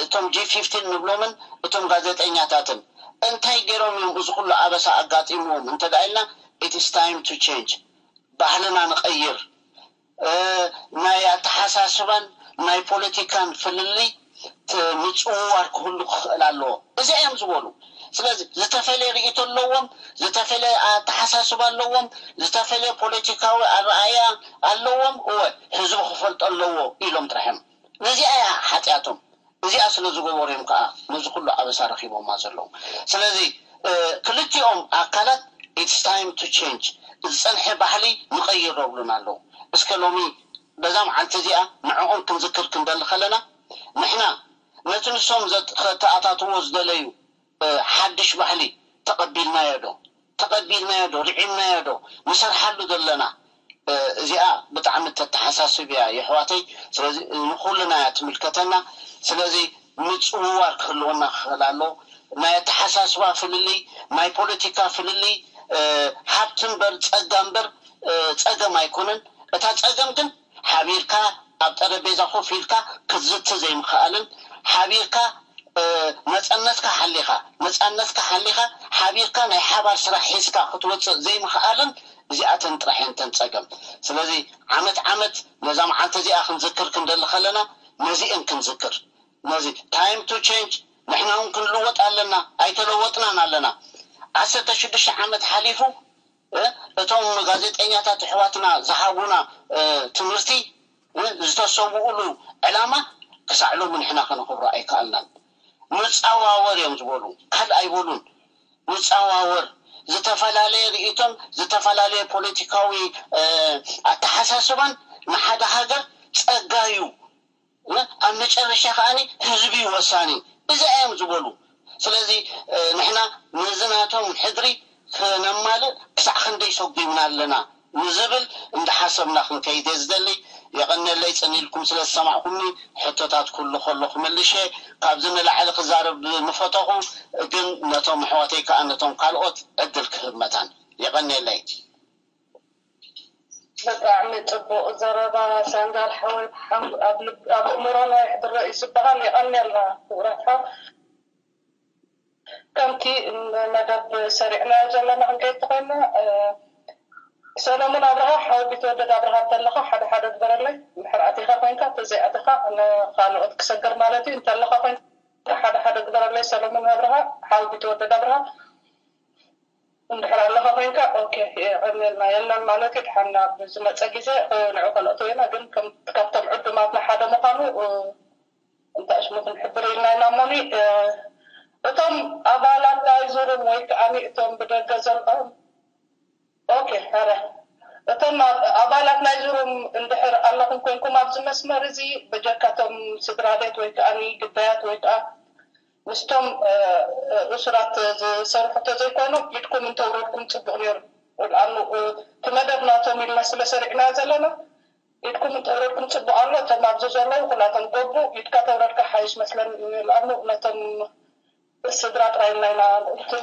እቶም ጂ ፊፍቲን ንብሎምን እቶም ጋዜጠኛታትን እንታይ ገይሮም እዮም እዚ ኩሉ ኣበሳ ኣጋጢምዎም እንተ ደኣ ኢልና፣ it is time to change፣ ባህልና ንቐይር፣ ናይ ኣተሓሳስባን ናይ ፖለቲካን ፍልልይ ምጽውዋር ክህሉ ክኽእል ኣለዎ። እዚ እዮም ዝበሉ። ስለዚ ዝተፈለየ ርእይቶ ኣለዎም፣ ዝተፈለየ ኣተሓሳስባ ኣለዎም፣ ዝተፈለየ ፖለቲካዊ ኣረኣያ ኣለዎም። እወ፣ ህዝቢ ክፈልጦ ኣለዎ ኢሎም ጥራሕ እዮም። ነዚኣ እያ ሓጢኣቶም። እዚኣ ስለ ዝገበሩ እዮም ከዓ ነዚ ኩሉ ኣበሳ ረኺቦማ ዘለዉ። ስለዚ ክልቲኦም ኣካላት it's time to change፣ ዝፀንሐ ባህሊ ንቐይሮ ይብሉና ኣለዉ። እስከ ሎሚ በዛ መዓልቲ እዚኣ ንዕኦም ክንዝክር ክንደሊ ከለና፣ ንሕና ነቲ ንሶም ዘተኣታትዎ ዝደለዩ ሓድሽ ባህሊ ተቐቢልናዮ ዶ? ተቐቢልናዮ ዶ? ርዒምናዮ ዶ? ንሰርሓሉ ዘለና እዚኣ ብጣዕሚ ተተሓሳስብ እያ የሕዋተይ። ስለዚ ንኹልና እያ ትምልከተና። ስለዚ ምፅውዋር ክህልወና ክኽእል ኣሎ። ናይ ኣተሓሳስባ ፍልልይ፣ ናይ ፖለቲካ ፍልልይ፣ ሃብቲ እምበር ፀጋ እምበር ፀገም ኣይኮነን። እታ ፀገም ግን ሓቢርካ ኣብ ጠረጴዛ ኮፍ ኢልካ ክትዝቲ ዘይምኽኣልን ሓቢርካ ነፃነትካ ሓሊኻ ነፃነትካ ሓሊኻ ሓቢርካ ናይ ሓባር ስራሕ ሒዝካ ክትወፅእ ዘይምኽኣልን እዚኣተን ጥራሕ እየን ተን ፀገም። ስለዚ ዓመት ዓመት ነዛ መዓልቲ እዚኣ ክንዝክር ክንደሊ ከለና ነዚአን ክንዝክር። ነዚ time to change ንሕና እውን ክንልወጥ ኣለና። ኣይተለወጥናን ኣለና። ዓሰርተ ሽዱሽተ ዓመት ሓሊፉ እቶም ጋዜጠኛታት ኣሕዋትና ዝሃቡና ትምህርቲ ዝተሰውኡሉ ዕላማ ክሳዕ ሎሚ ንሕና ከነኽብሮ ኣይከኣልናን። ንፃዋወር እዮም ዝበሉ፣ ካልእ ኣይበሉን። ንፃዋወር፣ ዝተፈላለየ ርእይቶን ዝተፈላለየ ፖለቲካዊ ኣተሓሳስባን ንሓደ ሃገር ፀጋ እዩ። ኣብ መጨረሻ ከዓኒ ህዝቢ እዩ ወሳኒ። እዚ እዮም ዝበሉ። ስለዚ ንሕና ነዚ ናቶም ሕድሪ ክነማልእ ክሳዕ ክንደይ ሰጒምና ኣለና ንዝብል እንዳሓሰብና ክንከይድ እየ ዝደሊ። የቐነለይ ፅን ኢልኩም ስለ ዝሰማዕኩምኒ። ሕቶታት ኩሉ ከሎ ክመልሽ እየ። ካብዚ ንላዕሊ ክዛረብ ምፈተኹ፣ ግን ነቶም ኣሕዋተይ ከዓ ነቶም ካልኦት ዕድል ክህብ መታን። የቐነለይ። ብጣዕሚ ፅቡቕ ዘረባ ሳንጋል ሓወይ፣ ኣብ ኣእምሮና የሕድሮ እዩ ዝበሃል። የቐንየልና ክቡራት ሓው። ከምቲ መደብ ሰሪዕናዮ ዘለና ክንከይድ ተኾይና፣ ሰለሙን ኣብርሃ፣ ሓወይ ቢተወደድ ኣብርሃ እንተለኻ ሓደ ሓደ ግበረለይ። እንድሕር ኣቲኻ ኮይንካ፣ እንተዘይኣቲኻ ንኻልኦት ክሰግር ማለት እዩ። እንተለኻ ኮይንካ ሓደ ሓደ ግበረለይ። ሰለሙን ኣብርሃ፣ ሓወይ ቢተወደድ ኣብርሃ። እንድሕር ኣለኻ ኮይንካ ኦኬ የቐንየልና። የለን ማለት እዩ። ድሓን ናብ ዝመፀ ግዜ ንዑ ከነእትዎ ኢና። ግን ካብቶም ዕዱማትና ሓደ ምዃኑ እንታይ ሽሙ ክንሕብር ኢልና ኢና እሞኒ። እቶም ኣባላት ናይዚ ሩም ወይ ከዓኒ እቶም ብደገ ዘለኦም ኦኬ ረ እቶም ኣባላት ናይዚ ሩም እንድሕር ኣለኹም ኮይንኩም ኣብዚ መስመር እዚ በጀካቶም ስድራ ቤት ወይ ከዓኒ ግዳያት ወይ ከዓ ምስቶም እሱራት ዝሰርሑ ተዘይኮይኖም ኢድኩም እንተውረድኩም ፅቡቕ ነይሩ። ንኣኑ እቲ መደብ ናቶም ኢልና ስለ ሰሪዕና ዘለና ኢድኩም እንተውረድኩም ፅቡቕ ኣሎ። እቶም ኣብዚ ዘለዉ ኩላቶም ገቡ ኢድካ ተውረድካ ሓይሽ መስለን። ንኣኑ ነቶም ስድራ ጥራይ ኢልና ኢና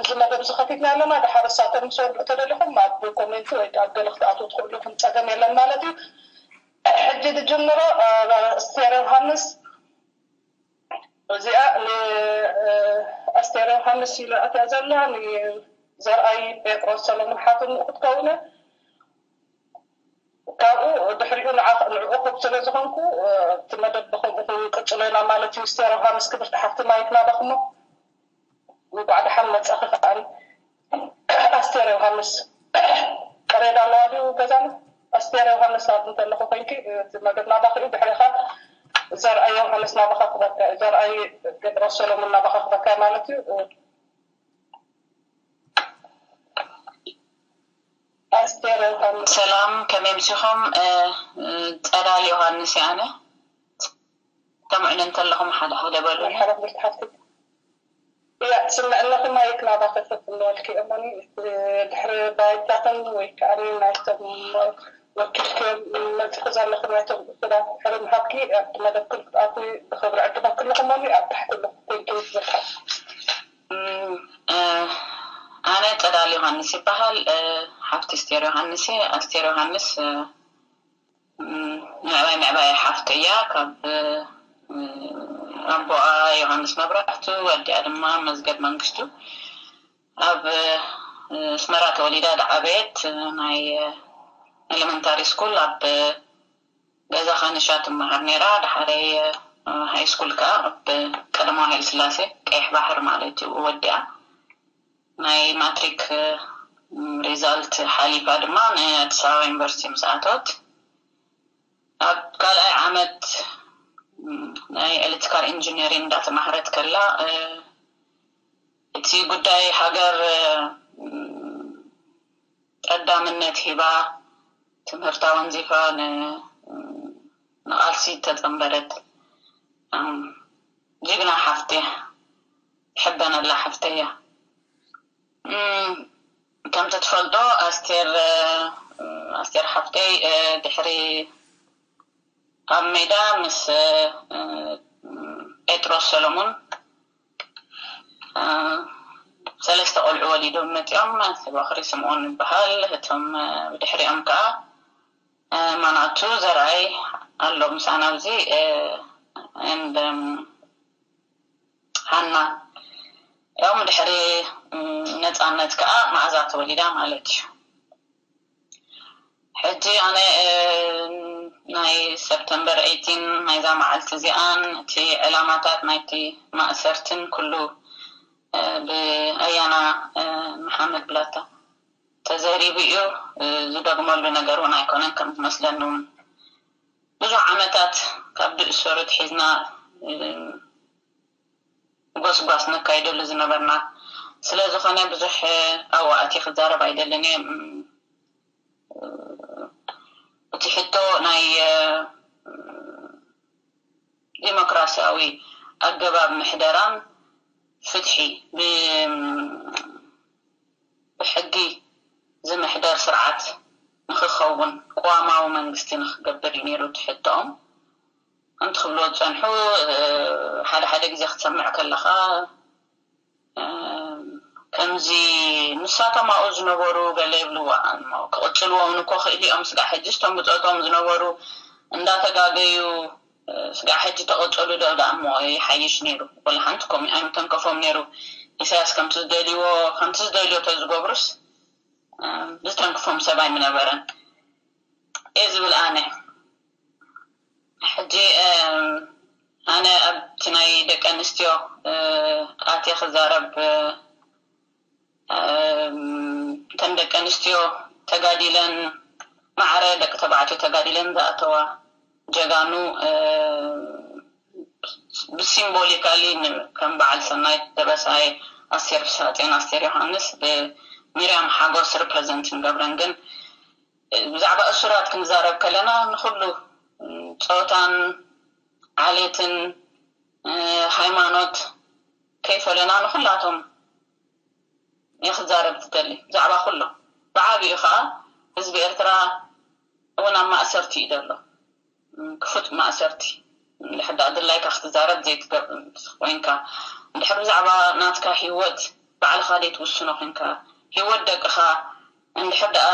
እዚ መደብ ዝኸፊትና ኣለና። ድሓር እሳቶም ምስ ወድኡ ተደሊኹም ኣብ ኮሜንቲ ወይ ኣብ ገለ ክትኣትዉ ትኽእሉ ኢኹም። ፀገም የለን ማለት እዩ። ሕጂ ዝጅምሮ ኣስቴር ዮሃንስ እዚኣ ንኣስቴር ዮሃንስ ኢለ ኣትያ ዘላ ንዘርኣይ ጴጥሮስ ሰለሙን ሓትኑ ክትከውን እያ። ካብኡ ድሕሪኡ ንዓ- ንዕኡ ክብ ስለ ዝኾንኩ እቲ መደብ ብከምኡ ክቅፅሎ ኢና ማለት እዩ። ኣስቴር ዮሃንስ ክብርቲ ሓፍቲ ማይክ ናባኹሞ። እንኳዕ ደሓን መጻኺ ከዓኒ ኣስቴር ዮሃንስ። ቀሬዳ ኣለዋ ድዩ ገዛና? ኣስቴር ዮሃንስ ኣብ እንተለኹ ኮይንኪ እቲ መደብ ናባኺ እዩ። ድሕሪኻ ዘርኣይ ዮሃንስ ናባኻ ክበካ እዩ። ዘርኣይ ጴጥሮስ ሰሎሞን ናባኻ ክበካ እዩ ማለት እዩ። ኣስቴር ዮሃንስ። ሰላም፣ ከመይ ምሲኹም? ጸዳል ዮሃንስ እየ ኣነ። ተምዕሉ እንተለኹም ሓደ ሓደ በሉኒ። ሓዳ ክብርቲ ሓፍቲ እያ ትስምዕ ኣለኺ። ማይክ ናባኺ ክፍት እንበልኪ እሞኒ ድሕሪ ባይታኽን ወይ ከዓ ናይቶም ወኪልክዮም መፂኺ ዘለኺ ናይቶም እሱራት ድሕሪ ምሃብኪ ኣብቲ መደብ ክትኣትዊ ብኽብሪ ዕድመኪ ኣለኹ እሞኒ ኣብ ታሕቲ ኣለኹ። ቴንኪዩ ዝበልካ። ኣነ ጸዳል ዮሃንስ ይበሃል። ሓፍቲ ኣስቴር ዮሃንስ እየ። ኣስቴር ዮሃንስ ምዕባይ ምዕባይ ሓፍተያ ካብ ኣቦኣ ዮሃንስ መብራህቱ ኣዲኣ ድማ መዝገብ መንግስቱ ኣብ ኣስመራ ተወሊዳ ዝዓበየት ናይ ኤሌመንታሪ ስኩል ኣብ ገዛ ካንሻ ትመሃር ነይራ። ድሓረይ ሃይ ስኩል ከዓ ኣብ ቀዳማዊ ሃይለ ስላሴ ቀይሕ ባሕሪ ማለት እዩ ወዲኣ ናይ ማትሪክ ሪዛልት ሓሊፋ ድማ ንኣዲስ ኣበባ ዩኒቨርሲቲ ምስ ኣተወት ኣብ ካልኣይ ዓመት ናይ ኤሌክትሪካል ኢንጂነሪንግ እንዳተማህረት ከላ እቲ ጉዳይ ሃገር ቀዳምነት ሂባ ትምህርታ ወንዚፋ ንቃልሲ ተፀንበረት ጅግና ሓፍቲ ትሕበነላ ሓፍተያ። ከምቲ ትፈልጦ ኣስቴር ኣስቴር ሓፍተይ ድሕሪ ኣብ ሜዳ ምስ ጴጥሮስ ሰሎሙን ሰለስተ ቆልዑ ወሊዶም መፂኦም። በኽሪ ስምኦን ይበሃል። እቶም ብድሕሪኦም ከዓ ማናቱ ዘርኣይ ኣሎ ምሳና ኣብዚ እንደ ሃና እዮም። ድሕሪ ነፃነት ከዓ መዓዛ ተወሊዳ ማለት እዩ። ሕጂ ኣነ ናይ ሰፕተምበር ኤይቲን ናይዛ መዓልቲ እዚኣን እቲ ዕላማታት ናይቲ ማእሰርትን ኩሉ ብኣያና መሓመድ ብላታ ተዘሪቡ እዩ። ዝደግመሉ ነገር እውን ኣይኮነን ከም ዝመስለኒ እውን ብዙሕ ዓመታት ካብ ድእሰሩት ሒዝና ጎስጓስ ነካይደሉ ዝነበርና ስለ ዝኾነ ብዙሕ ኣብኡ ኣትየ ክዛረብ ኣይደልን እየ። እቲ ሕቶ ናይ ዲሞክራሲያዊ ኣገባብ ምሕደራን ፍትሒ ብሕጊ ዝምሕደር ስርዓት ንክኸውን ቅዋማዊ መንግስቲ ንክገብር እዩ ነይሩ እቲ ሕቶኦም። ከምቲ ክብልዎ ዝፀንሑ ሓደ ሓደ ግዜ ክትሰምዕ ከለኻ ከምዚ ንሳቶም ኣብኡ ዝነበሩ ገለ ይብልዎ ክቕፅልዎ እውን እኮ ክእል እዮም። ስጋዕ ሕጂ እቶም ብፆቶም ዝነበሩ እንዳተጋገዩ ስጋዕ ሕጂ ተቐፀሉ ዶ ደኣ እሞ ይሓይሽ ነይሩ። ወላ ሓንቲ ኮም ኣይምተንከፎም ነይሩ። ኢሳያስ ከምቲ ዝደልይዎ ከምቲ ዝደልዮ ተዝገብሩስ ዝተንክፎም ሰብ ኣይምነበረን እየ ዝብል ኣነ። ሕጂ ኣነ ኣብቲ ናይ ደቂ ኣንስትዮ ኣትየ ክዛረብ እተን ደቂ ኣንስትዮ ተጋዲለን ማዕረ ደቂ ተባዕትዮ ተጋዲለን ዝኣተዋ ጀጋኑ ብሲምቦሊካሊ ከም በዓል ሰናይት ደበሳይ፣ ኣስቴር ፍስሃፅዮን፣ ኣስቴር ዮሃንስ ብሚርያም ሓጎስ ሪፕረዘንት ንገብረን። ግን ብዛዕባ እሱራት ክንዛረብ ከለና ንኩሉ ፆታን ዓሌትን ሃይማኖት ከይፈለና ንኹላቶም እየ ክዛረብ ትደሊ ብዛዕባ ኩሎም። ብዓቢኡ ከዓ ህዝቢ ኤርትራ እውን ኣብ ማእሰርቲ እዩ ዘሎ። ክፉት ማእሰርቲ። እንድሕር ደኣ ድላይካ ክትዛረብ ዘይትገብር ኮይንካ፣ እንድሕር ብዛዕባ ናትካ ህይወት ባዕልኻ ዘይትውስኖ ኮይንካ፣ ህይወት ደቅኻ እንድሕር ደኣ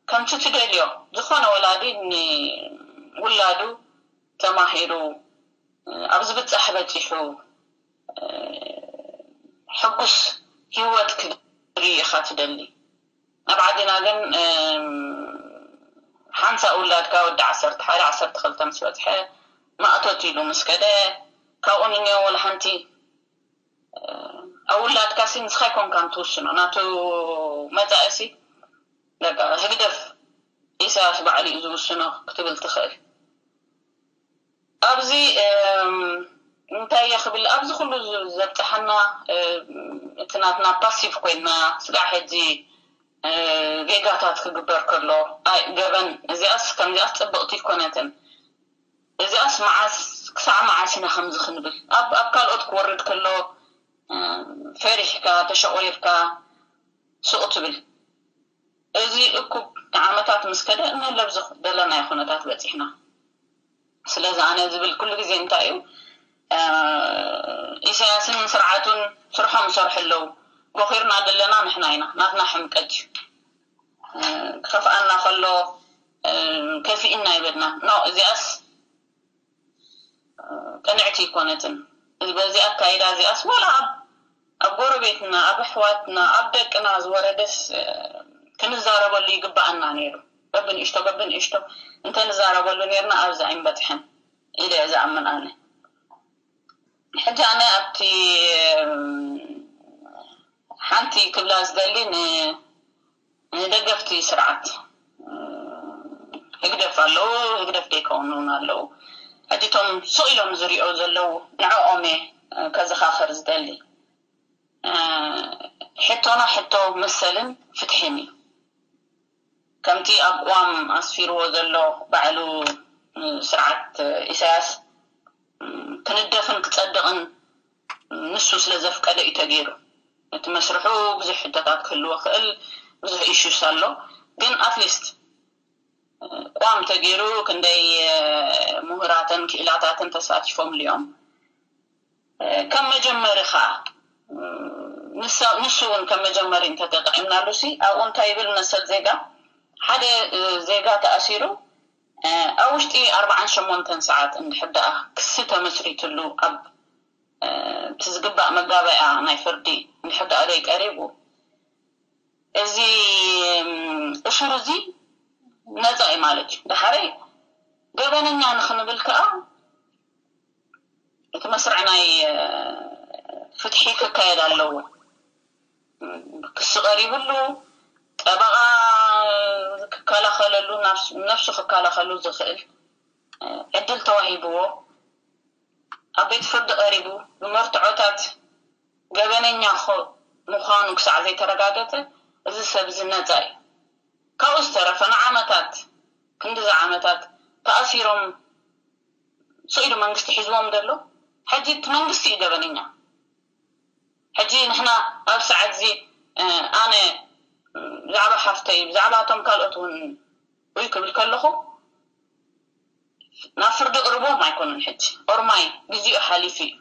ከምቲ ትደልዮ፣ ዝኾነ ወላዲ ንውላዱ ተማሂሩ ኣብ ዝብጻሕ በጺሑ ሕጉስ ህይወት ክርኢ ኢኻ ትደሊ። ኣብ ዓድና ግን ሓንሳእ ውላድካ ወዲ ዓሰርተ ሓደ ዓሰርተ ክልተ ምስ በጽሐ ማእቶት ኢሉ ምስ ከደ ካብኡ ንንዮ ወላ ሓንቲ ኣብ ውላድካ ሲ ንስኻ ኣይኮንካን ትውስኖ ናቱ መጻኢ ሲ በቃ ህግደፍ ኢሳያስ ባዕሉ እዩ ዝውስኖ ክትብል ትኽእል። ኣብዚ እንታይ እየ ክብል ኣብዚ ኩሉ ዘብፅሓና እቲ ናትና ፓሲቭ ኮይና ስጋዕ ሕጂ ጌጋታት ክግበር ከሎ ኣይ ገበን እዚኣስ ከምዚኣስ ፅብቕቲ ይኮነትን እዚኣስ መዓስ ክሳዕ መዓስ ኢና ከምዚ ክንብል ኣብ ኣብ ካልኦት ክወርድ ከሎ ፈሪሕካ ተሸቑሪርካ ሱቕ ትብል እዚ እኩብ ንዓመታት ምስ ከደ እነለብዚ ዘለናዮ ኩነታት በፂሕና። ስለዚ ኣነ ዝብል ኩሉ ግዜ እንታይ እዩ ኢሳያስን ስርዓቱን ስርሖም ይሰርሑ ኣለዉ። ቦኺርና ዘለና ንሕና ኢና። ናትና ሕምቀት እዩ። ክኸፍኣና ከሎ ከፊእና ይበልና። ኖ እዚኣስ ቅንዕቲ ይኮነትን። በዚ ኣካይዳ እዚኣስ ዋላ ኣብ ኣብ ጎረቤትና ኣብ ኣሕዋትና ኣብ ደቅና ዝወረደስ ክንዛረበሉ ይግባኣና ነይሩ። በብንእሽቶ በብንእሽቶ እንተንዛረበሉ ነርና ኣብዚ ኣይንበፅሕን ኢለ እየ ዝኣምን ኣነ። ሕጂ ኣነ ኣብቲ ሓንቲ ክብላ ዝደሊ ንደገፍቲ ስርዓት ህግደፍ ኣለዉ፣ ህግደፍ ደይከውኑ እውን ኣለዉ። ሕጂ እቶም ስቕ ኢሎም ዝሪኦ ዘለዉ ንዕኦም እየ ከዘኻኽር ዝደሊ። ሕቶና ሕቶ መሰልን ፍትሕን እዩ። ከምቲ ኣብ ቅዋም ኣስፊርዎ ዘሎ ባዕሉ ስርዓት ኢሳያስ ክንደፍን ክጸድቕን ንሱ ስለ ዘፍቀደ እዩ ተገይሩ። እቲ መስርሑ ብዙሕ ሕቶታት ክህልዎ ክእል ብዙሕ ኢሹስ ኣሎ። ግን ኣትሊስት ቋም ተገይሩ ክንደይ ምሁራትን ክኢላታትን ተሳቲፎም ልዮም። ከም መጀመሪ ከዓ ንሱ እውን ከም መጀመሪ እንተተጠቂምናሉ ሲ ኣብኡ እንታይ ይብል መሰል ዜጋ ሓደ ዜጋ ተኣሲሩ ኣብ ውሽጢ ኣርባዓን ሸሞንተን ሰዓት እንድሕር ደኣ ክሲ ተመስሪትሉ ኣብ እቲ ዝግባእ መጋበያ ናይ ፍርዲ እንድሕር ደኣ ዘይቀሪቡ እዚ እሱር እዚ ነፃ እዩ ማለት እዩ። ዳሓረይ ገበነኛ ንክንብል ከዓ እቲ መስርዕ ናይ ፍትሒ ክካየድ ኣለዎ። ክሲ ቀሪብሉ ጠበቃ ክከላኸለሉ ነፍሱ ክከላኸሉ ዝኽእል ዕድል ተዋሂብዎ ኣብ ቤት ፍርዲ ቀሪቡ ብመርትዖታት ገበነኛ ምዃኑ ክሳዕ ዘይተረጋገጸ እዚ ሰብ እዚ ነጻ እዩ። ካብኡ ዝተረፈ ንዓመታት ክንድዚ ዓመታት ተኣሲሮም ስኢሉ መንግስቲ ሒዝዎም ዘሎ ሕጂ እቲ መንግስቲ እዩ ገበነኛ። ሕጂ ንሕና ኣብ ሰዓት እዚ ኣነ ብዛዕባ ሓፍተይ ብዛዕባ እቶም ካልኦት እውን ውይ ክብል ከለኹ ናብ ፍርዲ ቅርቦም ኣይኮኑን። ሕጂ ኦርማይ ግዜኡ ሓሊፉ እዩ።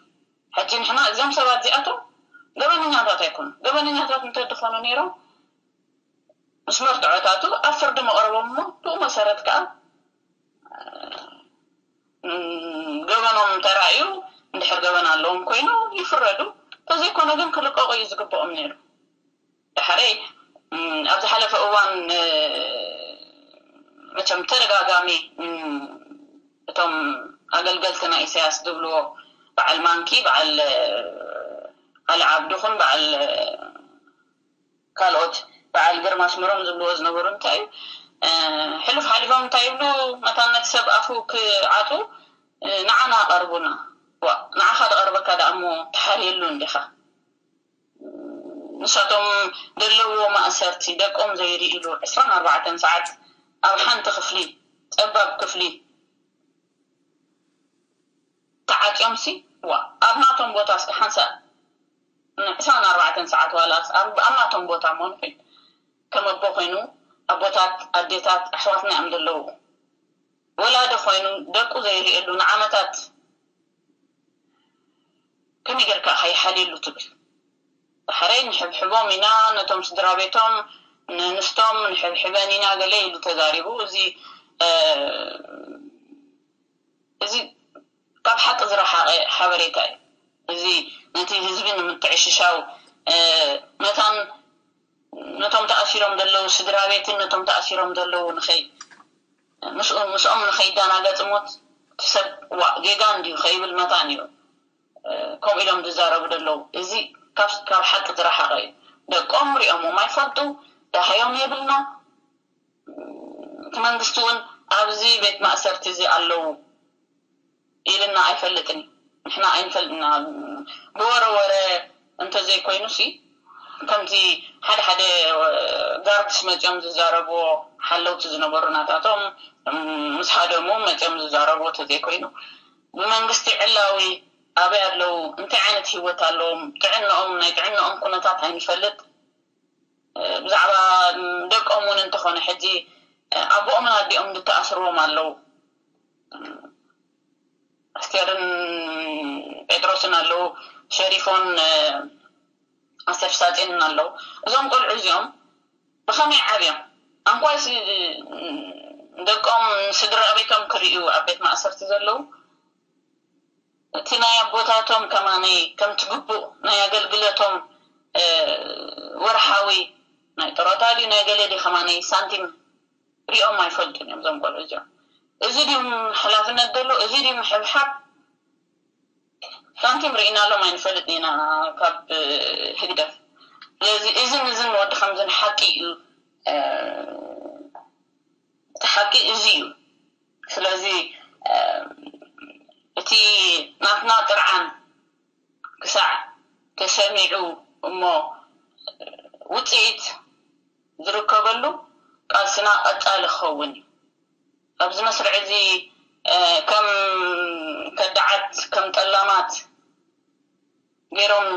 ሕጂ ንሕና እዚኦም ሰባት እዚኣቶም ገበነኛታት ኣይኮኑ። ገበነኛታት እንተድኾኑ ነይሮም ምስ መርትዖታቱ ኣብ ፍርዲ መቕረቦም እሞ ብኡ መሰረት ከዓ ገበኖም ተራእዩ እንድሕር ገበን ኣለዎም ኮይኑ ይፍረዱ። ተዘይኮነ ግን ክልቀቑ እዩ ዝግብኦም ነይሩ። ዳሕረይ ኣብ ዝሓለፈ እዋን መቸም ተደጋጋሚ እቶም ኣገልገልቲ ናይ ኢሳያስ ዝብልዎ በዓል ማንኪ በዓል ዓሊ ዓብዲ ኹን በዓል ካልኦት በዓል ግርማ ኣስመሮም ዝብልዎ ዝነበሩ እንታይ እዩ ሕሉፍ ሓሊፎም እንታይ ይብሉ መታን ነቲ ሰብ ኣፉ ክዓጡ ንዓና ቀርቡና። ንዓኻ ዝቐርበካ ደኣ እሞ ተሓልየሉ እንዲኻ። ንሳቶም ዘለውዎ ማእሰርቲ ደቆም ዘይርእሉ ዕስራን ኣርባዕተን ሰዓት ኣብ ሓንቲ ክፍሊ፣ ጸባብ ክፍሊ ተዓጽዮም ሲ ዋ ኣብ ናቶም ቦታ እስከ ሓንሳእ ን ዕስራን ኣርባዕተን ሰዓት ዋላ ኣብ ኣብ ናቶም ቦታ እሞ ንኺድ ከም ኣቦ ኮይኑ ኣቦታት ኣዴታት ኣሕዋትና እዮም ዘለዉ። ወላዲ ኮይኑ ደቁ ዘይርእየሉ ንዓመታት ከመይ ጌርካ ኢኻ ይሓልየሉ ትብል? ዳሕረይ ንሕብሕቦም ኢና ነቶም ስድራ ቤቶም ንንስቶም ንሕብሕበን ኢና ገለ ኢሉ ተዛሪቡ። እዚ እዚ ካብ ሓቂ ዝረሓቐ ሓበሬታ እዩ። እዚ ነቲ ህዝቢ ንምትዕሽሻው መታን ነቶም ተኣሲሮም ዘለዉ ስድራ ቤትን ነቶም ተኣሲሮም ዘለዉ ንኸይ ምስኦም ንኸይዳናገጽ እሞት እቲ ሰብ ዋእ ጌጋ እንድዩ ከይብል መታን እዩ ከምኡ ኢሎም ዝዛረቡ ዘለዉ። እዚ ካብ ሓቂ ዝረሓቐ እዩ። ደቆም ሪኦሞም ኣይፈልጡ፣ ደሃዮም የብልና። እቲ መንግስቲ እውን ኣብዚ ቤት ማእሰርቲ እዚ ኣለዉ ኢልና ኣይፈልጥን። ንሕና ኣይንፈልጥና። ብወረ ወረ እንተዘይኮይኑ ሲ ከምቲ ሓደ ሓደ ጋርድስ መፂኦም ዝዛረብዎ ሓለውቲ ዝነበሩ ናታቶም ምስ ሃደሙ መፂኦም ዝዛረብዎ እንተዘይኮይኑ ብመንግስቲ ዕላዊ ኣበይ ኣለዉ፣ እንታይ ዓይነት ህይወት ኣለዎም፣ ጥዕንኦም ናይ ጥዕንኦም ኩነታት ኣይንፈልጥ። ብዛዕባ ደቆም እውን እንተኾነ ሕጂ ኣቦኦምን ኣዲኦም ዝተኣስርዎም ኣለዉ። ኣስቴርን ጴጥሮስን ኣለዉ፣ ሸሪፎን ኣሰር ሳጤንን ኣለዉ። እዞም ቆልዑ እዚኦም ብኸመይ ዓብዮም? ኣንኳይስ ደቆም ስድራ ቤቶም ክርእዩ ኣብ ቤት ማእሰርቲ ዘለዉ እቲ ናይ ኣቦታቶም ከማነይ ከምቲ ግቡእ ናይ ኣገልግለቶም ወርሓዊ ናይ ጥሮታ ድዩ ናይ ገለ ድዩ ከማነይ ሳንቲም ሪኦም ኣይፈልጡን እዮም እዞም ቆልዑ እዚኦም። እዚ ድዩ ሓላፍነት ዘሎ? እዚ ድዩ ምሕብሓብ? ሳንቲም ርኢናሎም ኣይንፈልጥን ኢና ካብ ህግደፍ። ስለዚ እዝን እዝን ወዲ ከምዝን ሓቂ እዩ። እቲ ሓቂ እዚ እዩ። ስለዚ እቲ ናትና ጥርዓን ክሳዕ ተሰሚዑ እሞ ውፅኢት ዝርከበሉ ቃልስና ቀፃሊ ክኸውን እዩ። ኣብዚ መስርዕ እዚ ከም ከዳዓት ከም ጠላማት ገይሮም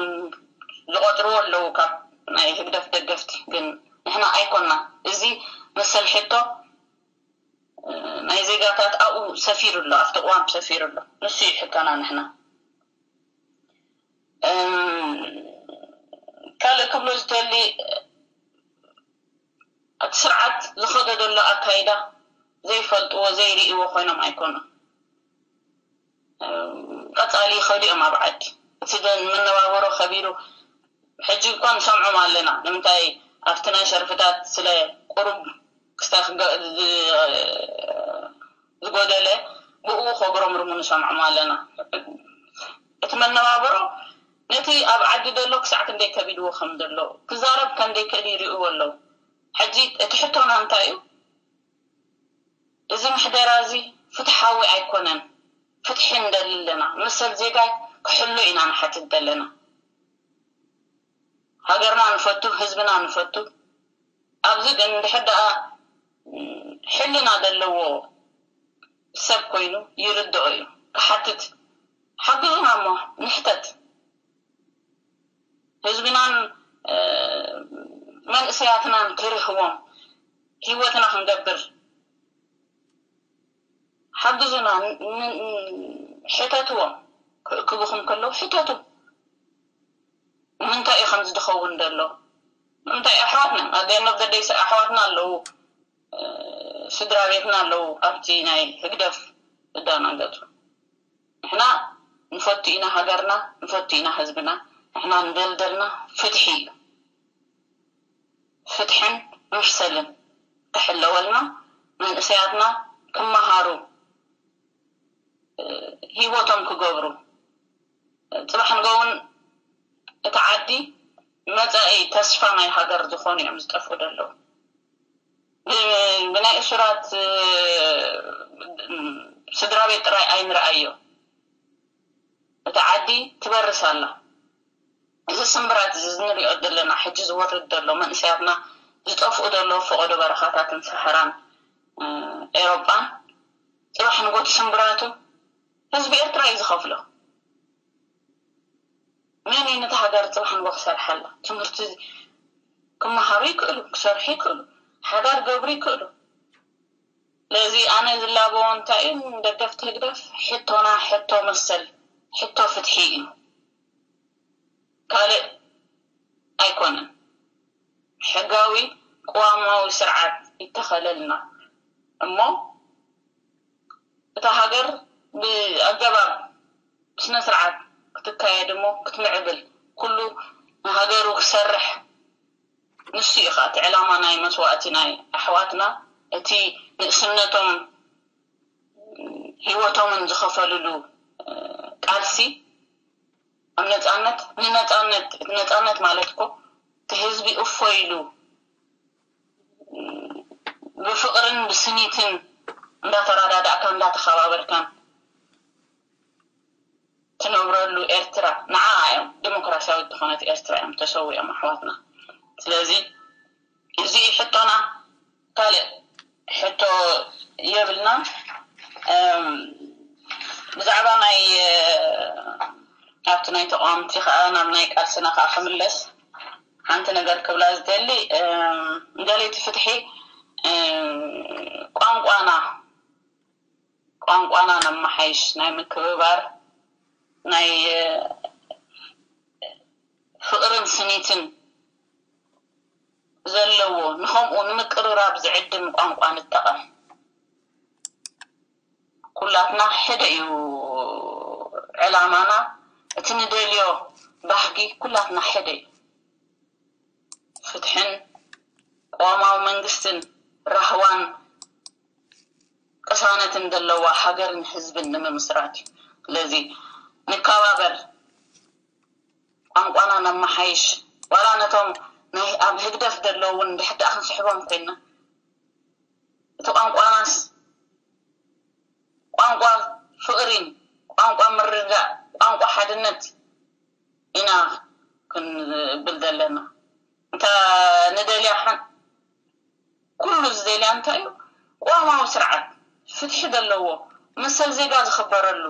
ዝቆፅርዎ ኣለዉ ካብ ናይ ህግደፍ ደገፍቲ። ግን ንሕና ኣይኮና። እዚ መሰል ሕቶ ናይ ዜጋታት ኣብኡ ሰፊሩ ኣሎ፣ ኣብቲ ቅዋም ሰፊሩ ኣሎ። ንሱ እዩ ሕቶና ንሕና። ካልእ ክብሎ ዝደሊ እቲ ስርዓት ዝኸዶ ዘሎ ኣካይዳ ዘይፈልጥዎ ዘይርእይዎ ኮይኖም ኣይኮኑን። ቀፃሊ ይኸዱ እዮም ኣብ ዓዲ። እቲ መነባበሮ ከቢሩ ሕጂ እኳ ንሰምዖም ኣለና። ንምንታይ ኣብቲ ናይ ሸርፍታት ስለ ቁሩብ ክስታይ ዝጎደለ ብኡ ከጉረምርሙ ንሰምዖም ኣለና። እቲ መነባበሮ ነቲ ኣብ ዓዲ ዘሎ ክሳዕ ክንደይ ከቢድዎ ከም ዘሎ ክዛረብ ከም ዘይክእል ይርእይዎ ኣለዉ። ሕጂ እቲ ሕቶና እንታይ እዩ? እዚ ምሕደራ እዚ ፍትሓዊ ኣይኮነን። ፍትሒ ንደሊ ኣለና። መሰል ዜጋይ ክሕሎ ኢና ንሓትት ዘለና። ሃገርና ንፈቱ፣ ህዝብና ንፈቱ። ኣብዚ ግን እንድሕር ደኣ ሕልና ዘለዎ ሰብ ኮይኑ ይርድኦ እዩ። ክሓትት ሓግዙና እሞ ንሕተት። ህዝብናን መንእሰያትናን ክርህዎም ህይወትና ክንገብር ሓግዙና። ሕተትዎም። ክእክብኹም ከለዉ ሕተቱ። ንምንታይ እዩ ከምዚ ዝኸውን ዘሎ? ንምንታይ ኣሕዋትና ኣደኖ ዘደይሰ ኣሕዋትና ኣለዉ፣ ስድራ ቤትና ኣለዉ ኣብቲ ናይ ህግደፍ እዳናገጹ። ንሕና ንፈቱ ኢና ሃገርና፣ ንፈቱ ኢና ህዝብና። ንሕና ንደልደልና ፍትሒ እዩ። ፍትሕን መሰልን ክሕለወልና መንእሰያትና ክመሃሩ ህይወቶም ክገብሩ ጽባሕ ንጎውን እቲ ዓዲ መጻኢ ተስፋ ናይ ሃገር ዝኾኑ እዮም ዝጠፍኡ ዘለዉ። ብናይ እሱራት ስድራ ቤት ጥራይ ኣይንርኣዮ። እታ ዓዲ ትበርስ ኣላ። እዚ ስምብራት እዚ ንሪኦ ዘለና ሕጂ ዝወርድ ዘሎ መንእሰያትና ዝጠፍኡ ዘለዉ ፈቐዶ በረኻታትን ሰሃራን ኤሮጳን ጽባሕ ንጎ እቲ ስምብራቱ ህዝቢ ኤርትራ እዩ ዝኸፍሎ። መን እዩ ነቲ ሃገር ጽባሕ ንጎ ክሰርሓላ? ትምህርቲ ክመሃሩ ይክእሉ፣ ክሰርሑ ይክእሉ፣ ሓዳር ገብሩ ይክእሉ። ስለዚ ኣነ ዝላበዎ እንታይ እዩ? ደገፍቲ ህግደፍ ሕቶና ሕቶ መሰል፣ ሕቶ ፍትሒ እዩ። ካልእ ኣይኮነን። ሕጋዊ ቅዋማዊ ስርዓት ይተኸለልና እሞ እታ ሃገር ብኣገባብ ብስነ ስርዓት ክትካየድ እሞ ክትምዕብል ኩሉ ንሃገሩ ክሰርሕ ንሱ እዩ ከዓ እቲ ዕላማ ናይ መስዋእቲ ናይ ኣሕዋትና እቲ ንእስነቶም ህይወቶምን ዝኸፈልሉ ቃልሲ ኣብ ነፃነት ንነፃነት እቲ ነፃነት ማለት እኮ እቲ ህዝቢ እፎ ኢሉ ብፍቕርን ብስኒትን እንዳተረዳዳእካ እንዳተኸባበርካን ትነብረሉ ኤርትራ ንዓ እዮም ዲሞክራሲያዊት ዝኾነት ኤርትራ እዮም ተሰዊኦም ኣሕዋትና። ስለዚ እዚ ሕቶና ካልእ ሕቶ የብልና። ብዛዕባ ናይ ኣብቲ ናይ ተቃወምቲ ከዓ ናብ ናይ ቃልስና ከዓ ክምለስ ሓንቲ ነገር ክብላ ዝደሊ ደለይቲ ፍትሒ ቋንቋና ቋንቋና ነመሓይሽ ናይ ምክብባር ናይ ፍቕርን ስኒትን ዘለዎ ንኸምኡ ንምቅርራብ ዝዕድም ቋንቋ ንጠቐም። ኩላትና ሕደ እዩ ዕላማና፣ እቲ ንደልዮ ባህጊ ኩላትና ሕደ እዩ። ፍትሕን ቅዋማዊ መንግስትን ራህዋን ቅሳነትን ዘለዋ ሃገርን ህዝብን ንምምስራት እዩ። ስለዚ ንከባበር፣ ቋንቋና ነመሓይሽ። ዋላ ነቶም ናይ ኣብ ህግደፍ ዘለዉ እውን እንድሕር ደኣ ክንስሕቦም ኮይንና እቲ ቋንቋናስ ቋንቋ ፍቕሪን ቋንቋ ምርዳእ ቋንቋ ሓድነት ኢና ክንብል ዘለና። እንተ ንደልያ ሓን ኩሉ ዝደልያ እንታይ እዩ? ቅዋማዊ ስርዓት ፍትሒ ዘለዎ መሰል ዜጋ ዝኽበረሉ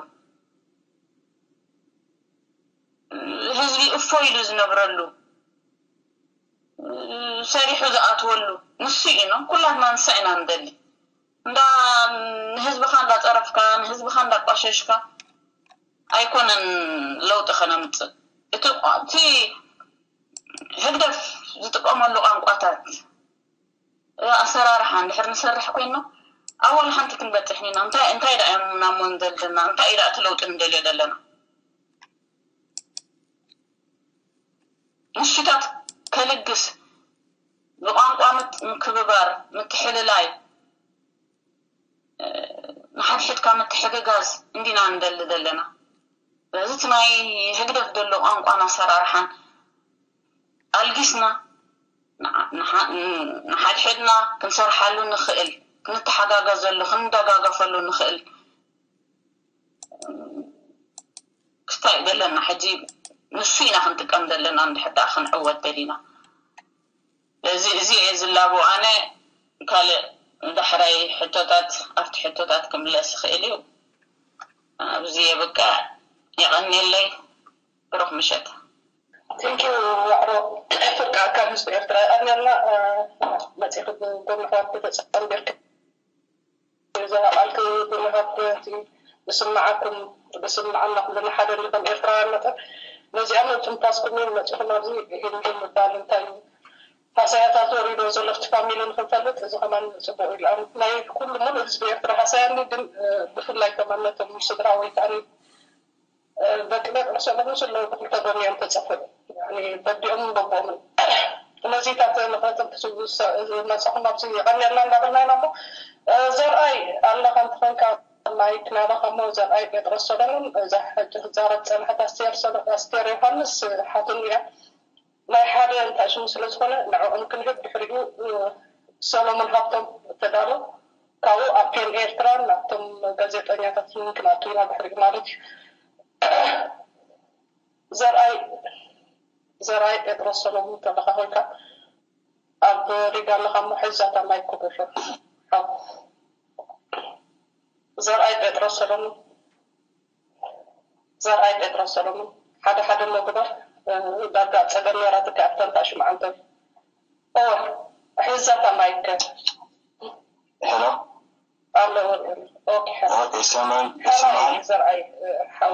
ህዝቢ እፎ ኢሉ ዝነብረሉ ሰሪሑ ዝኣትወሉ ንሱ እዩ ነው። ኩላትና ንሳ ኢና ንደሊ። እንዳ ንህዝብኻ እንዳፀረፍካ ንህዝብኻ እንዳቋሸሽካ ኣይኮነን ለውጢ ከነምፅእ። እቲ እቲ ህግደፍ ዝጥቀመሉ ቋንቋታት ኣሰራርሓ እንድሕር ንሰርሕ ኮይንና ኣዋል ሓንቲ ክንበፅሕ ኢና። እንታይ እንታይ ደኣ እዮም ናሞን ዘልና እንታይ እዩ ደኣ እቲ ለውጢ ንደልዮ ዘለና? ንሱታት ከልግስ ብቋንቋ ምክብባር ምትሕልላይ ንሓድሕድካ ምትሕግጋዝ እንዲና ንደሊ ዘለና። ስለዚ እቲ ናይ ህግደፍ ዘሎ ቋንቋን ኣሰራርሓን ኣልጊስና ንሓድሕድና ክንሰርሓሉ ንኽእል፣ ክንተሓጋገዘሉ፣ ክንደጋገፈሉ ንኽእል ክስታይ ዘለና ሕጂ ንሱ ኢና ክንጥቀም ዘለና እንድሕር ደኣ ክንዕወት ደሊና። እዚ እዚ እየ ዝላቦ ኣነ። ካልእ ዳሕራይ ሕቶታት ኣብቲ ሕቶታት ክምለስ ይኽእል እዩ። ኣብዚ የብቅዕ። የቐንየለይ። ብሩኽ ምሸት። ቴንኪዩ ዋዕሮ ፍርቂ ኣካል ህዝቢ ኤርትራ የቐንየልና። መፂኹ ብጎኒ ኣሕዋት ተፀንቢርክ ዘቃልክ ብንሃት እቲ ዝስምዓኩም ዝስምዓና ኩልና ሓደ እንዲ ከም ኤርትራውያን መጠን ነዚኣ ምትንፋስኩም እዩ መፂኹም ኣብዚ ሂንዱ ምባል እንታይ እዩ ሃሳያታት ወሪዶ ዘሎ ፍቲ ፋሚሊ ንክንፈልጥ እዚ ከማን ፅቡቅ ኢሉ ናይ ኩሉ ሙሉእ ህዝቢ ኤርትራ ሃሳያ እንዲ ግን ብፍላይ ከማን ነቶም ስድራ ወይ ከዓ ደቂ ደቂ ርእሶም ምስ ኣለዉ ብክልተ ጎኒ እዮም ተፀፍዑ በዲኦም በቦኦምን እነዚታት ንክነጥብ ክትብሉ ዝመፃኹም ኣብዚ የቐንየልና እንዳበልና ኢና እሞ ዘርኣይ ኣለኻ እንተኾንካ ማይክ ናባኻ እሞ ዘርኣይ ጴጥሮስ ሰሎሞን እዛ ሕጂ ክዛረብ ፀንሐት ኣስቴር ሰሎ- ኣስቴር ዮሃንስ ሓትኑ እያ ናይ ሓደ እንታይ ሽሙ ስለ ዝኾነ ንዕኦም ክንህብ ድሕሪኡ ሰሎሞን ሃብቶም እተዳሎ ካብኡ ኣብ ፔን ኤርትራ ናብቶም ጋዜጠኛታት እውን ክንኣቱ ኢና ድሕሪኡ ማለት እዩ ዘርኣይ ዘርኣይ ጴጥሮስ ሰሎሞን ተለካ ኮይንካ ኣብ ሪጋ ኣለካ እሞ ሕዛታ ማይክ ክብርር ሓው ዘርኣይ ጴጥሮስ ሰሎሞን ዘርኣይ ጴጥሮስ ሰሎሞን ሓደ ሓደ እሞ ግበር ዳርጋ ጸገም ነይራትካ ኣብተን ታሽማዓንተ። እወ፣ ሕዛታ ማይክ። ሄሎ። ኣሎ። ኦኬ፣ ሕራ። ኦኬ፣ ይሰማል፣ ሕራ ይሰማል። እዩ ዘርኣይ፣ ሓው።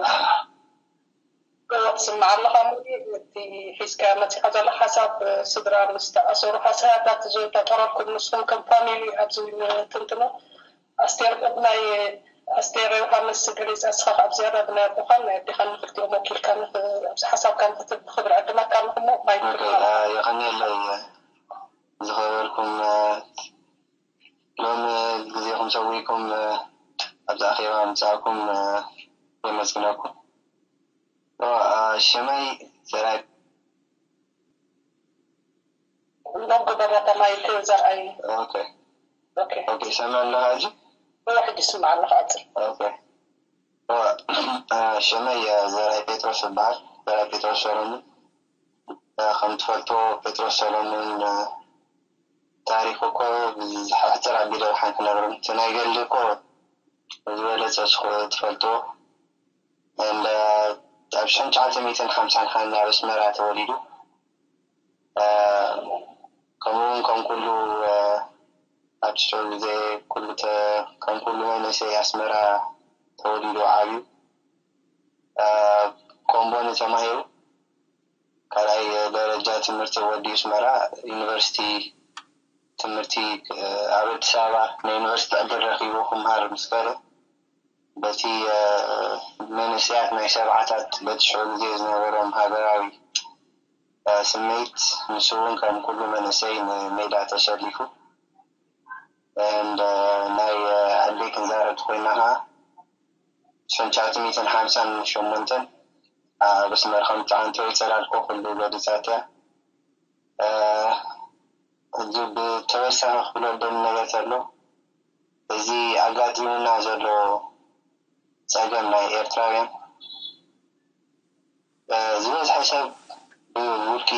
እወ፣ ትስማዕ ኣለኻ። ሙሉ እቲ ሒዝካ መጺኻ ዘሎ ሓሳብ፣ ስድራ ምስ ተኣሰሩ፣ ሓሳባት ዝተጠረርኩም ንስኹም ከም ፋሚሊ ኣብዚ ንትንትኖ። ኣስቴር፣ ናይ ኣስቴር ዮሃንስ ገሊጻ፣ ንስኻ ካብ ዝያዳ ብናይ ኣቦኻን ናይ ኣዴኻን ንክልቲኦም ወኪልካ ንክ-፣ ኣብዚ ሓሳብካ ንክትብ ብኽብሪ ዕድመካ ኣለኹሞ ማይክ ኦኬ፣ ትብላ። አ፣ የቐንየለይ፣ አ፣ ዝኸበርኩም፣ አ፣ ሎሚ ግዜኹም ሰዊእኩም፣ አ፣ ኣብዚ ኣኼባ ምጻእኩም፣ አ፣ የመስግነኩም። ኦ፣ አ፣ ሽመይ ዘርኣይ። ሎግ በረተ ማይክ ዘርኣይ። ኦኬ፣ ኦኬ። ኦኬ፣ ይሰማዕ ኣሎ ሕጂ? እወ፣ ሕጂ ይስማዕ ኣለኻ፣ ቀጽል። ኦኬ። ኦ፣ አ፣ ሽመይ፣ አ፣ ዘርኣይ ጴጥሮስ ይበሃል። ዘርኣይ ጴጥሮስ ሰሎሙን። አ፣ ከም ትፈልጦ ጴጥሮስ ሰሎሙን፣ አ፣ ታሪኹ እኮ ብዝሕ-፣ ኣሕጽር ኣቢለ ደሓን ክነግረኩም። እቲ ናይ ገድሊ እኮ ዝበለጸ ስኹ-፣ ትፈልጥዎ። እንደ ኣብ ሽሕን ትሽዓተ ሚእትን ሓምሳን ሓደ ኣብ ኣስመራ ተወሊዱ። አ፣ ከምኡ እውን ከም ኩሉ፣ አ፣ ኣብ ሽዑ ግዜ ኩሉ ተ-፣ ከም ኩሉ መንእሰይ ኣስመራ ተወሊዱ ዓብዩ። አ፣ ኮምቦኒ ተማሂሩ። ካልኣይ ደረጃ ትምህርቲ ወዲኡ ኣስመራ ዩኒቨርሲቲ ትምህርቲ፣ አ፣ ኣብ ኣዲስ ኣበባ ናይ ዩኒቨርሲቲ ዕድል ረኺቡ ክምሃር ምስ ከደ፣ በቲ፣ አ፣ መንእሰያት ናይ ሰብዓታት በቲ ሽዑ ግዜ ዝነበሮም ሃገራዊ፣ አ፣ ስምዒት፣ ንሱ እውን ከም ኩሉ መንእሰይ ንሜዳ ተሰሊፉ። And፣ አ፣ ናይ፣ አ፣ ኣደይ ክንዛረብ ተኾይና ኸዓ፣ ሽሕን ትሽዓተ ሚእትን ሓምሳን ሸሞንተን ኣብ ኣስመራ ከም ትዓንቶ ይጸላልኮ ኩሉ ገሊጻት እያ። አ፣ እዚ ብተወሳኺ ክብሎ ደሊ ነገር ዘሎ፣ እዚ ኣጋጢሙና ዘሎ ጸገም ናይ ኤርትራውያን፣ አ፣ ዝበዝሐ ሰብ ብውልቂ፣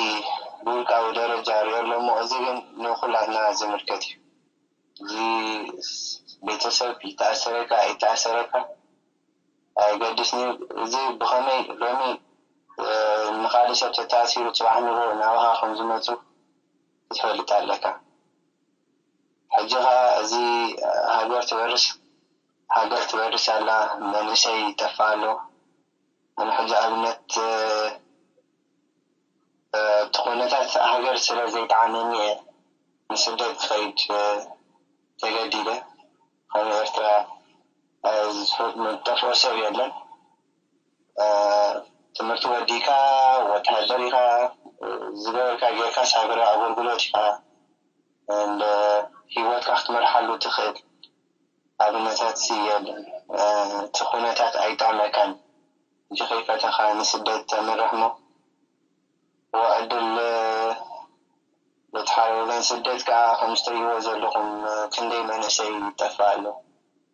ብውልቃዊ ደረጃ ሪኦ ኣሎ እሞ፣ እዚ ግን ንኹላትና ዝምልከት እዩ። እዚ ቤተሰብ ይተኣሰረካ ኣይተኣሰረካ ኣይገድስን እዩ። እዚ ብኸመይ ሎሚ፣ አ፣ ንኻልእ ሰብ ተተኣሲሩ ጽባሕ ንግሆ ናባኻ ከም ዝመጹ ክትፈልጥ ኣለካ። ሕጂ ኸኣ እዚ ሃገር ትበርስ፣ ሃገር ትበርስ ኣላ፣ መንእሰይ ይጠፍእ ኣሎ። ኣነ ሕጂ ኣብነት፣ እ፣ እቲ ኩነታት ሃገር ስለ ዘይጠዓመኒ እየ ንስደት ክኸይድ፣ እ፣ ተገዲደ። ከም ኤርትራ፣ እ፣ ዝፍ-፣ ዝጠፍኦ ሰብ የለን። እ፣ ትምህርቲ ወዲእካ፣ ወተሃደር ኢኻ፣ እ፣ ዝገበርካ ጌርካስ ሃገራዊ ኣገልግሎት ኢኻ እንደ ህይወትካ ክትመርሓሉ ትኽእል ኣብነታት የለን። እ፣ እቲ ኩነታት ኣይጠዕመካን። ሕጂ ከይፈተኻ ንስደት ተምርሕ እሞ፣ ወዕድል፣ እ፣ በቲ ሓደ ወገን ስደት ከኣ ከም እትርእይዎ ዘለኹም፣ እ፣ ክንደይ መንእሰይ ይጠፍእ ኣሎ፣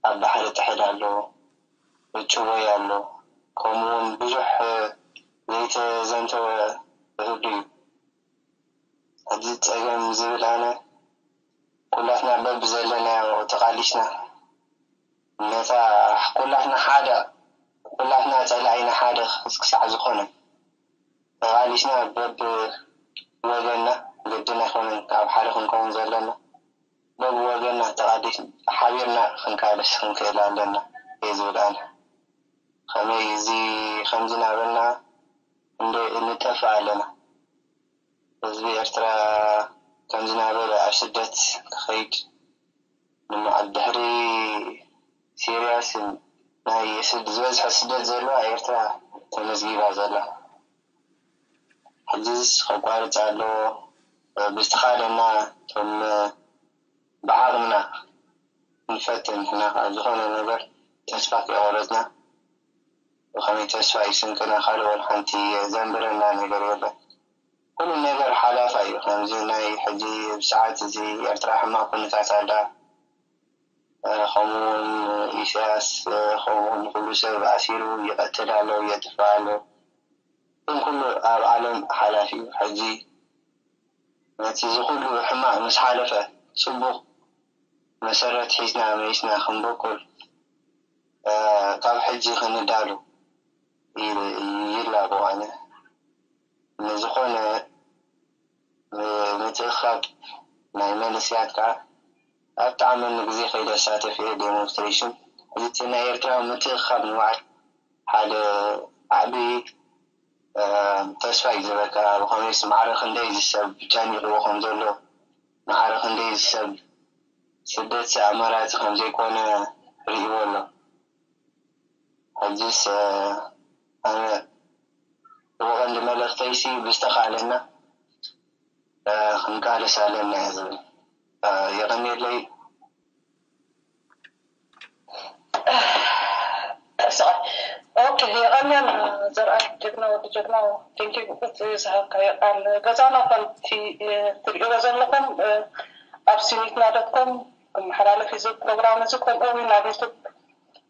ኣብ ባሕሪ ጥሕል ኣሎ፣ እጭወይ ኣሎ፣ ከምኡውን ብዙሕ፣ እ፣ ዘይተዘንተወ ህዱ እዩ። ሕጂ ጸገም ዝብል ኣነ፣ ኩላትና በብዘለናዮ ተቓሊስና፣ ነታ ኩላትና ሓደ፣ ኩላትና ጸላኢና ሓደ ክሳዕ ዝኾነ፣ ተቓሊስና በብወገንና፣ ግድን ኣይኮነን ኣብ ሓደ ክንከውን ዘለና፣ በብወገንና ተቓሊስ-፣ ሓቢርና ክንቃለስ ክንክእል ኣለና እየ ዝብል ኣነ። ከመይ እዚ ከምዚ እናበልና እንደ-፣ ንጠፍእ ኣለና። ህዝቢ ኤርትራ ከምዚ እናበለ ኣብ ስደት ክኸይድ፣ ንመዓል ድሕሪ ሲርያስ ናይ ስድ-፣ ዝበዝሐ ስደት ዘለዋ ኤርትራ ተመዝጊባ ዘላ። ሕጂስ ከቋርጽ ኣለዎ። ብዝተኻእለና እቶም ብዓቕምና ንፈትን። ንሕና ከዓ ዝኾነ ነገር ተስፋ ከይቆረጽና፣ ብኸመይ ተስፋ እዩ ስንቅና? ካልእ ወላ ሓንቲ ዘንብረና ነገር የለን። ኩሉ ነገር ሓላፋ እዩ። ከምዚ ናይ ሕጂ ብሰዓት እዚ ኤርትራ ሕማቕ ኩነታት ኣላ። እ፣ ከምኡውን ኢሳያስ፣ እ፣ ከምኡውን ኩሉ ሰብ ኣሲሩ ይቐትል ኣሎ፣ የጥፍእ ኣሎ። ግን ኩሉ ኣብ ዓለም ሓላፊ እዩ። ሕጂ ነቲ እዚ ኩሉ ሕማቕ ምስ ሓለፈ፣ ጽቡቕ መሰረት ሒዝና መይስና ክንበቁል፣ እ፣ ካብ ሕጂ ክንዳሉ ይ-፣ ይላቦ ኣነ። ንዝኾነ ምትእኻብ ናይ መንእሰያት ከዓ ኣብ ጣዕመኒ ግዜ ከይደ ኣሳተፍ እየ ዴሞንስትሬሽን። እዚ ናይ ኤርትራ ምትእኻብ ንባዕሉ ሓደ ዓብዪ ተስፋ እዩ ዝበካ። ብኸመይስ ማዕረ ክንደይ ዝሰብ ጨኒቕዎ ከም ዘሎ፣ ማዕረ ክንደይ ዝሰብ ስደት ኣማራፂ ከም ዘይኮነ ርእይዎ ኣሎ። ሕጅስ ኣነ ብቐንዲ መልእኽተይሲ ብዝተኻእለና ክንቃለስ ኣለና እየ ዝብል። የቐንየለይ። ኦኬ፣ የቐንየን ዘርኣይ ጀግና ወዲ ጀግና። ቴንኪ እቲ ዝሃብካዮ ቃል። ገዛና ከምቲ ትሪእዎ ዘለኹም ኣብ ሲኒትና ዶት ኮም ክመሓላለፍ እዩ እዚ ፕሮግራም እዚ። ከምኡ እውን ኣብ ዩቱብ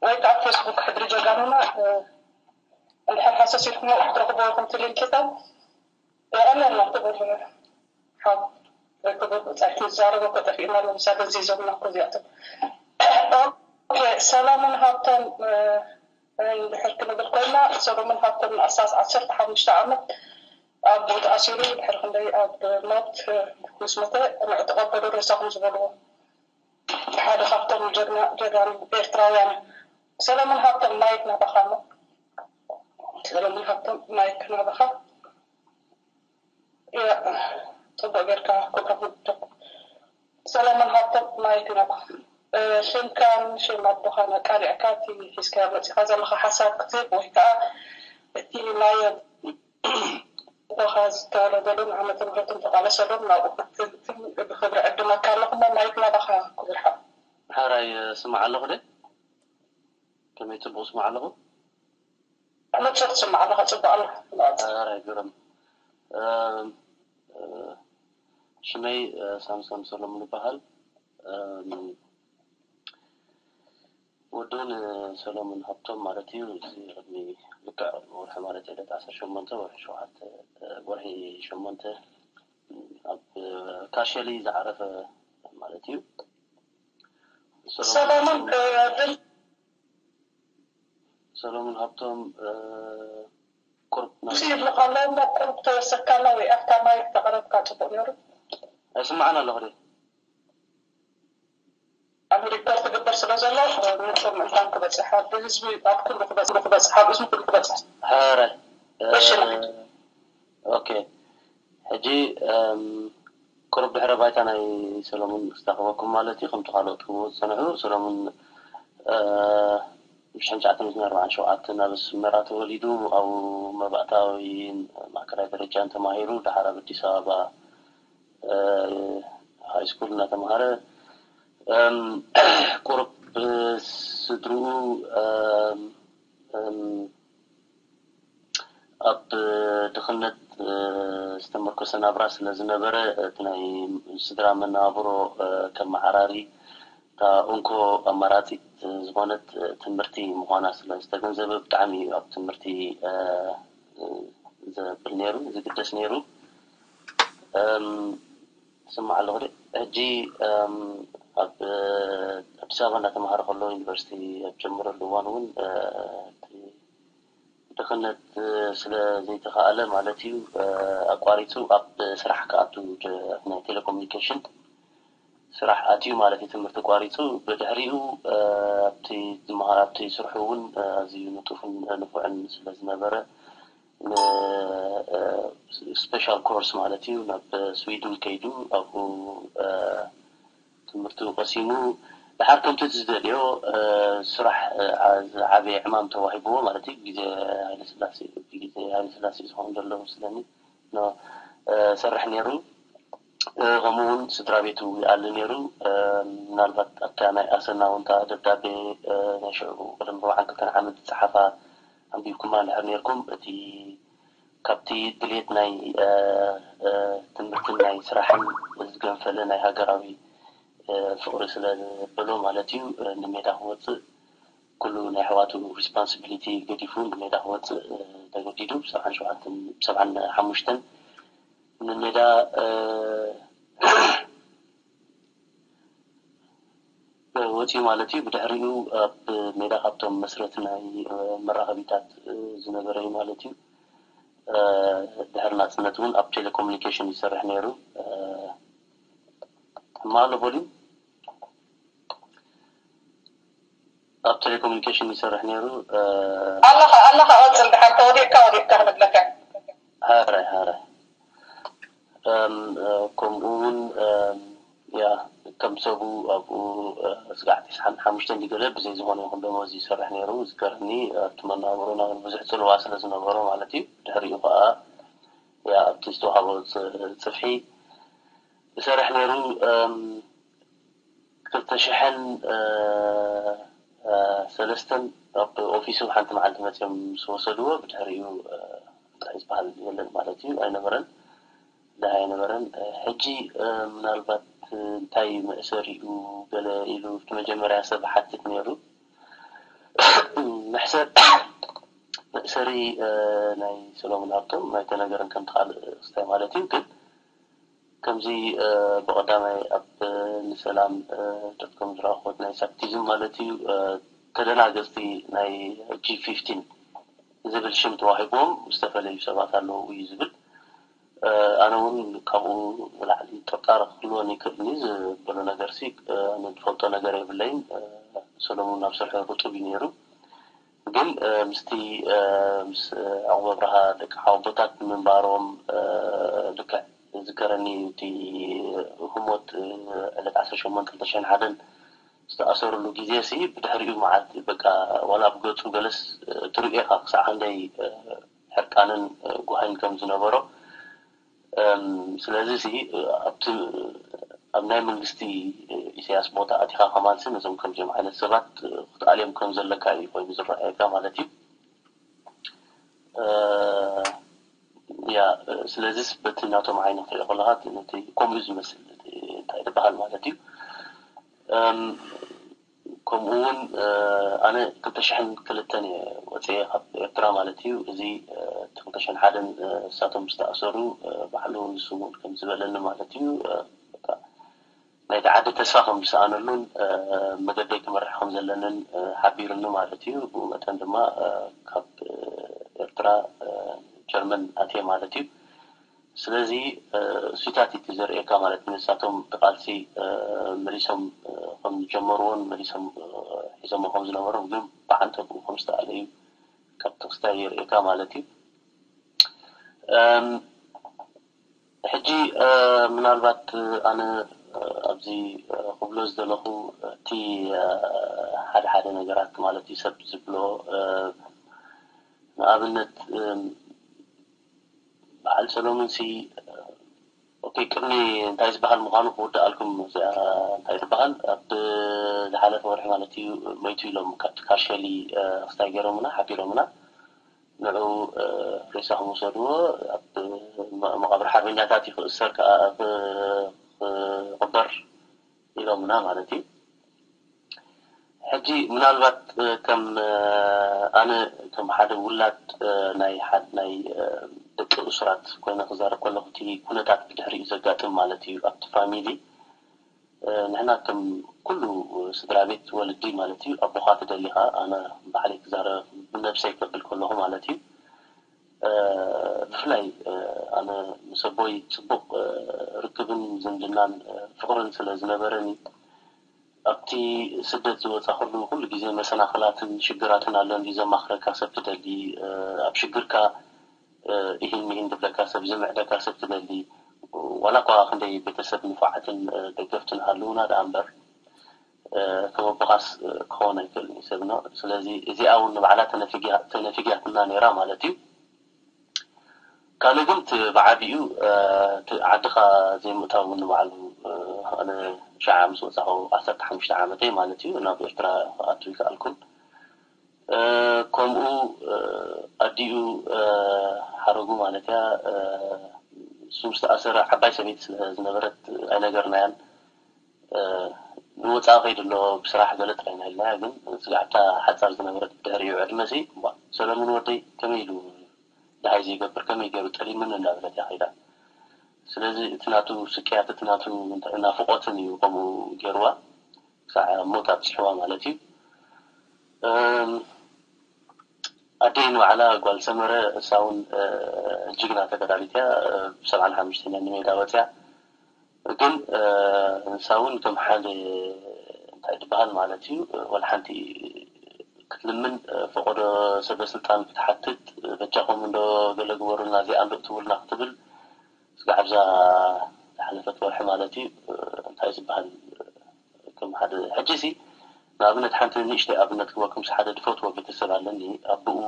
ወይ ከዓ ፌስቡክ ሕድሪ ጀጋኑና እንድሕር ሃሰስ ኢልኩም ክትረኽብዎ ኢኹም እቲ ሊንክታት። የቐንየልና ክቡር ሓው ርክብ ጻይቲ ዝዛረቦ እኮ ጠፊእና ኣሎ። ምሳሌ እዚ ዞምና እኮ እዚኣቶም። ኦኬ፣ ሰሎሞን ሃብቶም እንድሕር ክንብል ኮይና፣ ሰሎሞን ሃብቶም ንኣስታስ ዓሰርተ ሓሙሽተ ዓመት ኣብ ተኣሲሩ ድሕሪ ክንደይ ኣብ ሞት ምስ ሞተ ንዕጥቐ በዶ ሬሳ ከም ዝበልዎ ሓደ ካብቶም ጀግና ጀጋኑ ኤርትራውያን። ሰለሙን ሃብቶም ማይክ ናባኻ እሞ። ሰለሙን ሃብቶም ማይክ ናባኻ። ጽቡቅ ጌርካ ክብረኹም። ሰለሙን ሃብቶም ማይክ ናባኻ። ሽምካን ሽም ኣቦኻን ኣቃሊዕካ እቲ ሒዝካዮ መጺኻ ዘለኻ ሓሳብ ክትህብ ወይ ከዓ እቲ ናይ ኣቦኻ ዝተወለደሉን ዓመተ ምህረቱን ተቃለሰሉን ናብኡ ክትትንትን ብኽብሪ ዕድመካ ኣለኹ። እሞ ማይክ ናባኻ ክቡር ሓው። ሓራይ ስማዕ ኣለኹ ደ ከመይ ጽቡቅ ስማዕ ኣለኹ። ንጹር ትስማዕ ኣለኻ። ጽቡቅ ኣሎ። ሓራይ ግርም። ሽመይ ሳምሶን ሰሎሙን ይበሃል። ወዲ ሰሎሙን ሃብቶም ማለት እዩ። እዚ ቅድሚ ልክዕ ቅድሚ ወርሒ ማለት እዩ ዕለት ዓሰርተ ሸሞንተ ወርሒ ሸውዓተ ወርሒ ሸሞንተ ኣብ ካሸሊ ዝዓረፈ ማለት እዩ። ሰሎሙን ሰሎሙን ሃብቶም ቁርብ ይብልካ ኣለዉ እሞ ቁርብ ተወሰካ ኣላ ወይ ኣብታ ማይክ ተቐረብካ ጽቡቅ ነይሩ። ኣይስማዕን ኣለኹ ደ ኣብ ሪፖርት ትግበር ስለ ዘሎ ንጹር ምእንታን ክበጽሕ ኣብ ህዝቢ ኣብ ኩሉ ክበጽሕ ክበጽሕ ኣብ ህዝቢ ኩሉ ክበጽሕ። ኧረ እሺ ኦኬ ሕጂ ቁሩብ ድሕረ ባይታ ናይ ሰሎሙን ክስታኸበኩም ማለት እዩ። ከምቲ ካልኦት ክብሉ ዝጸንሑ ሰሎሙን ብ ሽሕን ትሽዓተ ሚእትን ኣርባዓን ሸውዓተን ኣብ ኣስመራ ተወሊዱ ኣብኡ መባእታዊ ማእከላይ ደረጃን ተማሂሩ ድሓር ኣብ ኣዲስ ኣበባ ሃይስኩል እናተምሃረ ቁሩብ ስድርኡ ኣብ ድኽነት ዝተመርኮሰ ናብራ ስለ ዝነበረ እቲ ናይ ስድራ መነባብሮ ከመዓራሪ እታ እንኮ ኣማራፂት ዝኾነት ትምህርቲ ምዃና ስለ ዝተገንዘበ ብጣዕሚ እዩ ኣብ ትምህርቲ ዘብል ነይሩ ዝግደስ ነይሩ። ስማዕ ኣለኹ ሕጂ ኣብ ኣዲስ ኣበባ እናተምሃረ ከሎ ዩኒቨርሲቲ ኣብ ጀምረሉ እዋን እውን ድኽነት ስለ ዘይተኻእለ ማለት እዩ ኣቋሪፁ ኣብ ስራሕ ክኣቱ ናይ ቴሌኮሙኒኬሽን ስራሕ ኣትዩ ማለት እዩ ትምህርቲ ቋሪፁ ብድሕሪኡ ኣብቲ ዝመሃር ኣብቲ ስርሑ እውን ኣዝዩ ንጡፍን ንፉዕን ስለ ዝነበረ ስፔሻል ኮርስ ማለት እዩ ናብ ስዊድን ከይዱ ኣብኡ ትምህርቱ ቀሲሙ ድሓር ከምቲ ዝደልዮ ስራሕ ዝዓበየ ዕማም ተዋሂብዎ ማለት እዩ ግዜ ሃይለስላሴ ግዜ ሃይለስላሴ ዝኸውን ዘሎ መስለኒ ሰርሕ ነይሩ ከምኡ እውን ስድራ ቤቱ ይኣሊ ነይሩ ምናልባት ኣብታ ናይ ኣሰና እውን ደብዳቤ ናይ ሽዑ ቅድሚ ርብዓን ክልተን ዓመት ዝፀሓፋ ኣንቢብኩማ እንድሕር ነይርኩም እቲ ካብቲ ድሌት ናይ ትምህርትን ናይ ስራሕን ዝገንፈለ ናይ ሃገራዊ ፍቅሪ ስለ ዘበሎ ማለት እዩ ንሜዳ ክወፅእ ኩሉ ናይ ኣሕዋቱ ሪስፖንሲቢሊቲ ገዲፉ ንሜዳ ክወፅእ ተገዲዱ ብሰብዓን ሸውዓተን ብሰብዓን ሓሙሽተን ንሜዳ ወፂኡ ማለት እዩ። ብድሕሪኡ ኣብ ሜዳ ካብቶም መስረቲ ናይ መራኸቢታት ዝነበረ እዩ ማለት እዩ። ድሕሪ ናፅነት እውን ኣብ ቴሌኮሙኒኬሽን ይሰርሕ ነይሩ። ሕማቕ ኣሎ ቮሊዩም። ኣብ ቴሌኮሙኒኬሽን ይሰርሕ ነይሩ። ኣለኻ ኣለኻ፣ ቀፅል፣ ድሓር ተወዲቕካ ወዲቕካ ክንብለካ። ሃረ ሃረ። ከምኡ እውን ያ ከም ሰቡ ኣብኡ ስጋዕ ተስዓን ሓሙሽተን ገለ ብዘይ ዝኾነ ይኹን ደሞዝ ይሰርሕ ነይሩ። ዝገርኒ ኣብቲ መነባብሮና ብዙሕ ፅልዋ ስለ ዝነበሮ ማለት እዩ። ድሕሪኡ ከዓ ያ ኣብቲ ዝተዋሃቦ ፅፍሒ ይሰርሕ ነይሩ። ክልተ ሽሕን ሰለስተን ኣብ ኦፊሱ ሓንቲ መዓልቲ መፅኦም ምስ ወሰድዎ ብድሕሪኡ እንታይ ዝበሃል የለን ማለት እዩ። ኣይነበረን፣ ደሃይ ኣይነበረን። ሕጂ ምናልባት እንታይ መእሰሪኡ ገለ ኢሉ እቲ መጀመርያ ሰብ ሓትት ነይሩ። መእሰር መእሰሪ ናይ ሰሎሞን ሃብቶም ኣይተነገረን ከምቲ ካልእ ክስታይ ማለት እዩ። ግን ከምዚ ብቐዳማይ ኣብ ንሰላም ዶትኮም ዝረኣኹት ናይ ሳክቲዝም ማለት እዩ። ተደናገፅቲ ናይ ጂ ፊፍቲን ዝብል ሽም ተዋሂቦም ዝተፈለዩ ሰባት ኣለዉ እዩ ዝብል። ኣነ እውን ካብኡ ንላዕሊ ጥርጣረ ክህልወኒ ይክእልኒ ዝብሎ ነገር ሲ ዝፈልጦ ነገር የብለይን። ሰሎሙን ኣብ ስርሑ ርጡብ እዩ ነይሩ። ግን ምስቲ ምስ ዕቑብ ኣብርሃ ደቂ ሓወቦታት ምንባሮም ልክዕ ዝከረኒ እቲ ህሞት ዕለት ዓሰርተ ሸሞንተ ክልተ ሽሕን ሓደን ዝተኣሰሩሉ ግዜ ሲ ብድሕሪኡ መዓልቲ በቃ ዋላ ብገፁ ገለስ ትርእዮ ኢኻ ክሳዕ ክንደይ ሕርቃንን ጓሂን ከም ዝነበሮ። ስለዚ ሲ ኣብቲ ኣብ ናይ መንግስቲ ኢሳያስ ቦታ ኣቲኻ ከማንሲ ነዞም ከምዚኦም ዓይነት ሰባት ክትኣልዮም ከም ዘለካ እዩ ኮይኑ ዝረኣየካ ማለት እዩ። ያ ስለዚስ በቲ ናቶም ዓይኒ ክትሪኦ ከለካ ነቲ ከምኡ ዝመስል እንታይ ዝበሃል ማለት እዩ። ከምኡ እውን ኣነ ክልተ ሽሕን ክልተን እየ ወፅኤ ካብ ኤርትራ ማለት እዩ። እዚ እቲ ክልተ ሽሕን ሓደን እሳቶም ዝተኣሰሩ ባዕሉ ንሱ እውን ከም ዝበለኒ ማለት እዩ። ናይቲ ዓዲ ተስፋ ከም ዝሰኣነሉን መገደይ ክመርሕ ከም ዘለንን ሓቢሩኒ ማለት እዩ። ብኡ መጠን ድማ ካብ ኤርትራ ጀርመን ኣትየ ማለት እዩ። ስለዚ እሱታት እቲ ዘርእየካ ማለት ንሳቶም እቲ ቃልሲ መሊሶም ከም ዝጀመርዎን መሊሶም ሒዞሞ ከም ዝነበሮም ግን ብዓንተብኡ ከም ዝተኣለዩ ካብ ጥቕስታ የርእየካ ማለት እዩ። ሕጂ ምናልባት ኣነ ኣብዚ ክብሎ ዝደለኹ እቲ ሓደ ሓደ ነገራት ማለት እዩ ሰብ ዝብሎ ንኣብነት በዓል ሰሎሙን ሲ ኦኬ ቅድሚ እንታይ ዝበሃል ምዃኑ ክውድኣልኩም እንታይ ዝበሃል ኣብ ዝሓለፈ ወርሒ ማለት እዩ መይቱ ኢሎም ካብቲ ካርሸሊ ክስታይ ገይሮምና ሓቢሮምና ንዑ ሬሳ ክወሰድዎ ኣብ መቃብር ሓርበኛታት እዩ ክእሰር ክቕበር ኢሎምና ማለት እዩ። ሕጂ ምናልባት ከም ኣነ ከም ሓደ ውላድ ናይ ናይ ደቂ እሱራት ኮይነ ክዛረብ ከለኹ እቲ ኩነታት ብድሕሪኡ ዘጋጥም ማለት እዩ ኣብቲ ፋሚሊ ንሕና ከም ኩሉ ስድራ ቤት ወለዲ ማለት እዩ ኣቦኻ ትደሊኻ ኣነ ባዕለይ ክዛረብ ብነብሰይ ከብል ከለኹ ማለት እዩ ብፍላይ ኣነ ምስ ኣቦይ ፅቡቕ ርክብን ዝምድናን ፍቕርን ስለ ዝነበረኒ ኣብቲ ስደት ዝወፃ ኩሉ ኩሉ ግዜ መሰናኽላትን ሽግራትን ኣሎ እንዲ ዘማኽረካ ሰብ ትደሊ ኣብ ሽግርካ ኢሂን ሚሂን ዝብለካ ሰብ ዝምዕደካ ሰብ ትደሊ ዋላ እኳ ክንደይ ቤተሰብ ንፉዓትን ደገፍትን ሃልውና ደኣ እምበር ከም ኣቦኻስ ክኸውን ኣይክእልን እዩ ሰብ ነው። ስለዚ እዚኣ እውን ንባዕላ ተነፊግያትና ነይራ ማለት እዩ። ካልእ ግን እቲ ብዓቢኡ ዓድኻ ዘይምእታው ንባዕሉ ኣነ ሸዓ ምስ ወፃኹ ዓሰርተ ሓሙሽተ ዓመተይ ማለት እዩ ናብ ኤርትራ ክኣቱ ይከኣልኩን ከምኡ ኣዲኡ ሓረጉ ማለት እያ እሱ ዝተኣሰረ ዓባይ ሰበይቲ ስለ ዝነበረት ኣይነገርናያን ንወፃኢ ከይዱ ኣሎ ብስራሕ ገለ ጥራይ ኢና ኢልናያ ግን ስጋዕታ ሓፃር ዝነበረት ብድሕሪኡ ዕድመ ሲ ሰለሙን ወደይ ከመይ ኢሉ ደሃይ ዘይገብር ከመይ ገይሩ ጠሊምኒ እንዳበለት እያ ከይዳ ስለዚ እቲ ናቱ ስቅያት እቲ ናቱ ናፍቆትን እዩ ከምኡ ገይርዋ ክሳዕ ሞት ኣብፅሕዋ ማለት እዩ ኣደይ ንባዕላ ጓል ሰመረ እሳ እውን ጅግና ተጋዳሊት እያ። ብሰብዓን ሓሙሽተን እያ ንሜዳ ወፅያ። ግን ንሳ እውን ከም ሓደ እንታይ ዝበሃል ማለት እዩ፣ ወላ ሓንቲ ክትልምን ፈቆዶ ሰበ ስልጣን ክትሓትት በጃኹም እንዶ ገለ ግበሩልና እዚኣ እንዶ እትውልና ክትብል ስጋዕ ኣብዛ ዝሓለፈት ወርሒ ማለት እዩ እንታይ ዝበሃል ከም ሓደ ሕጂ ሲ ንኣብነት ሓንቲ ንእሽተይ ኣብነት ክበኩም ሓደ ዝፈትዎ ቤተሰብ ኣለኒ። ኣቦኡ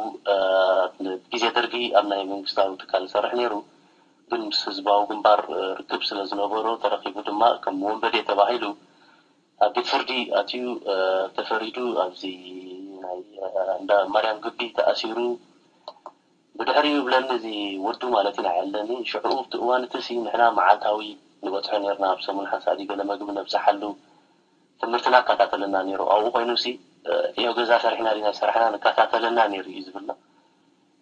ግዜ ደርጊ ኣብ ናይ መንግስታዊ ትካል ይሰርሕ ነይሩ። ግን ምስ ህዝባዊ ግንባር ርክብ ስለ ዝነበሮ ተረኪቡ ድማ ከም ወንበዴ ተባሂሉ ኣብ ቤት ፍርዲ ኣትዩ ተፈሪዱ ኣብዚ ናይ እንዳ ማርያም ግቢ ተኣሲሩ። ብድሕሪኡ ይብለኒ እዚ ወዱ ማለት ኢና ያለኒ ሽዑ እቲ እዋን እቲ ሲ ንሕና መዓልታዊ ንበፅሖ ነርና ኣብ ሰሙን ሓንሳእ ገለ መግቢ ነብዝሓሉ ትምህርትና ኣከታተለና ነይሩ ኣብኡ ኮይኑ ሲ እዮ ገዛ ሰሪሕና ዲና ሰራሕና ንከታተለና ነይሩ እዩ ዝብልና።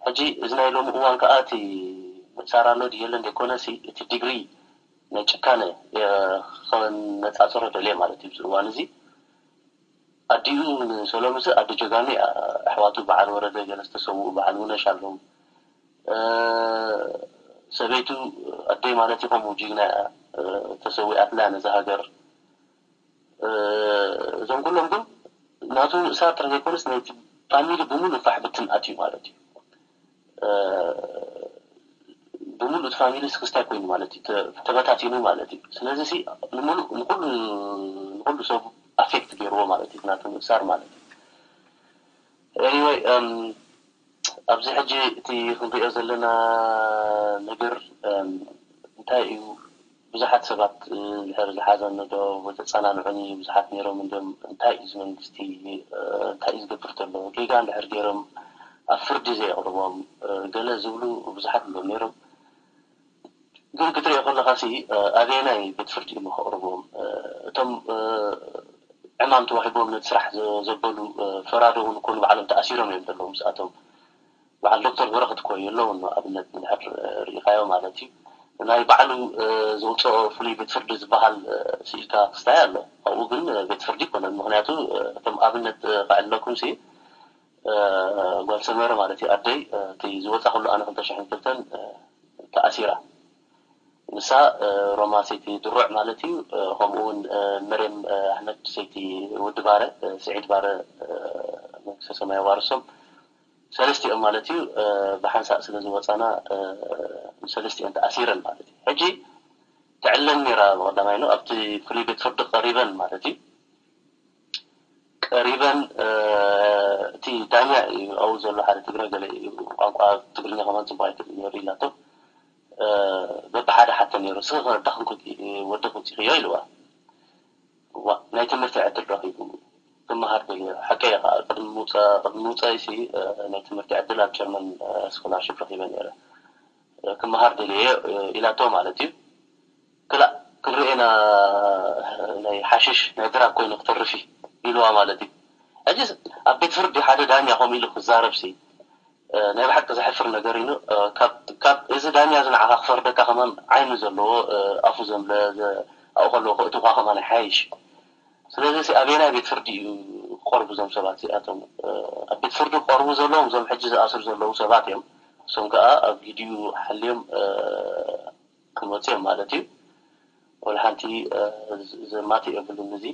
ሕጂ እዚ ናይ ሎሚ እዋን ከዓ እቲ ምእሳር ኣሎ ድየለ እንደይኮነ ሲ እቲ ዲግሪ ናይ ጭካነ ክነፃፅሮ ደልየ ማለት እዩ። ኣብዚ እዋን እዚ ኣዲኡ ንሰሎምስ ኣዲ ጀጋኑ እያ። ኣሕዋቱ በዓል ወረደ ገለ ዝተሰውኡ በዓል ውነሽ ኣለዉ። ሰበይቱ ኣደይ ማለት እዩ ከምኡ ጅግና እያ። ተሰዊኣትላ ነዛ ሃገር። እዞም ኩሎም ግን ናቱ ምእሳር ጥራሕ ዘይኮነስ ነቲ ፋሚሊ ብምሉእ ፋሕ ብትን ኣትዩ ማለት እዩ። ብምሉእ እቲ ፋሚሊ ስክስታይ ኮይኑ ማለት እዩ ተበታቲኑ ማለት እዩ። ስለዚ ሲ ንምሉእ ንኩሉ ንኩሉ ሰብ ኣፌክት ገይርዎ ማለት እዩ ናቱ ምእሳር ማለት እዩ። ኤኒወይ ኣብዚ ሕጂ እቲ ክንሪኦ ዘለና ነገር እንታይ እዩ? ብዙሓት ሰባት ድሕር ዝሓዘኒ ዶ ወይ ተፀናንዑኒ ብዙሓት ነይሮም እንዲም እንታይ እዩ መንግስቲ እንታይ እዩ ዝገብር ዘሎ ጌጋ እንድሕር ገይሮም ኣብ ፍርዲ ዘየቕርቦም ገለ ዝብሉ ብዙሓት ኣለዉ ነይሮም። ግን ክትሪኦ ከለኻ ሲ ኣበየናይ ቤት ፍርዲ እዮም ከቕርብዎም? እቶም ዕማም ተዋሂቦም ነቲ ስራሕ ዘበሉ ፈራዶ እውን እኮ ንባዕሎም ተኣሲሮም እዮም ዘለዉ ምስኣቶም በዓል ዶክተር በረኸት እኮ የለውን ኣብነት እንድሕር ርኢኻዮ ማለት እዩ። ናይ ባዕሉ ዘውፅኦ ፍሉይ ቤት ፍርዲ ዝበሃል ስኢልካ ክስታይ ኣሎ። ኣብኡ ግን ቤት ፍርዲ ይኮነን። ምክንያቱ እቶም ኣብነት ከዕለኩም ሲ ጓል ሰመረ ማለት እዩ ኣደይ እቲ ዝወፃ ክሉ ኣነ ክልተ ሽሕን ክልተን ተኣሲራ ንሳ ሮማ ሰይቲ ድሩዕ ማለት እዩ። ከምኡ እውን መርየም ኣሕመድ ሰይቲ ወዲ ባረ ስዒድ ባረ መንግስተ ሰማይ ዋርሶም ሰለስቲኦም ማለት እዩ ብሓንሳእ ስለ ዝወፃና ሰለስቲኦም ተኣሲረን ማለት እዩ። ሕጂ ትዕለን ነይራ ብቀዳማይ ነው ኣብቲ ፍሉይ ቤት ፍርዲ ቀሪበን ማለት እዩ። ቀሪበን እቲ ዳኛ እዩ ኣብኡ ዘሎ ሓደ ትግረ ገለ እዩ ቋንቋ ትግርኛ ከማን ፅቡቅ ኣይክእል ነይሩ ኢላቶ በብሓደ ሓተ ነይሩ ስኺ ክረዳኽን ወዲ ክውፅእኽዮ ኢልዋ። ዋ ናይ ትምህርቲ ዕድል ረኺቡ ክመሃር ደልየ ሓቀይ ከዓ ቅድሚ ምውፃእ ቅድሚ ምውፃእ ሲ ናይ ትምህርቲ ዕድል ኣብ ጀርመን ስኮላርሽፕ ረኺበ ነይረ ክመሃር ደልየ ኢላቶ ማለት እዩ። ክላእ ክንሪኤና ናይ ሓሽሽ ናይ ድራግ ኮይኑ ክተርፍ እዩ ኢልዋ ማለት እዩ። ሕጂ ኣብ ቤት ፍርዲ ሓደ ዳኛ ከምኡ ኢሉ ክዛረብ ሲ ናይ ብሓቂ ዘሕፍር ነገር እዩ። ካብ እዚ ዳኛ እዚ ንዓኻ ክፈርደካ ከማን ዓይኑ ዘለዎ ኣፉ ዘምለ ኣብኡ ከለዎ ከእትውካ ከማን ይሓይሽ። ስለዚ ሲ ኣበየናይ ቤት ፍርዲ እዩ ክቆርቡ እዞም ሰባት እዚኣቶም? ኣብ ቤት ፍርዲ ክቆርቡ ዘለዎም እዞም ሕጂ ዝኣስሩ ዘለዉ ሰባት እዮም። እሶም ከዓ ኣብ ጊዲኡ ሓልዮም ክመፁ እዮም ማለት እዩ። ወላ ሓንቲ ዘማት የብሉን እዚ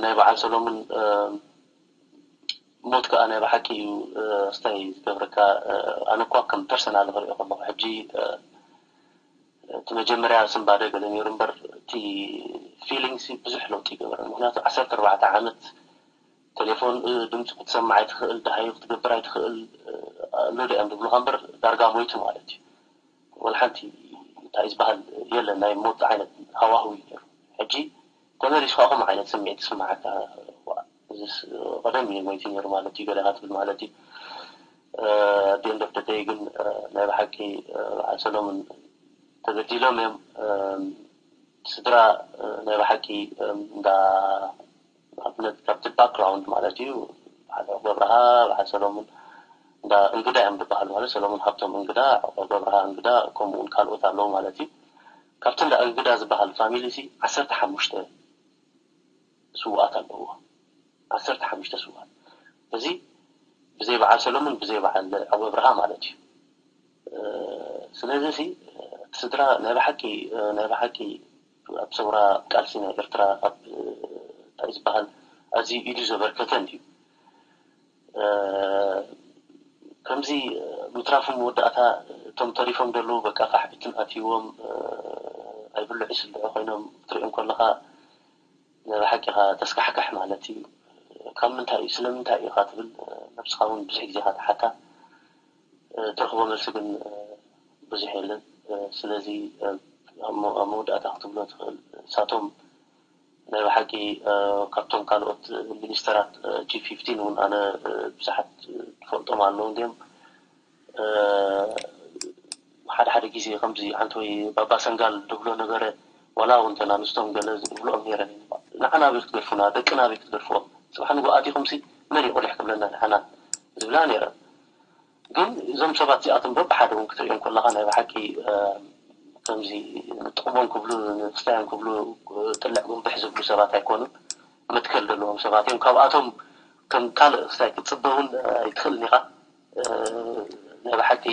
ናይ በዓል ሰሎሙን ሞት ከዓ ናይ ብሓቂ እዩ ስታይ ዝገብረካ። ኣነ እኳ ከም ፐርሰናል ክሪኦ ከለኩ ሕጂ እቲ መጀመርያ ስንባደ ገለ ነይሩ እምበር እቲ ፊሊንግስ ብዙሕ ለውጢ ይገብረ። ምክንያቱ ዓሰርተ ኣርባዕተ ዓመት ቴሌፎን ድምፂ ክትሰማዕ ኣይትኽእል፣ ደሃዩ ክትገብር ኣይትኽእል ኣሎ ድኣም ዝብሉካ እምበር ዳርጋ ሞይቱ ማለት እዩ። ወላ ሓንቲ እንታይ ዝበሃል የለን ናይ ሞት ዓይነት ሃዋህው እዩ ነይሩ። ሕጂ ተመሊስካ ከምኡ ዓይነት ስምዒት ይስምዓካ። እዚስ ቀደም እዩ ሞይቱ ነይሩ ማለት እዩ ገለ ኢኻ ትብል ማለት እዩ። ኣት ኤንድ ኦፍ ደይ ግን ናይ ብሓቂ በዓል ሰሎሙን ተበዲሎም እዮም። ስድራ ናይ ብሓቂ እንዳ ኣብነት ካብቲ ባክግራውንድ ማለት እዩ በዓል ገብረሃ በዓል ሰሎሙን እንዳ እንግዳ እዮም ዝበሃሉ ማለት ሰሎሙን ሃብቶም እንግዳ ገብረሃ እንግዳ ከምኡውን ካልኦት ኣለዉ ማለት እዩ። ካብቲ እንዳ እንግዳ ዝበሃል ፋሚሊ ሲ ዓሰርተ ሓሙሽተ ስውኣት ኣለዎ። ዓሰርተ ሓሙሽተ ስውኣት እዚ ብዘይ በዓል ሰለሙን ብዘይ በዓል ኣበብርሃ ማለት እዩ። ስለዚ ሲ እቲ ስድራ ናይ ብሓቂ ናይ ብሓቂ ኣብ ሰውራ ቃልሲ ናይ ኤርትራ ኣብ እንታይ ዝበሃል ኣዝዩ ኢዱ ዘበርከተ እንድዩ። ከምዚ ምትራፉ መወዳእታ እቶም ተሪፎም ዘለዉ በቃ ፋሕ ብትን ኣትይዎም ኣይብልዑ ይስልዑ ኮይኖም ክትሪኦም ከለኻ ናይ ብሓቂኻ ተስካሕካሕ ማለት እዩ። ካብ ምንታይ እዩ ስለምንታይ ኢኻ ትብል ነብስኻ እውን ብዙሕ ግዜ ኢኻ ትሓታ። ትረኽቦ መልሲ ግን ብዙሕ የለን። ስለዚ ኣብ መወዳእታ ክትብሎ ትኽእል እሳቶም ናይ ብሓቂ ካብቶም ካልኦት ሚኒስተራት ጂ ፊፍቲን እውን ኣነ ብዙሓት ትፈልጦም ኣለዉ እንዲም ሓደ ሓደ ግዜ ከምዚ ዓንተወይ ባባ ሰንጋል ዝብሎ ነበረ። ዋላ እውን ተን ኣንስቶም ገለ ዝብልኦም ነይረን ንዓና ኣበይ ክትገድፉና ደቅና ኣበይ ክትገድፍዎም? ፅባሕ ንግሆ ኣቲኹም ሲ መን እዩ ቁሊሕ ክብለና ንዓና ዝብላ ነይረን። ግን እዞም ሰባት እዚኣቶም በብሓደ እውን ክትሪኦም ከለኻ ናይ ብሓቂ ከምዚ ንጥቕሞም ክብሉ ንክስታዮም ክብሉ ጥልዕ ጉንብሕ ዝብሉ ሰባት ኣይኮኑን። መትከል ዘለዎም ሰባት እዮም። ካብኣቶም ከም ካልእ ክስታይ ክትፅበ እውን ኣይትኽእልን ኢኻ። ናይ ብሓቂ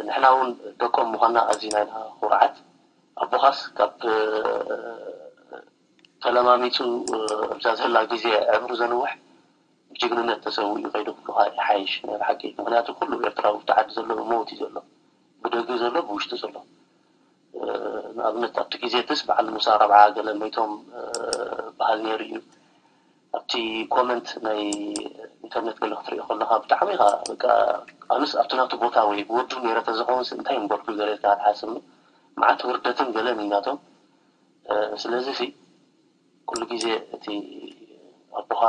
ንሕና እውን ደቆም ምዃንና ኣዝዩ ናይና ኩርዓት። ኣቦኻስ ካብ ተለማሚፁ ኣብዛ ዘላ ግዜ ዕምሩ ዘንውሕ ብጅግንነት ተሰዊኡ ከይዱ ክብሉኻ ይሓይሽ ናይ ብሓቂ። ምክንያቱ ኩሉ ኤርትራዊ ኣብቲ ዓዲ ዘሎ ብመውት እዩ ዘሎ፣ ብደገ ዘሎ ብውሽጢ ዘሎ። ንኣብነት ኣብቲ ግዜ ትስ በዓል ሙሳ ረብዓ ገለ መይቶም በሃል ነይሩ እዩ። ኣብቲ ኮመንት ናይ ኢንተርነት ገለ ክትሪኦ ከለካ ብጣዕሚ ኢካ በቃ ኣነስ ኣብቲ ናቱ ቦታ ወይ ብወዱ ነይረ ተዝኸውን እንታይ ምበልኩ ገለ ኢልካ ክትሓስብ መዓት ውርደትን ገለን እዩ ናቶም። ስለዚ ሲ ኩሉ ግዜ እቲ ኣቦኻ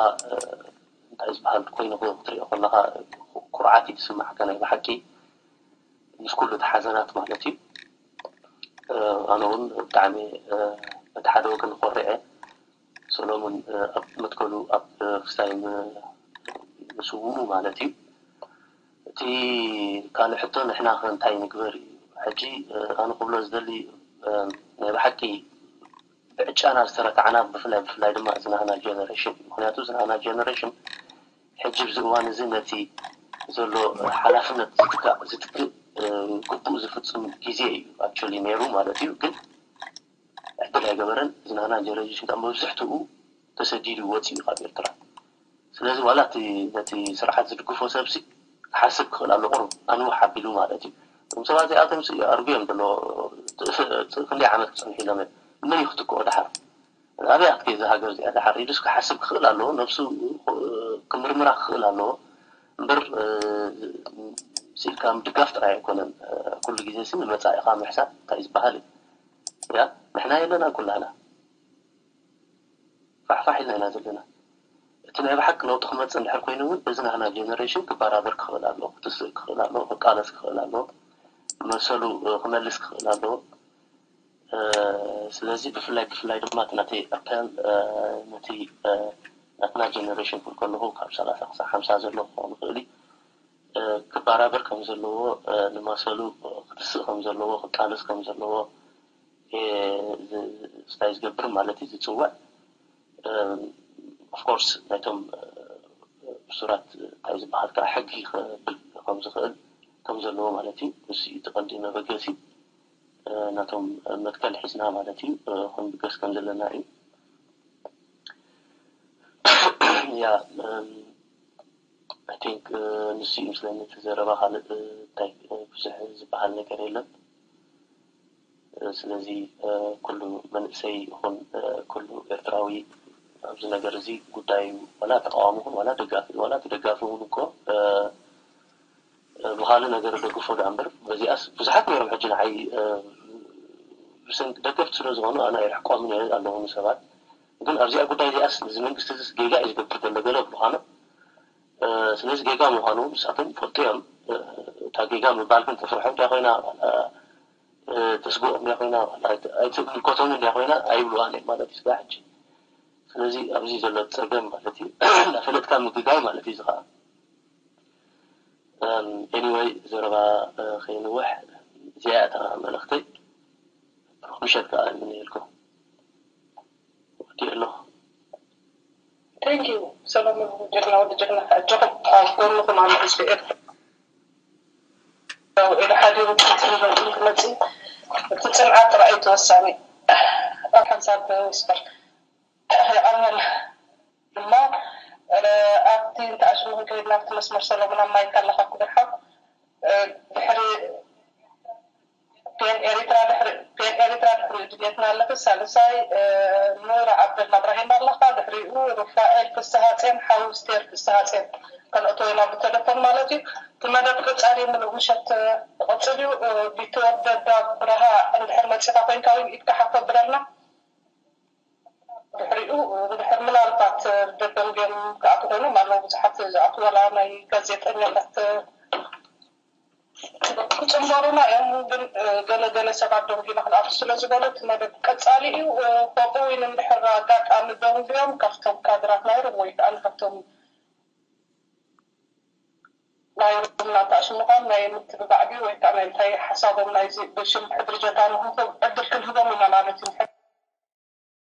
እንታይ ዝበሃል ኮይኑ ክትሪኦ ከለካ ኩርዓት እዩ ዝስማዓካ ናይ ብሓቂ ምስ ኩሉ እቲ ሓዘናት ማለት እዩ። ኣነ እውን ብጣዕሚ በቲ ሓደ ወገን ኮሪዐ ሰሎሙን ኣብ መትከሉ ኣብ ክስታይ ምስውኡ ማለት እዩ። እቲ ካልእ ሕቶ ንሕና ከ እንታይ ንግበር እዩ ሕጂ ኣነ ክብሎ ዝደሊ ናይ ብሓቂ ብዕጫና ዝተረታዕና ብፍላይ ብፍላይ ድማ እዚ ናህና ጀነሬሽን እዩ። ምክንያቱ እዚ ናህና ጀነሬሽን ሕጂ ኣብዚ እዋን እዚ ነቲ ዘሎ ሓላፍነት ዝትካእ ዝትክእ ግቡእ ዝፍፅም ግዜ እዩ ኣክቹዋሊ ነይሩ ማለት እዩ። ግን ዕድል ኣይገበረን። እዚ ናህና ጀነሬሽን ከዓ መብዝሕትኡ ተሰዲዱ ወፂኡ ካብ ኤርትራ። ስለዚ ዋላ እቲ ነቲ ስርዓት ዝድግፎ ሰብሲ ክሓስብ ክኽእል ኣሎ ቁሩብ ኣንውሕ ኣቢሉ ማለት እዩ። እቶም ሰባት እዚኣቶም ኣርጉ እዮም ዘሎ ክንደይ ዓመት ክፀንሑ ኢሎም እዮም። መን እዩ ክትክኦ ደሓር? ኣበይ ኣትከ እዚ ሃገር እዚኣ ደሓር ኢሉስ ክሓስብ ክኽእል ኣለዎ። ነብሱ ክምርምራ ክኽእል ኣለዎ እምበር ስኢልካ ምድጋፍ ጥራይ ኣይኮነን። ኩሉ ግዜ ሲ ንመፃኢኻ ምሕሳብ እንታይ ዝበሃል እዩ? ያ ንሕና የለና ኩላህና ፋሕፋሕ ኢልና ኢና ዘለና። እቲ ናይ ብሓቂ ለውጢ ክመፅእ እንድሕር ኮይኑ እውን እዚ ናህና ጀነሬሽን ክበራበር ክኽእል ኣለዎ፣ ክትስእ ክኽእል ኣለዎ፣ ክቃለስ ክኽእል ኣለዎ፣ መሰሉ ክመልስ ክኽእል ኣለዎ። ስለዚ ብፍላይ ብፍላይ ድማ እቲ ናተይ ኣካል ነቲ ናትና ጀነሬሽን ክብል ከለኹ ካብ ሰላሳ ክሳብ ሓምሳ ዘሎ ክኸውን ይኽእል እዩ። ክበራበር ከም ዘለዎ ንመሰሉ ክትስእ ከም ዘለዎ ክቃለስ ከም ዘለዎ ስታይ ዝገብር ማለት እዩ ዝፅውዕ ኦፍኮርስ ናይቶም ብሱራት እንታይ ዝበሃል ከዓ ሕጊ ክብል ከም ዝኽእል ከም ዘለዎ ማለት እዩ። እዚ እቲ ቀንዲ መበገሲ ናቶም መትከል ሒዝና ማለት እዩ ክንብገስ ከም ዘለና እዩ። ያ I think ንሱ እዩ ምስለኒ እቲ ዘረባ ካልእ እንታይ ብዙሕ ዝበሃል ነገር የለን። ስለዚ ኩሉ መንእሰይ ይኹን ኩሉ ኤርትራዊ ኣብዚ ነገር እዚ ጉዳዩ ዋላ ተቃዋሚ ይኹን ዋላ ደጋፊ ዋላ ተደጋፊ እውን እኮ ብካልእ ነገር ደግፎ ደኣ እምበር በዚኣስ ብዙሓት ነይሮም ሕጂ ንዓይ ብሰንኪ ደገፍቲ ስለ ዝኾኑ ኣነ ኣይርሕቆምን እየ ኣለውኒ ሰባት ግን ኣብዚኣ ጉዳይ እዚኣስ እዚ መንግስቲ እዚስ ጌጋ እዩ ዝገብር ዘሎ ገለ ብሉኻኖ ስለዚ ጌጋ ምዃኑ ንሳቶም ይፈልጡ እዮም እታ ጌጋ ምባል ግን ተፍርሖም ድያ ኮይና ተስግኦም ድያ ኮይና ኣይትምልከቶም እንድያ ኮይና ኣይብልዋን እዮም ማለት እዩ ስጋ ሕጂ ስለዚ ኣብዚ ዘሎ ፀገም ማለት እዩ እናፈለጥካ ምግጋይ ማለት እዩ ዝኸዓ anyway ዘረባ ከይንውሕ እዚኣ እታ መልእክተይ ምሸት ከዓ የምንየልኩም ወዲእ ኣለኹ Thank you ሰሎሞን፣ ጀግና ወዲ ጀግና። ኣጆኹም፣ ኣብ ጎንኹም ኣሎ ህዝቢ ኤርትራ። ውዒሉ ሓዲሩ ክትመፅእ እቲ ፅንዓት ጥራይ እዩ ተወሳኒ። ኣብ ሓንሳብ ዊስፐር ይቐርበል። እሞ ኣብቲ እንተኣሽሙ ክንከይድ ናብቲ መስመር ሰሎሞን ኣብ ማይክ ኣለኻ ክብርሓው። ድሕሪ ፔን ኤሪትራ ድሕሪ ፔን ኤሪትራ ድሕሪኡ ድሌትና ኣለኺ። ሳልሳይ ኑር ዓብደላ እብራሂም ኣለኻ። ድሕሪኡ ሩፋኤል ፍስሃጼን ሓው ስቴር ፍስሃጼን ከነእቶ ኢና ብተለፎን ማለት እዩ። እቲ መደብ ቀጻሊ ምሉእ ምሸት ክቕጽል እዩ። ቢትወደድ ኣብርሃ እንድሕር መጺኻ ኮይንካ ወይ ኢድካ ሓፍ ኣብለና። ድሕሪኡ እንድሕር ምናልባት ደገም ድዮም ክኣትዉ ኮይኖም ኣለዉ ብዙሓት ዝኣትዉ ዋላ ናይ ጋዜጠኛታት ክፅንበሩና እዮም። ግን ገለ ገለ ሰባት ደንጊና ክንኣቱ ስለ ዝበሉ እቲ መደብ ቀፃሊ እዩ። ከምኡ እውን እንድሕር ኣጋጣሚ ደንጉዮም ካብቶም ካድራት ናይ ሩም ወይ ከዓ ካብቶም ናይ ሩም ናታ ሽምኳን ናይ ምትብባዕ ድዩ ወይ ከዓ ናይ እንታይ ሓሳቦም ናይዚ ብሽም ሕድሪ ጀጋኑ ክንክብ ዕድል ክንህቦም ኢና ማለት እዩ።